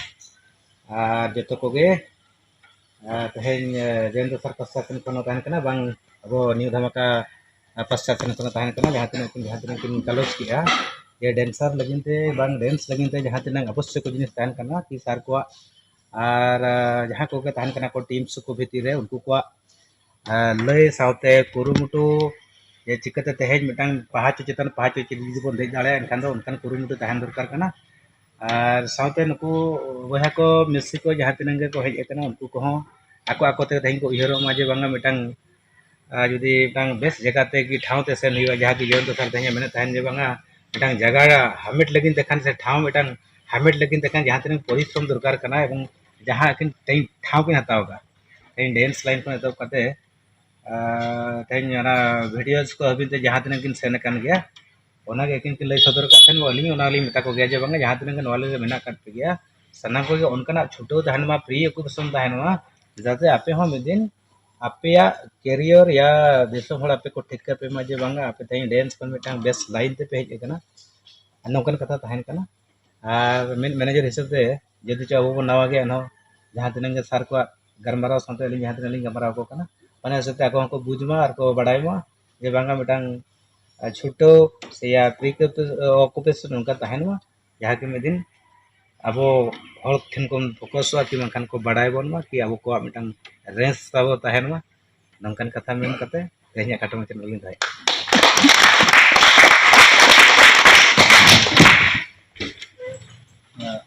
ᱟᱨ ᱡᱚᱛᱚ ᱠᱚᱜᱮ ᱟᱨ ᱛᱮᱦᱮᱧ, ᱮ, ᱡᱚᱭᱚᱱᱛᱚ ᱥᱟᱨ ᱯᱟᱥᱴᱟ ᱥᱮᱱ ᱠᱷᱚᱱ ᱦᱚᱸ ᱛᱟᱦᱮᱱ ᱠᱟᱱᱟ, ᱵᱟᱝ ᱟᱵᱚ ᱱᱤᱭᱩ ᱫᱷᱟᱢᱟᱠᱟ, ᱟ, ᱯᱟᱥᱴᱟ ᱥᱮᱱ ᱠᱷᱚᱱ ᱦᱚᱸ ᱛᱟᱦᱮᱱ ᱠᱟᱱᱟ, ᱡᱟᱦᱟᱸ ᱛᱤᱱᱟᱹᱜ ᱠᱤᱱ, ᱡᱟᱦᱟᱸ ᱛᱤᱱᱟᱹᱜ ᱠᱤᱱ ᱜᱟᱞᱚᱪ ᱠᱮᱜᱼᱟ, ᱡᱮ ᱰᱮᱱᱥᱟᱨ ᱞᱟᱹᱜᱤᱫ ᱛᱮ ᱵᱟᱝ ᱰᱮᱱᱥ ᱞᱟᱹᱜᱤᱫ ᱛᱮ ᱡᱟᱦᱟᱸ ᱛᱤᱱᱟᱹᱜ ᱟᱵᱚᱥᱭᱚᱠ ᱡᱤᱱᱤᱥ ᱛᱟᱦᱮᱱ ᱠᱟᱱᱟ ᱠᱤ ᱥᱟᱨ ᱠᱚᱣᱟᱜ, ᱟᱨ, ᱟ, ᱡᱟᱦᱟᱸ ᱠᱚᱜᱮ ᱛᱟᱦᱮᱱ ᱠᱟᱱᱟ ᱠᱚ ᱴᱤᱢᱥ ᱠᱚ ᱵᱷᱤᱛᱤᱨ ᱨᱮ ᱩᱱᱠᱩ ᱠᱚᱣᱟᱜ, ᱟ, ᱞᱟᱹᱭ ᱥᱟᱶᱛᱮ ᱠᱩᱨᱩᱢᱩᱴᱩ ᱡᱮ ᱪᱤᱠᱟᱹᱛᱮ ᱛᱮᱦᱮᱧ ᱢᱤᱫᱴᱟᱝ ᱯᱟᱦᱟᱪᱚ ᱪᱮᱛᱟᱱ ᱯᱟᱦᱟᱪᱚ ᱪᱮ ᱡᱩᱫᱤ ᱵᱚᱱ ᱫᱮᱡ ᱫᱟᱲᱮᱭᱟᱜᱼᱟ, ᱮᱱᱠᱷᱟᱱ ᱫᱚ ᱚᱱᱠᱟᱱ ᱠᱩᱨᱩᱢᱩᱴᱩ ᱛᱟᱦᱮᱱ ᱫᱚᱨᱠᱟᱨ ᱠᱟᱱᱟ᱾ ᱟᱨ ᱥᱟᱶᱛᱮ ᱱᱩᱠᱩ ᱵᱚᱭᱦᱟ ᱠᱚ, ᱢᱤᱥᱤ ᱠᱚ, ᱡᱟᱦᱟᱸ ᱛᱤᱱᱟᱹᱜ ᱜᱮᱠᱚ ᱦᱮᱡ ᱟᱠᱟᱱᱟ, ᱩᱱᱠᱩ ᱠᱚᱦᱚᱸ ᱟᱠᱚ ᱟᱠᱚ ᱛᱮ ᱛᱮᱦᱮᱧ ᱠᱚ ᱩᱭᱦᱟᱹᱨᱚᱜ ᱢᱟ ᱡᱮ ᱵᱟᱝᱟ, ᱢᱤᱫᱴᱟᱝ, ᱟᱨ ᱡᱩᱫᱤ ᱢᱤᱫᱴᱟᱝ ᱵᱮᱥ ᱡᱟᱭᱜᱟ ᱛᱮ ᱜᱮ, ᱴᱷᱟᱶ ᱛᱮ ᱥᱮᱱ ᱦᱩᱭᱩᱜᱼᱟ, ᱡᱟᱦᱟᱸ ᱠᱤ ᱡᱚᱭᱚᱱᱛᱚ ᱥᱟᱨ ᱛᱮᱦᱮᱧ ᱢᱮᱱᱮᱫ ᱛᱟᱦᱮᱱ ᱡᱮ ᱵᱟᱝᱟ, ᱢᱤᱫᱴᱟᱝ ᱡᱟᱭᱜᱟ ᱦᱟᱢᱮᱴ ᱞᱟᱹᱜᱤᱫ ᱛᱮ ᱠᱷᱟᱱ ᱥᱮ ᱴᱷᱟᱶ ᱢᱤᱫᱴᱟᱝ ᱦᱟᱢᱮᱴ ᱞᱟᱹᱜᱤᱫ ᱛᱮ ᱠᱷᱟᱱ ᱡᱟᱦᱟᱸ ᱛᱤᱱᱟᱹᱜ ᱯᱚᱨᱤᱥᱨᱚᱢ ᱫᱚᱨᱠᱟᱨ ᱠᱟᱱᱟ ᱮᱵᱚᱝ ᱡᱟᱦᱟᱸ ᱟᱹᱠᱤᱱ ᱛᱮᱦᱮᱧ ᱴᱷᱟᱶ ᱠᱤᱱ ᱦᱟᱛᱟᱣ ᱟᱠᱟᱫ, ᱛᱮᱦᱮᱧ ᱰᱮᱱᱥ ᱞᱟᱭᱤᱱ ᱠᱷᱚᱱ ᱮᱛᱚᱦᱚᱵ ᱠᱟᱛᱮ, ᱟᱨ ᱛᱮᱦᱮᱧ ᱚᱱᱟ ᱵᱷᱤᱰᱤᱭᱳᱥ ᱠᱚ ᱦᱟᱹᱵᱤᱡ ᱛᱮ ᱡᱟᱦᱟᱸ ᱛᱤᱱᱟᱹᱜ ᱠᱤᱱ ᱥᱮᱱ ᱟᱠᱟᱱ ᱜᱮᱭᱟ, ᱚᱱᱟᱜᱮ ᱟᱹᱠᱤᱱ ᱠᱤᱱ ᱞᱟᱹᱭ ᱥᱚᱫᱚᱨ ᱟᱠᱟᱫ ᱛᱟᱦᱮᱱ, ᱟᱹᱞᱤᱧ ᱚᱱᱟ ᱞᱤᱧ ᱢᱮᱛᱟ ᱠᱚᱜᱮᱭᱟ ᱡᱮ ᱵᱟᱝᱟ, ᱡᱟᱦᱟᱸ ᱛᱤᱱᱟᱹᱜ ᱜᱮ ᱱᱚᱣᱟ ᱞᱟᱹᱭ ᱨᱮ ᱢᱮᱱᱟᱜ ᱟᱠᱟᱫ ᱯᱮᱜᱮᱭᱟ, ᱥᱟᱱᱟᱢ ᱠᱚᱜᱮ ᱚᱱᱠᱟᱱᱟᱜ ᱪᱷᱩᱴᱟᱹᱣ ᱛᱟᱦᱮᱱ ᱢᱟ, ᱯᱷᱨᱤ ᱚᱠᱩᱯᱮᱥᱚᱱ ᱛᱟᱦᱮᱱ ᱢᱟ, ᱡᱟᱛᱮ ᱟᱯᱮ ᱦᱚᱸ ᱢᱤᱫ ᱫᱤᱱ ᱟᱯᱮᱭᱟᱜ ᱠᱮᱨᱤᱭᱚᱨ ᱭᱟ ᱫᱤᱥᱚᱢ ᱦᱚᱲ ᱟᱯᱮ ᱠᱚ ᱴᱷᱤᱠᱟᱹ ᱯᱮ ᱢᱟ ᱡᱮ ᱵᱟᱝᱟ, ᱟᱯᱮ ᱛᱮᱦᱮᱧ ᱰᱮᱱᱥ ᱠᱷᱚᱱ ᱢᱤᱫᱴᱟᱝ ᱵᱮᱥ ᱞᱟᱭᱤᱱ ᱛᱮᱯᱮ ᱦᱮᱡ ᱟᱠᱟᱱᱟ᱾ ᱟᱨ ᱱᱚᱝᱠᱟᱱ ᱠᱟᱛᱷᱟ ᱛᱟᱦᱮᱱ ᱠᱟᱱᱟ᱾ ᱟᱨ ᱢᱤᱫ ᱢᱮᱱᱮᱡᱟᱨ ᱦᱤᱥᱟᱹᱵ ᱛᱮ ᱡᱩᱫᱤ ᱪᱚ ᱟᱵᱚ ᱵᱚᱱ ᱱᱟᱣᱟ ᱜᱮᱭᱟ, ᱮᱱᱦᱚᱸ ᱡᱟᱦᱟᱸ ᱛᱤᱱᱟᱹᱜ ᱜᱮ ᱥᱟᱨ ᱠᱚᱣᱟᱜ ᱜᱟᱞᱢᱟᱨᱟᱣ ᱥᱟᱶᱛᱮ ᱟᱹᱞᱤᱧ ᱡᱟᱦᱟᱸ ᱛᱤᱱᱟᱹᱜ ᱞᱤᱧ ᱜᱟᱞᱢᱟᱨᱟᱣ ᱟᱠᱚ ᱠᱟᱱᱟ, ᱚᱱᱟ ᱦᱤᱥᱟᱹᱵ ᱛᱮ ᱟᱠᱚ ᱦᱚᱸᱠᱚ ᱵᱩᱡᱽ ᱢᱟ ᱟᱨ ᱠᱚ ᱵᱟᱲᱟᱭ ᱢᱟ ᱡᱮ ᱵᱟᱝᱟ, ᱢᱤᱫᱴᱟᱝ, ᱟᱨ, ᱪᱷᱩᱴᱟᱹᱣ ᱥᱮ ᱭᱟ ᱯᱨᱤ ᱚᱠᱩᱯᱮᱥᱚᱱ ᱱᱚᱝᱠᱟ ᱛᱟᱦᱮᱱ ᱢᱟ, ᱡᱟᱦᱟᱸ ᱠᱤ ᱢᱤᱫ ᱫᱤᱱ ᱟᱵᱚ ᱦᱚᱲ ᱴᱷᱮᱱ ᱠᱚ ᱯᱷᱳᱠᱟᱥᱚᱜᱼᱟ, ᱠᱤ ᱵᱟᱝᱠᱷᱟᱱ ᱠᱚ ᱵᱟᱲᱟᱭ ᱵᱚᱱ ᱢᱟ, ᱠᱤ ᱟᱵᱚ ᱠᱚᱣᱟᱜ ᱢᱤᱫᱴᱟᱝ ᱨᱮᱥ ᱛᱟᱵᱚ ᱛᱟᱦᱮᱱ ᱢᱟ᱾ ᱱᱚᱝᱠᱟᱱ ᱠᱟᱛᱷᱟ ᱢᱮᱱ ᱠᱟᱛᱮ ᱛᱮᱦᱮᱧᱟᱜ ᱠᱟᱛᱷᱟ ᱢᱩᱪᱟᱹᱫ ᱨᱮᱞᱤᱧ ᱫᱚᱦᱚᱭᱮᱫᱼᱟ᱾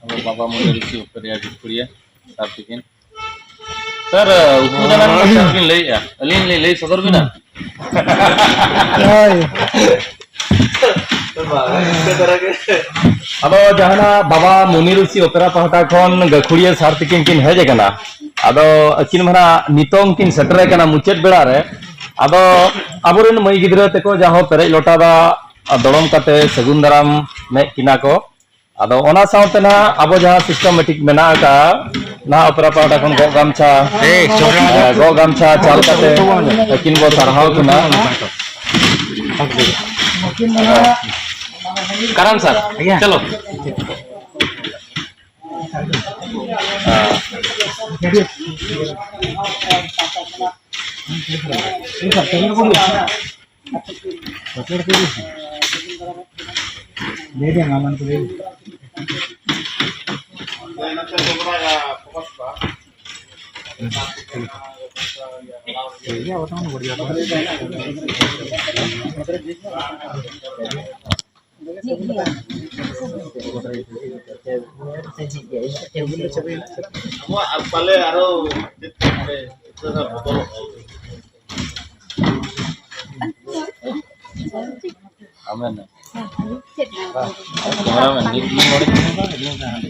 ᱟᱵᱚ ᱵᱟᱵᱟ ᱢᱩᱱᱤ ᱨᱤᱥᱤ ᱩᱯᱮᱨᱤᱭᱟ ᱜᱟᱹᱠᱷᱩᱲᱤᱭᱟᱹ ᱥᱟᱨ ᱛᱤᱠᱤᱱ᱾ ᱥᱟᱨ, ᱩᱠᱩ ᱫᱟᱱᱟᱝ ᱢᱟ ᱥᱟᱨ ᱵᱤᱱ ᱞᱟᱹᱭᱮᱫᱼᱟ, ᱟᱹᱞᱤᱧ ᱞᱤᱧ ᱞᱟᱹᱭ ᱥᱚᱫᱚᱨ ᱵᱤᱱᱟ᱾ ᱦᱳᱭ᱾ ᱟᱫᱚ ᱡᱟᱦᱟᱱᱟᱜ ᱵᱟᱵᱟ ᱢᱩᱱᱤ ᱨᱤᱥᱤ ᱚᱯᱮᱨᱟ ᱯᱟᱦᱴᱟ ᱠᱷᱚᱱ ᱜᱟᱹᱠᱷᱩᱲᱤᱭᱟᱹ ᱥᱟᱨ ᱛᱤᱠᱤᱱ ᱠᱤᱱ ᱦᱮᱡ ᱟᱠᱟᱱᱟ, ᱟᱫᱚ ᱟᱹᱠᱤᱱ ᱢᱟ ᱱᱟᱦᱟᱜ ᱱᱤᱛᱚᱝ ᱠᱤᱱ ᱥᱮᱴᱮᱨ ᱟᱠᱟᱱᱟ ᱢᱩᱪᱟᱹᱫ ᱵᱮᱲᱟ ᱨᱮ᱾ ᱟᱫᱚ ᱟᱵᱚᱨᱮᱱ ᱢᱟᱹᱭ ᱜᱤᱫᱽᱨᱟᱹ ᱛᱮᱠᱚ ᱡᱟᱦᱟᱸ ᱯᱮᱨᱮᱡ ᱞᱚᱴᱟ ᱫᱟᱜ ᱫᱚᱲᱚᱢ ᱠᱟᱛᱮ ᱥᱟᱹᱜᱩᱱ ᱫᱟᱨᱟᱢ ᱢᱮᱫ ᱠᱤᱱᱟ ᱠᱚ, ᱟᱫᱚ ᱚᱱᱟ ᱥᱟᱶᱛᱮ ᱱᱟᱦᱟᱜ ᱟᱵᱚ ᱡᱟᱦᱟᱸ ᱥᱤᱥᱴᱮᱢᱮᱴᱤᱠ ᱢᱮᱱᱟᱜ ᱟᱠᱟᱫᱼᱟ, ᱱᱟᱦᱟᱜ ᱚᱯᱮᱨᱟ ᱯᱟᱦᱴᱟ ᱠᱷᱚᱱ ᱜᱚᱜ ᱜᱟᱢᱪᱷᱟ, ᱮᱭ, ᱪᱚᱞᱚ ᱱᱟ᱾ ᱦᱮᱸ, ᱜᱚᱜ ᱜᱟᱢᱪᱷᱟ ᱪᱟᱞ ᱠᱟᱛᱮ ᱟᱹᱠᱤᱱ ᱵᱚ ᱥᱟᱨᱦᱟᱣ ᱠᱤᱱᱟ᱾ ᱠᱟᱨᱟᱱ ᱥᱟᱨ, ᱟᱭᱟ᱾ ᱪᱚᱞᱚ᱾ ᱟᱵᱚᱣᱟᱜ ᱯᱟᱞᱮ ᱟᱨᱚ ᱪᱮᱫ ᱠᱚ ᱵᱚᱫᱚᱞᱚᱜᱼᱟ᱾ ᱟᱢᱮᱱ᱾ ᱠᱮᱢᱮᱨᱟᱢᱮᱱ, ᱱᱤᱛ ᱢᱤᱫ ᱦᱚᱲ ᱜᱮ ᱢᱮᱱᱟᱭᱟ, ᱟᱹᱞᱤᱧ ᱫᱚ ᱦᱟᱸᱰᱮ᱾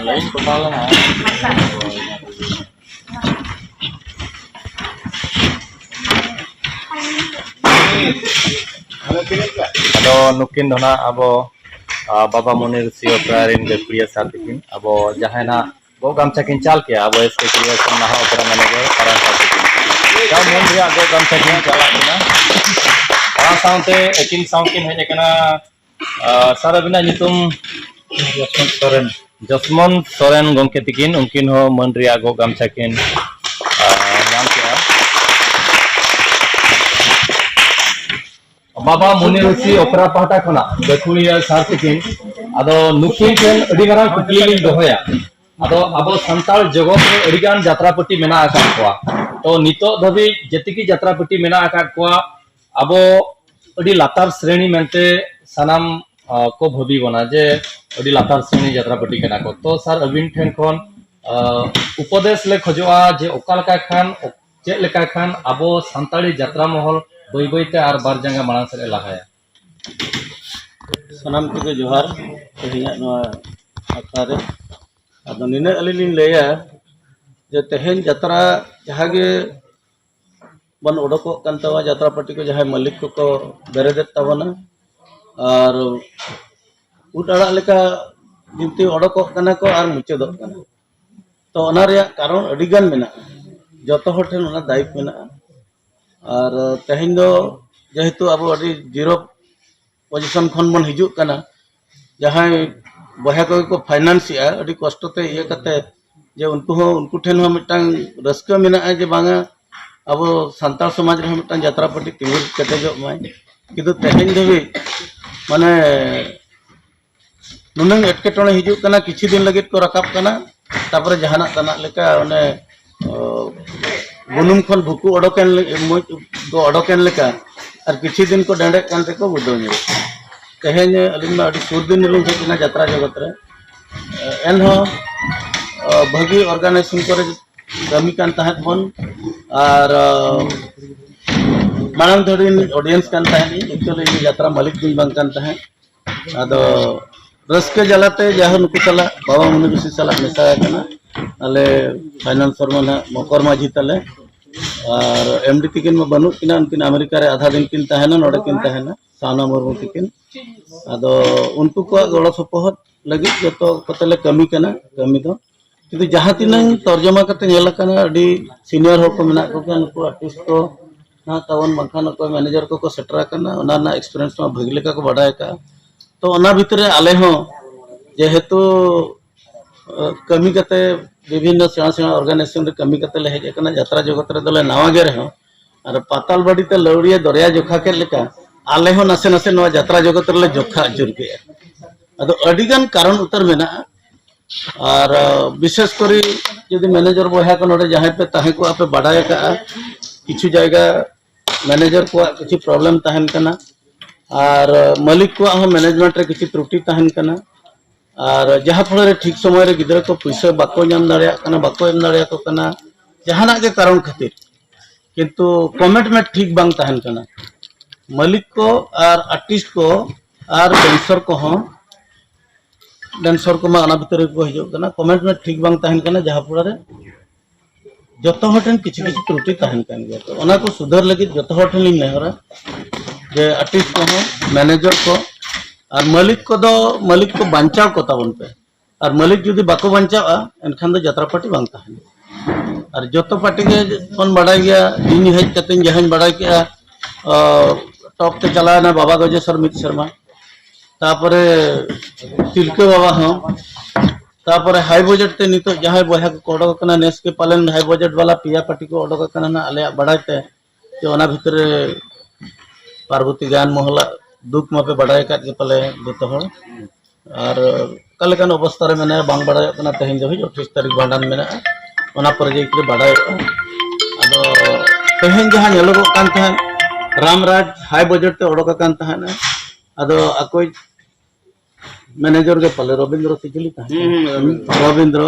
ᱞᱟᱭᱤᱱ ᱠᱚᱴᱟᱣ ᱞᱮᱱᱟ᱾ ᱟᱫᱚ ᱱᱩᱠᱤᱱ ᱫᱚ ᱱᱟᱜ ᱟᱵᱚ, ᱟ, ᱵᱟᱵᱟ ᱢᱩᱱᱤ ᱨᱤᱥᱤ ᱚᱠᱨᱟ ᱨᱮᱱ ᱜᱟᱹᱠᱷᱩᱲᱤᱭᱟᱹ ᱥᱟᱨ ᱛᱟᱹᱠᱤᱱ, ᱟᱵᱚ ᱡᱟᱦᱟᱸᱭ ᱱᱟᱜ ᱜᱚᱜ ᱜᱟᱢᱪᱷᱟ ᱠᱤᱱ ᱪᱟᱞ ᱠᱮᱜᱼᱟ, ᱟᱵᱚ ᱮᱥ ᱠᱮ ᱠᱨᱤᱭᱮᱥᱚᱱ ᱱᱟᱦᱟᱜ ᱚᱯᱮᱨᱟ ᱢᱮᱱᱮᱡᱟᱨ ᱠᱟᱨᱟᱱ ᱥᱟᱶᱛᱮ ᱠᱤᱱ᱾ ᱡᱟᱣ ᱢᱚᱱ ᱨᱮᱭᱟᱜ ᱜᱚᱜ ᱜᱟᱢᱪᱷᱟ ᱠᱤᱱ ᱪᱟᱞᱟᱜ ᱠᱟᱱᱟ᱾ ᱚᱱᱟ ᱥᱟᱶᱛᱮ ᱟᱹᱠᱤᱱ ᱥᱟᱶ ᱠᱤᱱ ᱦᱮᱡ ᱟᱠᱟᱱᱟ, ᱟᱨ ᱥᱟᱨ ᱟᱹᱵᱤᱱᱟᱜ ᱧᱩᱛᱩᱢ? ᱡᱚᱥᱢᱚᱱ ᱥᱚᱨᱮᱱ᱾ ᱡᱚᱥᱢᱚᱱ ᱥᱚᱨᱮᱱ ᱜᱚᱢᱠᱮ ᱛᱤᱠᱤᱱ, ᱩᱱᱠᱤᱱ ᱦᱚᱸ ᱢᱟᱹᱱ ᱨᱮᱭᱟᱜ ᱜᱚᱜ ᱜᱟᱢᱪᱷᱟ ᱠᱤᱱ, ᱟᱨ, ᱧᱟᱢ ᱠᱮᱜᱼᱟ᱾ ᱵᱟᱵᱟ ᱢᱩᱱᱤ ᱨᱤᱥᱤ ᱚᱯᱮᱨᱟ ᱯᱟᱦᱴᱟ ᱠᱷᱚᱱᱟᱜ ᱜᱟᱹᱠᱷᱩᱲᱤᱭᱟᱹ ᱥᱟᱨ ᱛᱤᱠᱤᱱ, ᱟᱫᱚ ᱱᱩᱠᱤᱱ ᱴᱷᱮᱱ ᱟᱹᱰᱤ ᱢᱟᱨᱟᱝ ᱠᱩᱠᱞᱤ ᱞᱤᱧ ᱫᱚᱦᱚᱭᱟ᱾ ᱟᱫᱚ ᱟᱵᱚ ᱥᱟᱱᱛᱟᱲ ᱡᱚᱜᱚᱛ ᱨᱮ ᱟᱹᱰᱤᱜᱟᱱ ᱡᱟᱛᱨᱟ ᱯᱟᱹᱴᱤ ᱢᱮᱱᱟᱜ ᱟᱠᱟᱫ ᱠᱚᱣᱟ᱾ ᱛᱚ ᱱᱤᱛᱚᱜ ᱫᱷᱟᱹᱵᱤᱡ ᱡᱮᱛᱤᱠᱤ ᱡᱟᱛᱨᱟ ᱯᱟᱹᱴᱤ ᱢᱮᱱᱟᱜ ᱟᱠᱟᱫ ᱠᱚᱣᱟ, ᱟᱵᱚ ᱟᱹᱰᱤ ᱞᱟᱛᱟᱨ ᱥᱨᱮᱬᱤ ᱢᱮᱱᱛᱮ ᱥᱟᱱᱟᱢ, ᱟ, ᱠᱚ ᱵᱷᱟᱹᱵᱤ ᱵᱚᱱᱟ ᱡᱮ ᱟᱹᱰᱤ ᱞᱟᱛᱟᱨ ᱥᱨᱮᱬᱤ ᱡᱟᱛᱨᱟ ᱯᱟᱹᱴᱤ ᱠᱟᱱᱟ ᱠᱚ᱾ ᱛᱚ ᱥᱟᱨ, ᱟᱹᱵᱤᱱ ᱴᱷᱮᱱ ᱠᱷᱚᱱ, ᱟ, ᱩᱯᱚᱫᱮᱥ ᱞᱮ ᱠᱷᱚᱡᱚᱜᱼᱟ ᱡᱮ ᱚᱠᱟ ᱞᱮᱠᱟ ᱠᱷᱟᱱ, ᱪᱮᱫ ᱞᱮᱠᱟ ᱠᱷᱟᱱ ᱟᱵᱚ ᱥᱟᱱᱛᱟᱲᱤ ᱡᱟᱛᱨᱟ ᱢᱚᱦᱚᱞ ᱵᱟᱹᱭ ᱵᱟᱹᱭ ᱛᱮ ᱟᱨ ᱵᱟᱨ ᱡᱟᱸᱜᱟ ᱢᱟᱲᱟᱝ ᱥᱮᱫ ᱮ ᱞᱟᱦᱟᱭᱟ? ᱥᱟᱱᱟᱢ ᱠᱚᱜᱮ ᱡᱚᱦᱟᱨ᱾ ᱛᱮᱦᱮᱧᱟᱜ ᱱᱚᱣᱟ ᱟᱠᱷᱲᱟ ᱨᱮ ᱟᱫᱚ ᱱᱤᱱᱟᱹᱜ ᱟᱹᱞᱤᱧ ᱞᱤᱧ ᱞᱟᱹᱭᱟ ᱡᱮ ᱛᱮᱦᱮᱧ ᱡᱟᱛᱨᱟ ᱡᱟᱦᱟᱸ ᱜᱮ ᱵᱚᱱ ᱚᱰᱚᱠᱚᱜ ᱠᱟᱱ ᱛᱟᱵᱚᱱᱟ, ᱡᱟᱛᱨᱟ ᱯᱟᱹᱴᱤ ᱠᱚ ᱡᱟᱦᱟᱸᱭ ᱢᱟᱹᱞᱤᱠ ᱠᱚᱠᱚ ᱵᱮᱨᱮᱫᱮᱫ ᱛᱟᱵᱚᱱᱟ, ᱟᱨ ᱩᱫ ᱟᱲᱟᱜ ᱞᱮᱠᱟ ᱵᱤᱱᱛᱤ ᱚᱰᱚᱠᱚᱜ ᱠᱟᱱᱟ ᱠᱚ ᱟᱨ ᱢᱩᱪᱟᱹᱫᱚᱜ ᱠᱟᱱᱟ᱾ ᱛᱚ ᱚᱱᱟ ᱨᱮᱭᱟᱜ ᱠᱟᱨᱚᱱ ᱟᱹᱰᱤ ᱜᱟᱱ ᱢᱮᱱᱟᱜᱼᱟ, ᱡᱚᱛᱚ ᱦᱚᱲ ᱴᱷᱮᱱ ᱚᱱᱟ ᱫᱟᱭᱤᱛ ᱢᱮᱱᱟᱜᱼᱟ᱾ ᱟᱨ ᱛᱮᱦᱮᱧ ᱫᱚ ᱡᱮᱦᱮᱛᱩ ᱟᱵᱚ ᱟᱹᱰᱤ ᱡᱤᱨᱳ ᱯᱚᱡᱤᱥᱚᱱ ᱠᱷᱚᱱ ᱵᱚᱱ ᱦᱤᱡᱩᱜ ᱠᱟᱱᱟ, ᱡᱟᱦᱟᱸᱭ ᱵᱚᱭᱦᱟ ᱠᱚᱜᱮ ᱠᱚ ᱯᱷᱟᱭᱱᱟᱱᱥ ᱮᱜᱼᱟ, ᱟᱹᱰᱤ ᱠᱚᱥᱴᱚ ᱛᱮ ᱤᱭᱟᱹ ᱠᱟᱛᱮ, ᱡᱮ ᱩᱱᱠᱩ ᱦᱚᱸ, ᱩᱱᱠᱩ ᱴᱷᱮᱱ ᱦᱚᱸ ᱢᱤᱫᱴᱟᱝ ᱨᱟᱹᱥᱠᱟᱹ ᱢᱮᱱᱟᱜᱼᱟ ᱡᱮ ᱵᱟᱝᱟ ᱟᱵᱚ ᱥᱟᱱᱛᱟᱲ ᱥᱚᱢᱟᱡᱽ ᱨᱮᱦᱚᱸ ᱢᱤᱫᱴᱟᱝ ᱡᱟᱛᱨᱟ ᱯᱟᱹᱴᱤ ᱛᱤᱸᱜᱩ ᱠᱮᱴᱮᱡᱚᱜ ᱢᱟᱭ᱾ ᱠᱤᱱᱛᱩ ᱛᱮᱦᱮᱧ ᱫᱷᱟᱹᱵᱤᱡ ᱢᱟᱱᱮ ᱱᱩᱱᱟᱹᱝ ᱮᱴᱠᱮᱴᱚᱬᱮ ᱦᱤᱡᱩᱜ ᱠᱟᱱᱟ, ᱠᱤᱪᱷᱩ ᱫᱤᱱ ᱞᱟᱹᱜᱤᱫ ᱠᱚ ᱨᱟᱠᱟᱵ ᱠᱟᱱᱟ, ᱛᱟᱯᱚᱨᱮ ᱡᱟᱦᱟᱱᱟᱜ ᱛᱟᱱᱟᱜ ᱞᱮᱠᱟ ᱚᱱᱮ, ᱚ, ᱵᱩᱱᱩᱢ ᱠᱷᱚᱱ ᱵᱷᱩᱠᱩ ᱚᱰᱚᱠᱮᱱ ᱞᱮ- ᱢᱩᱡ ᱠᱚ ᱚᱰᱚᱠᱮᱱ ᱞᱮᱠᱟ ᱟᱨ ᱠᱤᱪᱷᱩ ᱫᱤᱱ ᱠᱚ ᱰᱮᱸᱰᱮᱜ ᱠᱟᱱ ᱛᱮᱠᱚ ᱵᱩᱰᱟᱹᱣ ᱧᱩᱨᱩᱜ᱾ ᱛᱮᱦᱮᱧ ᱟᱹᱞᱤᱧ ᱢᱟ ᱟᱹᱰᱤ ᱥᱩᱨ ᱫᱤᱱ ᱨᱮᱞᱤᱧ ᱦᱮᱡ ᱮᱱᱟ ᱡᱟᱛᱨᱟ ᱡᱚᱜᱚᱛ ᱨᱮ᱾ ᱮᱱᱦᱚᱸ ᱵᱷᱟᱹᱜᱤ ᱚᱨᱜᱟᱱᱟᱭᱡᱮᱥᱚᱱ ᱠᱚᱨᱮ ᱠᱟᱹᱢᱤ ᱠᱟᱱ ᱛᱟᱦᱮᱸᱫ ᱵᱚᱱ᱾ ᱟᱨ ᱢᱟᱲᱟᱝ ᱫᱷᱟᱹᱨᱤᱡ ᱚᱰᱤᱭᱮᱱᱥ ᱠᱟᱱ ᱛᱟᱦᱮᱸᱫ᱾ ᱮᱠᱪᱩᱭᱟᱞᱤ ᱤᱧ ᱡᱟᱛᱨᱟ ᱢᱟᱹᱞᱤᱠ ᱫᱩᱧ ᱵᱟᱝ ᱠᱟᱱ ᱛᱟᱦᱮᱸᱫ᱾ ᱟᱫᱚ ᱨᱟᱹᱥᱠᱟᱹ ᱡᱟᱞᱟᱛᱮ ᱡᱟᱦᱟᱸ ᱱᱩᱠᱩ ᱥᱟᱞᱟᱜ ᱵᱟᱵᱟ ᱢᱚᱱᱤ ᱵᱤᱥᱤ ᱥᱟᱞᱟᱜ ᱢᱮᱥᱟ ᱟᱠᱟᱱᱟ᱾ ᱟᱞᱮ ᱯᱷᱟᱭᱱᱟᱞ ᱥᱚᱨᱢᱟ ᱱᱟᱦᱟᱜ ᱢᱚᱠᱚᱨ ᱢᱟᱹᱡᱷᱤ ᱛᱟᱞᱮ᱾ ᱟᱨ ᱮᱢᱰᱤ ᱛᱤᱠᱤᱱ ᱢᱟ ᱵᱟᱹᱱᱩᱜ ᱠᱤᱱᱟ, ᱩᱱᱠᱤᱱ ᱟᱢᱮᱨᱤᱠᱟ ᱨᱮ ᱟᱫᱷᱟ ᱫᱤᱱ ᱠᱤᱱ ᱛᱟᱦᱮᱱᱟ, ᱱᱚᱰᱮ ᱠᱤᱱ ᱛᱟᱦᱮᱱᱟ ᱥᱟᱣᱱᱟ ᱢᱩᱨᱢᱩ ᱛᱤᱠᱤᱱ᱾ ᱟᱫᱚ ᱩᱱᱠᱩ ᱠᱚᱣᱟᱜ ᱜᱚᱲᱚ ᱥᱚᱯᱚᱦᱚᱫ ᱞᱟᱹᱜᱤᱫ ᱡᱚᱛᱚ ᱠᱚᱛᱮ ᱞᱮ ᱠᱟᱹᱢᱤ ᱠᱟᱱᱟ ᱠᱟᱹᱢᱤ ᱫᱚ᱾ ᱠᱤᱱᱛᱩ ᱡᱟᱦᱟᱸ ᱛᱤᱱᱟᱹᱝ ᱛᱚᱨᱡᱚᱢᱟ ᱠᱟᱛᱮ ᱧᱮᱞ ᱟᱠᱟᱱᱟ, ᱟᱹᱰᱤ ᱥᱤᱱᱤᱭᱟᱨ ᱦᱚᱲ ᱠᱚ ᱢᱮᱱᱟᱜ ᱠᱚᱜᱮᱭᱟ, ᱱᱩᱠᱩ ᱟᱨᱴᱤᱥᱴ ᱠᱚ ᱱᱟᱦᱟᱜ ᱛᱟᱵᱚᱱ, ᱵᱟᱝᱠᱷᱟᱱ ᱚᱠᱚᱭ ᱢᱮᱱᱮᱡᱟᱨ ᱠᱚᱠᱚ ᱥᱮᱴᱮᱨ ᱟᱠᱟᱱᱟ, ᱚᱱᱟ ᱨᱮᱱᱟᱜ ᱮᱠᱥᱯᱤᱨᱤᱭᱮᱱᱥ ᱢᱟ ᱵᱷᱟᱹᱜᱤ ᱞᱮᱠᱟ ᱠᱚ ᱵᱟᱰᱟᱭ ᱟᱠᱟᱫᱼᱟ᱾ ᱛᱚ ᱚᱱᱟ ᱵᱷᱤᱛᱨᱤ ᱨᱮ ᱟᱞᱮ ᱦᱚᱸ ᱡᱮᱦᱮᱛᱩ ᱠᱟᱹᱢᱤ ᱠᱟᱛᱮ, ᱵᱤᱵᱷᱤᱱᱱᱚ ᱥᱮᱬᱟ ᱥᱮᱬᱟ ᱚᱨᱜᱟᱱᱟᱭᱡᱮᱥᱚᱱ ᱨᱮ ᱠᱟᱹᱢᱤ ᱠᱟᱛᱮ ᱞᱮ ᱦᱮᱡ ᱟᱠᱟᱱᱟ, ᱡᱟᱛᱨᱟ ᱡᱚᱜᱚᱛ ᱨᱮᱫᱚ ᱞᱮ ᱱᱟᱣᱟ ᱜᱮ ᱨᱮᱦᱚᱸ᱾ ᱟᱨ ᱯᱟᱛᱟᱞ ᱵᱟᱹᱲᱤ ᱛᱮ ᱞᱟᱹᱣᱲᱤᱭᱟᱹ ᱫᱚᱨᱭᱟ ᱡᱚᱠᱷᱟ ᱠᱮᱫ ᱞᱮᱠᱟ ᱟᱞᱮ ᱦᱚᱸ ᱱᱟᱥᱮ ᱱᱟᱥᱮ ᱱᱚᱣᱟ ᱡᱟᱛᱨᱟ ᱡᱚᱜᱚᱛ ᱨᱮᱞᱮ ᱡᱚᱠᱷᱟ ᱟᱹᱪᱩᱨ ᱠᱮᱜᱼᱟ᱾ ᱟᱫᱚ ᱟᱹᱰᱤ ᱜᱟᱱ ᱠᱟᱨᱚᱱ ᱩᱛᱟᱹᱨ ᱢᱮᱱᱟᱜᱼᱟ᱾ ᱟᱨ ᱵᱤᱥᱮᱥ ᱠᱚᱨᱮ ᱡᱩᱫᱤ ᱢᱮᱱᱮᱡᱟᱨ ᱵᱚᱭᱦᱟ ᱠᱚ ᱱᱚᱰᱮ ᱡᱟᱦᱟᱸᱭ ᱯᱮ ᱛᱟᱦᱮᱸ ᱠᱚᱜᱼᱟ, ᱯᱮ ᱵᱟᱰᱟᱭ ᱟᱠᱟᱜᱼᱟ, ᱠᱤᱪᱷᱩ ᱡᱟᱭᱜᱟ ᱢᱮᱱᱮᱡᱟᱨ ᱠᱚᱣᱟᱜ ᱠᱤᱪᱷᱩ ᱯᱨᱚᱵᱞᱮᱢ ᱛᱟᱦᱮᱱ ᱠᱟᱱᱟ᱾ ᱟᱨ ᱢᱟᱹᱞᱤᱠ ᱠᱚᱣᱟᱜ ᱦᱚᱸ ᱢᱮᱱᱮᱡᱢᱮᱱᱴ ᱨᱮ ᱠᱤᱪᱷᱩ ᱛᱨᱩᱴᱤ ᱛᱟᱦᱮᱱ ᱠᱟᱱᱟ᱾ ᱟᱨ ᱡᱟᱦᱟᱸ ᱯᱷᱚᱞᱚ ᱨᱮ ᱴᱷᱤᱠ ᱥᱚᱢᱚᱭ ᱨᱮ ᱜᱤᱫᱽᱨᱟᱹ ᱠᱚ ᱯᱩᱭᱥᱟᱹ ᱵᱟᱠᱚ ᱧᱟᱢ ᱫᱟᱲᱮᱭᱟᱜ ᱠᱟᱱᱟ, ᱵᱟᱠᱚ ᱮᱢ ᱫᱟᱲᱮᱭᱟᱠᱚ ᱠᱟᱱᱟ, ᱡᱟᱦᱟᱱᱟᱜ ᱜᱮ ᱠᱟᱨᱚᱱ ᱠᱷᱟᱹᱛᱤᱨ᱾ ᱠᱤᱱᱛᱩ ᱠᱚᱢᱤᱴᱢᱮᱱᱴ ᱴᱷᱤᱠ ᱵᱟᱝ ᱛᱟᱦᱮᱱ ᱠᱟᱱᱟ᱾ ᱢᱟᱹᱞᱤᱠ ᱠᱚ ᱟᱨ ᱟᱨᱴᱤᱥᱴ ᱠᱚ ᱟᱨ ᱰᱮᱱᱥᱚᱨ ᱠᱚᱦᱚᱸ, ᱰᱮᱱᱥᱚᱨ ᱠᱚᱢᱟ ᱚᱱᱟ ᱵᱷᱤᱛᱨᱤ ᱨᱮᱠᱚ ᱦᱤᱡᱩᱜ ᱠᱟᱱᱟ, ᱠᱚᱢᱤᱴᱢᱮᱱᱴ ᱴᱷᱤᱠ ᱵᱟᱝ ᱛᱟᱦᱮᱱ ᱠᱟᱱᱟ, ᱡᱟᱦᱟᱸ ᱯᱷᱚᱞᱚ ᱨᱮ ᱡᱚᱛᱚ ᱦᱚᱲ ᱴᱷᱮᱱ ᱠᱤᱪᱷᱩ ᱠᱤᱪᱷᱩ ᱛᱨᱩᱴᱤ ᱛᱟᱦᱮᱱ ᱠᱟᱱ ᱜᱮᱭᱟ᱾ ᱛᱚ ᱚᱱᱟ ᱠᱚ ᱥᱩᱫᱷᱟᱹᱨ ᱞᱟᱹᱜᱤᱫ ᱡᱚᱛᱚ ᱦᱚᱲ ᱴᱷᱮᱱ ᱞᱤᱧ ᱱᱮᱦᱚᱨᱟ ᱡᱮ ᱟᱨᱴᱤᱥᱴ ᱠᱚᱦᱚᱸ, ᱢᱮᱱᱮᱡᱟᱨ ᱠᱚ ᱟᱨ ᱢᱟᱹᱞᱤᱠ ᱠᱚᱫᱚ, ᱢᱟᱹᱞᱤᱠ ᱠᱚ ᱵᱟᱧᱪᱟᱣ ᱠᱚ ᱛᱟᱵᱚᱱ ᱯᱮ᱾ ᱟᱨ ᱢᱟᱹᱞᱤᱠ ᱡᱩᱫᱤ ᱵᱟᱠᱚ ᱵᱟᱧᱪᱟᱣᱼᱟ, ᱮᱱᱠᱷᱟᱱ ᱫᱚ ᱡᱟᱛᱨᱟ ᱯᱟᱨᱴᱤ ᱵᱟᱝ ᱛᱟᱦᱮᱱᱟ᱾ ᱟᱨ ᱡᱚᱛᱚ ᱯᱟᱨᱴᱤ ᱜᱮ ᱵᱚᱱ ᱵᱟᱰᱟᱭ ᱜᱮᱭᱟ, ᱤᱧ ᱦᱮᱡ ᱠᱟᱛᱮᱧ ᱡᱟᱦᱟᱸᱧ ᱵᱟᱰᱟᱭ ᱠᱮᱜᱼᱟ, ᱚ, ᱴᱚᱯ ᱛᱮ ᱪᱟᱞᱟᱣᱮᱱᱟ ᱵᱟᱵᱟ ᱜᱚᱡᱮᱥᱚᱨ ᱢᱤᱫ ᱥᱮᱨᱢᱟ, ᱛᱟᱯᱚᱨᱮ ᱛᱤᱞᱠᱟᱹ ᱵᱟᱵᱟ ᱦᱚᱸ, ᱛᱟᱯᱚᱨᱮ ᱦᱟᱭ ᱵᱟᱡᱮᱴ ᱛᱮ ᱱᱤᱛᱚᱜ ᱡᱟᱦᱟᱸᱭ ᱵᱚᱭᱦᱟ ᱠᱚᱠᱚ ᱚᱰᱚᱠ ᱟᱠᱟᱱᱟ, ᱱᱮᱥ ᱜᱮ ᱯᱟᱞᱮᱱ ᱦᱟᱭ ᱵᱟᱡᱮᱴ ᱵᱟᱞᱟ ᱯᱮᱭᱟ ᱯᱟᱨᱴᱤ ᱠᱚ ᱚᱰᱚᱠ ᱟᱠᱟᱱᱟ ᱱᱟᱜ ᱟᱞᱮᱭᱟᱜ ᱵᱟᱰᱟᱭ ᱛᱮ᱾ ᱡᱮ ᱚᱱᱟ ᱵᱷᱤᱛᱨᱤ ᱨᱮ ᱯᱟᱨᱵᱚᱛᱤ ᱜᱟᱭᱟᱱ ᱢᱚᱦᱚᱞᱟᱜ ᱫᱩᱠ ᱢᱟᱯᱮ ᱵᱟᱰᱟᱭ ᱟᱠᱟᱫ ᱜᱮ ᱯᱟᱞᱮ ᱡᱚᱛᱚ ᱦᱚᱲ᱾ ᱟᱨ ᱚᱠᱟ ᱞᱮᱠᱟᱱ ᱚᱵᱚᱥᱛᱟ ᱨᱮ ᱢᱮᱱᱟᱭᱟ ᱵᱟᱝ ᱵᱟᱰᱟᱭᱚᱜ ᱠᱟᱱᱟ, ᱛᱮᱦᱮᱧ ᱫᱷᱟᱹᱵᱤᱡ ᱟᱴᱷᱟᱥ ᱛᱟᱹᱨᱤᱠᱷ ᱵᱷᱟᱸᱰᱟᱱ ᱢᱮᱱᱟᱜᱼᱟ, ᱚᱱᱟ ᱯᱚᱨᱮ ᱡᱮ ᱵᱟᱰᱟᱭᱚᱜᱼᱟ᱾ ᱛᱮᱦᱮᱧ ᱡᱟᱦᱟᱸ ᱧᱮᱞᱚᱜᱚᱜ ᱠᱟᱱ ᱛᱟᱦᱮᱸᱫ, ᱨᱟᱢᱨᱟᱡᱽ ᱦᱟᱭ ᱵᱟᱡᱮᱴ ᱛᱮ ᱚᱰᱚᱠ ᱟᱠᱟᱱ ᱛᱟᱦᱮᱸᱫ, ᱟᱫᱚ ᱟᱠᱚᱭᱤᱡ ᱢᱮᱱᱮᱡᱟᱨ ᱜᱮ ᱯᱟᱞᱮ ᱨᱚᱵᱤᱱᱫᱨᱚ ᱥᱮ ᱪᱤᱞᱤ ᱛᱟᱦᱮᱸ ᱦᱩᱸ, ᱦᱩᱸ, ᱠᱟᱱᱟ? ᱨᱚᱵᱤᱱᱫᱨᱚ᱾ ᱨᱚᱵᱤᱱᱫᱨᱚ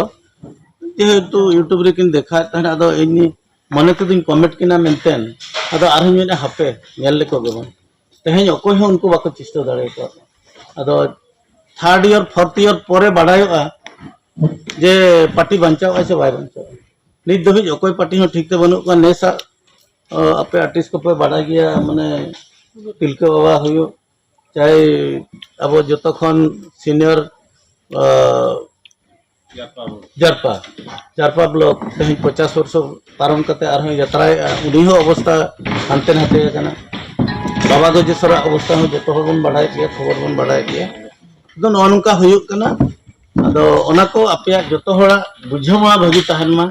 ᱡᱮᱦᱮᱛᱩ ᱭᱩᱴᱩᱵᱽ ᱨᱮᱠᱤᱱ ᱫᱮᱠᱷᱟᱣᱮᱫ ᱛᱟᱦᱮᱸᱫ, ᱟᱫᱚ ᱤᱧ ᱢᱚᱱᱮ ᱛᱮᱫᱚᱧ ᱠᱚᱢᱮᱱᱴ ᱠᱤᱱᱟ ᱢᱮᱱᱛᱮ, ᱟᱫᱚ ᱟᱨᱦᱚᱸᱧ ᱢᱮᱱᱟ ᱦᱟᱯᱮ ᱧᱮᱞ ᱞᱮᱠᱚ ᱜᱮᱵᱚᱱ᱾ ᱛᱮᱦᱮᱧ ᱚᱠᱚᱭ ᱦᱚᱸ ᱩᱱᱠᱩ ᱵᱟᱠᱚ ᱪᱮᱥᱴᱟ ᱫᱟᱲᱮ ᱟᱠᱟᱫ᱾ ᱟᱫᱚ ᱛᱷᱟᱨᱰ ᱤᱭᱟᱨ ᱯᱷᱳᱨᱛᱷ ᱤᱭᱟᱨ ᱯᱚᱨᱮ ᱵᱟᱲᱟᱭᱚᱜᱼᱟ ᱡᱮ ᱯᱟᱨᱴᱤ ᱵᱟᱧᱪᱟᱣᱚᱜᱼᱟ ᱥᱮ ᱵᱟᱭ ᱵᱟᱧᱪᱟᱣᱚᱜᱼᱟ᱾ ᱱᱤᱛ ᱫᱷᱟᱹᱵᱤᱡ ᱚᱠᱚᱭ ᱯᱟᱨᱴᱤ ᱦᱚᱸ ᱴᱷᱤᱠ ᱛᱮ ᱵᱟᱹᱱᱩᱜ ᱠᱚᱣᱟ᱾ ᱱᱮᱥᱟᱜ ᱟᱯᱮ ᱟᱨᱴᱤᱥᱴ ᱠᱚᱯᱮ ᱵᱟᱲᱟᱭ ᱜᱮᱭᱟ, ᱢᱟᱱᱮ ᱛᱤᱞᱠᱟᱹ ᱵᱟᱵᱟ ᱦᱩᱭᱩᱜ ᱪᱟᱭ, ᱟᱵᱚ ᱡᱚᱛᱚ ᱠᱷᱚᱱ ᱥᱤᱱᱤᱭᱚᱨ ᱡᱟᱨᱯᱟ ᱡᱟᱨᱯᱟ ᱵᱞᱚᱠ ᱛᱮᱦᱮᱧ ᱯᱚᱪᱟᱥ ᱵᱚᱨᱥᱚ ᱯᱟᱨᱚᱢ ᱠᱟᱛᱮ ᱟᱨᱦᱚᱸ ᱡᱟᱛᱨᱟᱭᱮᱫᱼᱟ᱾ ᱩᱱᱤ ᱦᱚᱸ ᱚᱵᱚᱥᱛᱟ ᱦᱟᱱᱛᱮ ᱱᱟᱛᱮ ᱟᱠᱟᱱᱟ᱾ ᱵᱟᱵᱟ ᱜᱚᱡᱮᱥᱚᱨᱟᱜ ᱚᱵᱚᱥᱛᱟ ᱦᱚᱸ ᱡᱚᱛᱚ ᱦᱚᱲ ᱵᱚᱱ ᱵᱟᱲᱟᱭ ᱜᱮᱭᱟ, ᱠᱷᱚᱵᱚᱨ ᱵᱚᱱ ᱵᱟᱲᱟᱭ ᱜᱮᱭᱟ᱾ ᱟᱫᱚ ᱱᱚᱜᱼᱚ ᱱᱚᱝᱠᱟ ᱦᱩᱭᱩᱜ ᱠᱟᱱᱟ᱾ ᱟᱫᱚ ᱚᱱᱟ ᱠᱚ ᱟᱯᱮᱭᱟᱜ ᱡᱚᱛᱚ ᱦᱚᱲᱟᱜ ᱵᱩᱡᱷᱟᱹᱣ ᱢᱟ ᱵᱷᱟᱹᱜᱤ ᱛᱟᱦᱮᱱ ᱢᱟ,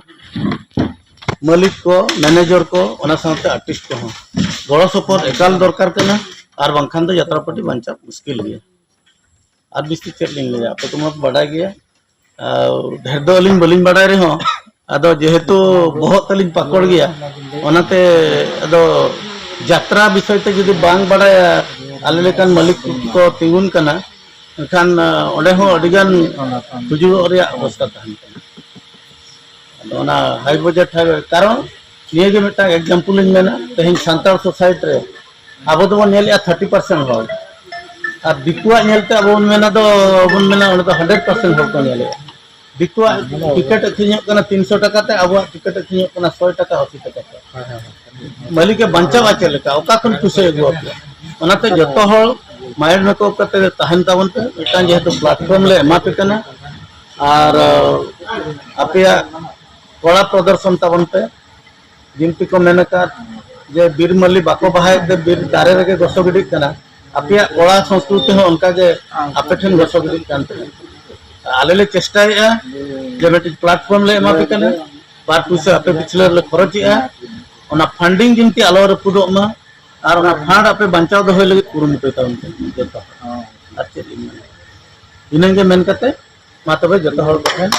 ᱢᱟᱹᱞᱤᱠ ᱠᱚ, ᱢᱮᱱᱮᱡᱚᱨ ᱠᱚ, ᱚᱱᱟ ᱥᱟᱶᱛᱮ ᱟᱨᱴᱤᱥᱴ ᱠᱚᱦᱚᱸ ᱜᱚᱲᱚ ᱥᱚᱯᱚᱦᱚᱫ ᱮᱠᱟᱞ ᱫᱚᱨᱠᱟᱨ ᱠᱟᱱᱟ᱾ ᱟᱨ ᱵᱟᱝᱠᱷᱟᱱ ᱫᱚ ᱡᱟᱛᱨᱟ ᱯᱟᱨᱴᱤ ᱵᱟᱧᱪᱟᱣ ᱢᱩᱥᱠᱤᱞ ᱜᱮᱭᱟ᱾ ᱟᱨ ᱵᱮᱥᱤ ᱪᱮᱫ ᱞᱤᱧ ᱞᱟᱹᱭᱟ, ᱟᱯᱮ ᱠᱚᱢᱟ ᱯᱮ ᱵᱟᱰᱟᱭ ᱜᱮᱭᱟ᱾ ᱟᱨ ᱰᱷᱮᱨ ᱫᱚ ᱟᱹᱞᱤᱧ ᱵᱟᱹᱞᱤᱧ ᱵᱟᱰᱟᱭ ᱨᱮᱦᱚᱸ, ᱟᱫᱚ ᱡᱮᱦᱮᱛᱩ ᱵᱚᱦᱚᱜ ᱛᱟᱹᱞᱤᱧ ᱯᱟᱠᱚᱲ ᱜᱮᱭᱟ, ᱚᱱᱟᱛᱮ ᱟᱫᱚ ᱡᱟᱛᱨᱟ ᱵᱤᱥᱚᱭ ᱛᱮ ᱡᱩᱫᱤ ᱵᱟᱝ ᱵᱟᱰᱟᱭᱟ ᱟᱞᱮ ᱞᱮᱠᱟᱱ ᱢᱟᱹᱞᱤᱠ ᱠᱚ ᱛᱤᱸᱜᱩᱱ ᱠᱟᱱᱟ, ᱮᱱᱠᱷᱟᱱ ᱚᱸᱰᱮ ᱦᱚᱸ ᱟᱹᱰᱤᱜᱟᱱ ᱦᱩᱡᱩᱜᱚᱜ ᱨᱮᱭᱟᱜ ᱚᱵᱚᱥᱛᱟ ᱛᱟᱦᱮᱱ ᱠᱟᱱᱟ᱾ ᱟᱫᱚ ᱚᱱᱟ ᱦᱟᱭ ᱵᱟᱡᱮᱴ, ᱦᱟᱭ, ᱠᱟᱨᱚᱱ ᱱᱤᱭᱟᱹ ᱜᱮ ᱢᱤᱫᱴᱟᱝ ᱮᱠᱡᱟᱢᱯᱚᱞ ᱤᱧ ᱢᱮᱱᱟ, ᱛᱮᱦᱮᱧ ᱥᱟᱱᱛᱟᱲ ᱥᱳᱥᱟᱭᱴᱤ ᱨᱮ ᱟᱵᱚ ᱫᱚᱵᱚᱱ ᱧᱮᱞᱮᱜᱼᱟ ᱛᱷᱟᱨᱴᱤ ᱯᱟᱨᱥᱮᱱᱴ ᱦᱚᱲ, ᱟᱨ ᱫᱤᱠᱩᱣᱟᱜ ᱧᱮᱞᱛᱮ ᱟᱵᱚ ᱵᱚᱱ ᱢᱮᱱᱟ ᱫᱚ, ᱵᱚᱱ ᱢᱮᱱᱟ ᱚᱸᱰᱮ ᱫᱚ ᱦᱟᱱᱰᱨᱮᱰ ᱯᱟᱨᱥᱮᱱᱴ ᱦᱚᱲ ᱠᱚ ᱧᱮᱞᱮᱜᱼᱟ᱾ ᱫᱤᱠᱩᱣᱟᱜ ᱴᱤᱠᱤᱴ ᱟᱹᱠᱷᱨᱤᱧᱚᱜ ᱠᱟᱱᱟ ᱛᱤᱱᱥᱚ ᱴᱟᱠᱟ ᱛᱮ, ᱟᱵᱚᱣᱟᱜ ᱴᱤᱠᱤᱴ ᱟᱹᱠᱷᱨᱤᱧᱚᱜ ᱠᱟᱱᱟ ᱥᱚᱭ ᱴᱟᱠᱟ, ᱟᱥᱤ ᱴᱟᱠᱟ ᱛᱮ᱾ ᱢᱟᱹᱞᱤᱠᱮ ᱵᱟᱧᱪᱟᱣᱟ ᱪᱮᱫ ᱞᱮᱠᱟ? ᱚᱠᱟ ᱠᱷᱚᱱ ᱯᱩᱭᱥᱟᱹᱭ ᱟᱹᱜᱩ ᱟᱯᱮᱭᱟ? ᱚᱱᱟᱛᱮ ᱡᱚᱛᱚ ᱦᱚᱲ ᱢᱟᱭᱤᱱᱰ ᱢᱮᱠᱟᱯ ᱠᱟᱛᱮ ᱛᱟᱦᱮᱱ ᱛᱟᱵᱚᱱ ᱯᱮ᱾ ᱢᱤᱫᱴᱟᱝ ᱡᱮᱦᱮᱛᱩ ᱯᱞᱟᱴᱯᱷᱚᱨᱢ ᱞᱮ ᱮᱢᱟ ᱯᱮ ᱠᱟᱱᱟ, ᱟᱨ ᱟᱯᱮᱭᱟᱜ ᱠᱚᱲᱟ ᱯᱨᱚᱫᱚᱨᱥᱚᱱ ᱛᱟᱵᱚᱱ ᱯᱮ᱾ ᱡᱤᱱᱛᱤ ᱠᱚ ᱢᱮᱱ ᱟᱠᱟᱫ ᱡᱮ ᱵᱤᱨ ᱢᱟᱹᱞᱤ ᱵᱟᱠᱚ ᱵᱟᱦᱟᱭᱮᱫ ᱛᱮ ᱵᱤᱨ ᱫᱟᱨᱮ ᱨᱮᱜᱮ ᱜᱚᱥᱚ ᱜᱤᱰᱤᱜ ᱠᱟᱱᱟ᱾ ᱟᱯᱮᱭᱟᱜ ᱠᱚᱲᱟ ᱥᱚᱝᱥᱠᱨᱤᱛᱤ ᱦᱚᱸ ᱚᱱᱠᱟ ᱜᱮ ᱟᱯᱮ ᱴᱷᱮᱱ ᱜᱚᱥᱚ ᱜᱤᱰᱤᱜ ᱠᱟᱱ ᱛᱟᱦᱮᱸᱫ᱾ ᱟᱞᱮ ᱞᱮ ᱪᱮᱥᱴᱟᱭᱮᱫᱼᱟ ᱡᱮ ᱢᱤᱫᱴᱤᱡ ᱯᱞᱟᱴᱯᱷᱚᱨᱢ ᱞᱮ ᱮᱢᱟ ᱯᱮ ᱠᱟᱱᱟ, ᱵᱟᱨ ᱯᱩᱭᱥᱟᱹ ᱟᱯᱮ ᱯᱤᱪᱷᱞᱟᱹ ᱨᱮᱞᱮ ᱠᱷᱚᱨᱚᱪᱮᱜᱼᱟ, ᱚᱱᱟ ᱯᱷᱟᱱᱰᱤᱝ ᱡᱤᱱᱛᱤ ᱟᱞᱚ ᱨᱟᱹᱯᱩᱫᱚᱜ ᱢᱟ, ᱟᱨ ᱚᱱᱟ ᱯᱷᱟᱱᱰ ᱟᱯᱮ ᱵᱟᱧᱪᱟᱣ ᱫᱚᱦᱚᱭ ᱞᱟᱹᱜᱤᱫ ᱠᱩᱨᱩᱢᱩᱴᱩᱭ ᱛᱟᱵᱚᱱ ᱯᱮ ᱡᱚᱛᱚ ᱦᱚᱲ᱾ ᱟᱨ ᱪᱮᱫ ᱤᱧ ᱢᱮᱱᱟ, ᱤᱱᱟᱹᱜᱮ ᱢᱮᱱ ᱠᱟᱛᱮ ᱢᱟ ᱛᱚᱵᱮ ᱡᱚᱛᱚ ᱦᱚᱲ ᱠᱚᱴᱷᱮᱱ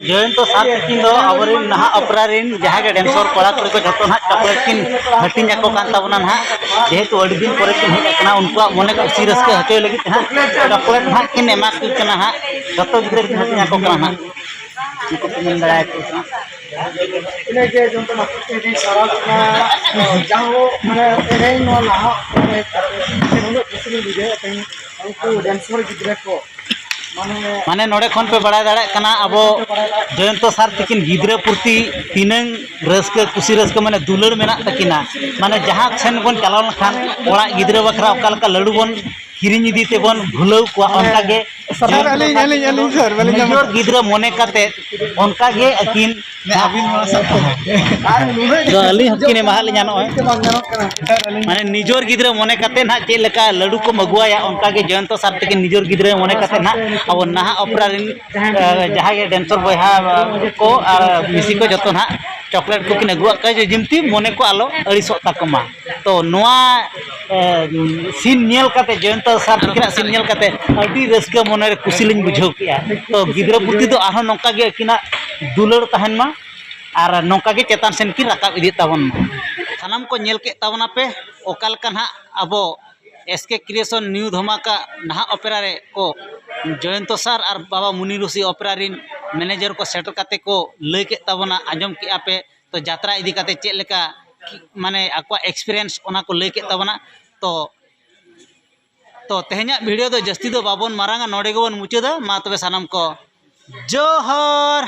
ᱡᱚᱭᱚᱱᱛᱚ ᱥᱟᱨ ᱛᱤᱠᱤᱱ ᱫᱚ ᱟᱵᱚᱨᱮᱱ ᱱᱟᱦᱟᱜ ᱚᱯᱮᱨᱟ ᱨᱮᱱ ᱡᱟᱦᱟᱸ ᱜᱮ ᱰᱮᱱᱥᱚᱨ ᱠᱚᱲᱟ ᱠᱩᱲᱤ ᱠᱚ ᱡᱚᱛᱚ ᱱᱟᱦᱟᱜ ᱪᱚᱠᱞᱮᱴ ᱠᱤᱱ ᱦᱟᱹᱴᱤᱧ ᱟᱠᱚ ᱠᱟᱱ ᱛᱟᱵᱚᱱᱟ ᱱᱟᱦᱟᱜ᱾ ᱡᱮᱦᱮᱛᱩ ᱟᱹᱰᱤ ᱫᱤᱱ ᱯᱚᱨᱮ ᱠᱤᱱ ᱦᱮᱡ ᱟᱠᱟᱱᱟ, ᱩᱱᱠᱩᱣᱟᱜ ᱢᱚᱱᱮ ᱠᱩᱥᱤ ᱨᱟᱹᱥᱠᱟᱹ ᱦᱚᱪᱚᱭ ᱞᱟᱹᱜᱤᱫ ᱛᱮ ᱱᱟᱦᱟᱜ ᱪᱚᱠᱞᱮᱴ ᱱᱟᱦᱟᱜ ᱠᱤᱱ ᱮᱢᱟ ᱠᱤᱱ ᱠᱟᱱᱟ ᱱᱟᱦᱟᱜ᱾ ᱡᱚᱛᱚ ᱜᱤᱫᱽᱨᱟᱹ ᱠᱤᱱ ᱦᱟᱹᱴᱤᱧ ᱟᱠᱚ ᱠᱟᱱᱟ ᱱᱟᱦᱟᱜ᱾ ᱩᱱᱠᱩ ᱠᱚ ᱢᱮᱱ ᱫᱟᱲᱮᱭᱟᱠᱚ ᱠᱟᱱᱟ᱾ ᱤᱱᱟᱹᱜᱮ ᱡᱚᱱᱛᱚ ᱱᱟᱯᱟᱭ ᱛᱮ ᱥᱟᱨᱟᱣ ᱠᱟᱱᱟ᱾ ᱡᱟᱦᱟᱸ ᱢᱟᱱᱮ ᱛᱮᱦᱮᱧ ᱱᱚᱣᱟ ᱱᱟᱦᱟᱜ ᱢᱟᱱᱮ ᱱᱩᱱᱟᱹᱜ ᱠᱩᱥᱤ ᱞᱤᱧ ᱵᱩᱡᱷᱟᱹᱣᱮᱫ ᱛᱟᱦᱮᱸᱫ ᱩᱱᱠᱩ ᱰᱮᱱᱥᱚᱨ ᱜᱤᱫᱽᱨᱟᱹ ᱠᱚ ᱢᱟᱱᱮ ᱢᱟᱱᱮ ᱱᱚᱰᱮ ᱠᱷᱚᱱ ᱯᱮ ᱵᱟᱲᱟᱭ ᱫᱟᱲᱮᱭᱟᱜ ᱠᱟᱱᱟ ᱟᱵᱚ ᱡᱚᱭᱚᱱᱛᱚ ᱥᱟᱨ ᱛᱤᱠᱤᱱ ᱜᱤᱫᱽᱨᱟᱹ ᱯᱨᱚᱛᱤ ᱛᱤᱱᱟᱹᱝ ᱨᱟᱹᱥᱠᱟᱹ, ᱠᱩᱥᱤ ᱨᱟᱹᱥᱠᱟᱹ ᱢᱟᱱᱮ ᱫᱩᱞᱟᱹᱲ ᱢᱮᱱᱟᱜ ᱛᱟᱹᱠᱤᱱᱟ᱾ ᱢᱟᱱᱮ ᱡᱟᱦᱟᱸ ᱥᱮᱱ ᱵᱚᱱ ᱪᱟᱞᱟᱣ ᱞᱮᱱᱠᱷᱟᱱ ᱚᱲᱟᱜ ᱜᱤᱫᱽᱨᱟᱹ ᱵᱟᱠᱷᱨᱟ ᱚᱠᱟ ᱞᱮᱠᱟ ᱞᱟᱹᱰᱩ ᱵᱚᱱ ᱠᱤᱨᱤᱧ ᱤᱫᱤ ᱛᱮᱵᱚᱱ ᱵᱷᱩᱞᱟᱹᱣ ᱠᱚᱣᱟ, ᱚᱱᱠᱟ ᱜᱮ ᱥᱟᱨ, ᱟᱹᱞᱤᱧ, ᱟᱹᱞᱤᱧ, ᱟᱹᱞᱤᱧ, ᱥᱟᱨ, ᱵᱟᱹᱞᱤᱧ ᱧᱟᱢ ᱱᱤᱡᱚᱨ ᱜᱤᱫᱽᱨᱟᱹ ᱢᱚᱱᱮ ᱠᱟᱛᱮ ᱚᱱᱠᱟ ᱜᱮ ᱟᱹᱠᱤᱱ ᱟᱹᱵᱤᱱ ᱱᱚᱣᱟ ᱥᱟᱨ ᱛᱚ ᱟᱹᱞᱤᱧ ᱦᱚᱸᱠᱤᱱ ᱮᱢᱟᱦᱟᱫ ᱞᱤᱧᱟ ᱱᱚᱜᱼᱚᱭ᱾ ᱥᱟᱨ, ᱟᱹᱞᱤᱧ ᱢᱟᱱᱮ ᱱᱤᱡᱚᱨ ᱜᱤᱫᱽᱨᱟᱹ ᱢᱚᱱᱮ ᱠᱟᱛᱮ ᱱᱟᱦᱟᱜ ᱪᱮᱫ ᱞᱮᱠᱟ ᱞᱟᱹᱰᱩ ᱠᱚᱢ ᱟᱹᱜᱩᱣᱟᱭᱟ, ᱚᱱᱠᱟ ᱜᱮ ᱡᱚᱭᱚᱱᱛᱚ ᱥᱟᱨ ᱛᱤᱠᱤᱱ ᱱᱤᱡᱚᱨ ᱜᱤᱫᱽᱨᱟᱹ ᱢᱚᱱᱮ ᱠᱟᱛᱮ ᱱᱟᱦᱟᱜ ᱟᱵᱚ ᱱᱟᱦᱟᱜ ᱚᱯᱮᱨᱟ ᱨᱮᱱ, ᱮ, ᱡᱟᱦᱟᱸᱭ ᱜᱮ ᱰᱮᱱᱥᱚᱨ ᱵᱚᱭᱦᱟ ᱠᱚ ᱟᱨ ᱢᱤᱥᱤ ᱠᱚ ᱡᱚᱛᱚ ᱱᱟᱦᱟᱜ ᱪᱚᱠᱞᱮᱴ ᱠᱚᱠᱤᱱ ᱟᱹᱜᱩᱣᱟᱜ ᱠᱚᱣᱟ, ᱡᱮ ᱡᱤᱱᱛᱤ ᱢᱚᱱᱮ ᱠᱚ ᱟᱞᱚ ᱟᱹᱲᱤᱥᱚᱜ ᱛᱟᱠᱚ ᱢᱟ᱾ ᱛᱚ ᱱᱚᱣᱟ, ᱮ, ᱥᱤᱱ ᱧᱮᱞ ᱠᱟᱛᱮ, ᱡᱚᱭᱚᱱᱛᱚ ᱥᱟᱨ ᱛᱤᱠᱤᱱᱟᱜ ᱥᱤᱱ ᱧᱮᱞ ᱠᱟᱛᱮ ᱟᱹᱰᱤ ᱨᱟᱹᱥᱠᱟᱹ ᱢᱚᱱᱮᱨᱮ ᱠᱩᱥᱤ ᱞᱤᱧ ᱵᱩᱡᱷᱟᱹᱣ ᱠᱮᱜᱼᱟ᱾ ᱛᱚ ᱜᱤᱫᱽᱨᱟᱹ ᱯᱩᱛᱤ ᱫᱚ ᱟᱨᱦᱚᱸ ᱱᱚᱝᱠᱟ ᱜᱮ ᱟᱹᱠᱤᱱᱟᱜ ᱫᱩᱞᱟᱹᱲ ᱛᱟᱦᱮᱱ ᱢᱟ ᱟᱨ ᱱᱚᱝᱠᱟ ᱜᱮ ᱪᱮᱛᱟᱱ ᱥᱮᱱ ᱠᱤᱱ ᱨᱟᱠᱟᱵ ᱤᱫᱤᱜ ᱛᱟᱵᱚᱱ ᱢᱟ᱾ ᱥᱟᱱᱟᱢ ᱠᱚ ᱧᱮᱞ ᱠᱮᱫ ᱛᱟᱵᱚᱱᱟ ᱯᱮ ᱚᱠᱟ ᱞᱮᱠᱟ ᱱᱟᱦᱟᱜ ᱟᱵᱚ ᱮᱥ ᱠᱮ ᱠᱨᱤᱭᱮᱥᱚᱱ ᱱᱤᱭᱩ ᱫᱷᱟᱢᱟᱠᱟ ᱱᱟᱦᱟᱜ ᱚᱯᱮᱨᱟ ᱨᱮ ᱠᱚ ᱡᱚᱭᱚᱱᱛᱚ ᱥᱟᱨ ᱟᱨ ᱵᱟᱵᱟ ᱢᱩᱱᱤ ᱨᱩᱥᱤ ᱚᱯᱮᱨᱟ ᱨᱤᱱ ᱢᱮᱱᱮᱡᱟᱨ ᱠᱚ ᱥᱮᱴᱮᱨ ᱠᱟᱛᱮ ᱠᱚ ᱞᱟᱹᱭ ᱠᱮᱫ ᱛᱟᱵᱚᱱᱟ, ᱟᱸᱡᱚᱢ ᱠᱮᱜᱼᱟ ᱯᱮ᱾ ᱛᱚ ᱡᱟᱛᱨᱟ ᱤᱫᱤ ᱠᱟᱛᱮ ᱪᱮᱫ ᱞᱮᱠᱟ ᱢᱟᱱᱮ ᱟᱠᱚᱣᱟᱜ ᱮᱠᱥᱯᱤᱨᱤᱭᱮᱱᱥ ᱚᱱᱟ ᱠᱚ ᱞᱟᱹᱭ ᱠᱮᱫ ᱛᱟᱵᱚᱱᱟ᱾ ᱛᱚ, ᱛᱚ ᱛᱮᱦᱮᱧᱟᱜ ᱵᱷᱤᱰᱤᱭᱳ ᱫᱚ ᱡᱟᱹᱥᱛᱤ ᱫᱚ ᱵᱟᱵᱚᱱ ᱢᱟᱨᱟᱝᱟ, ᱱᱚᱰᱮ ᱜᱮᱵᱚᱱ ᱢᱩᱪᱟᱹᱫᱟ᱾ ᱢᱟ ᱛᱚᱵᱮ ᱥᱟᱱᱟᱢ ᱠᱚ ᱡᱚᱦᱟᱨ᱾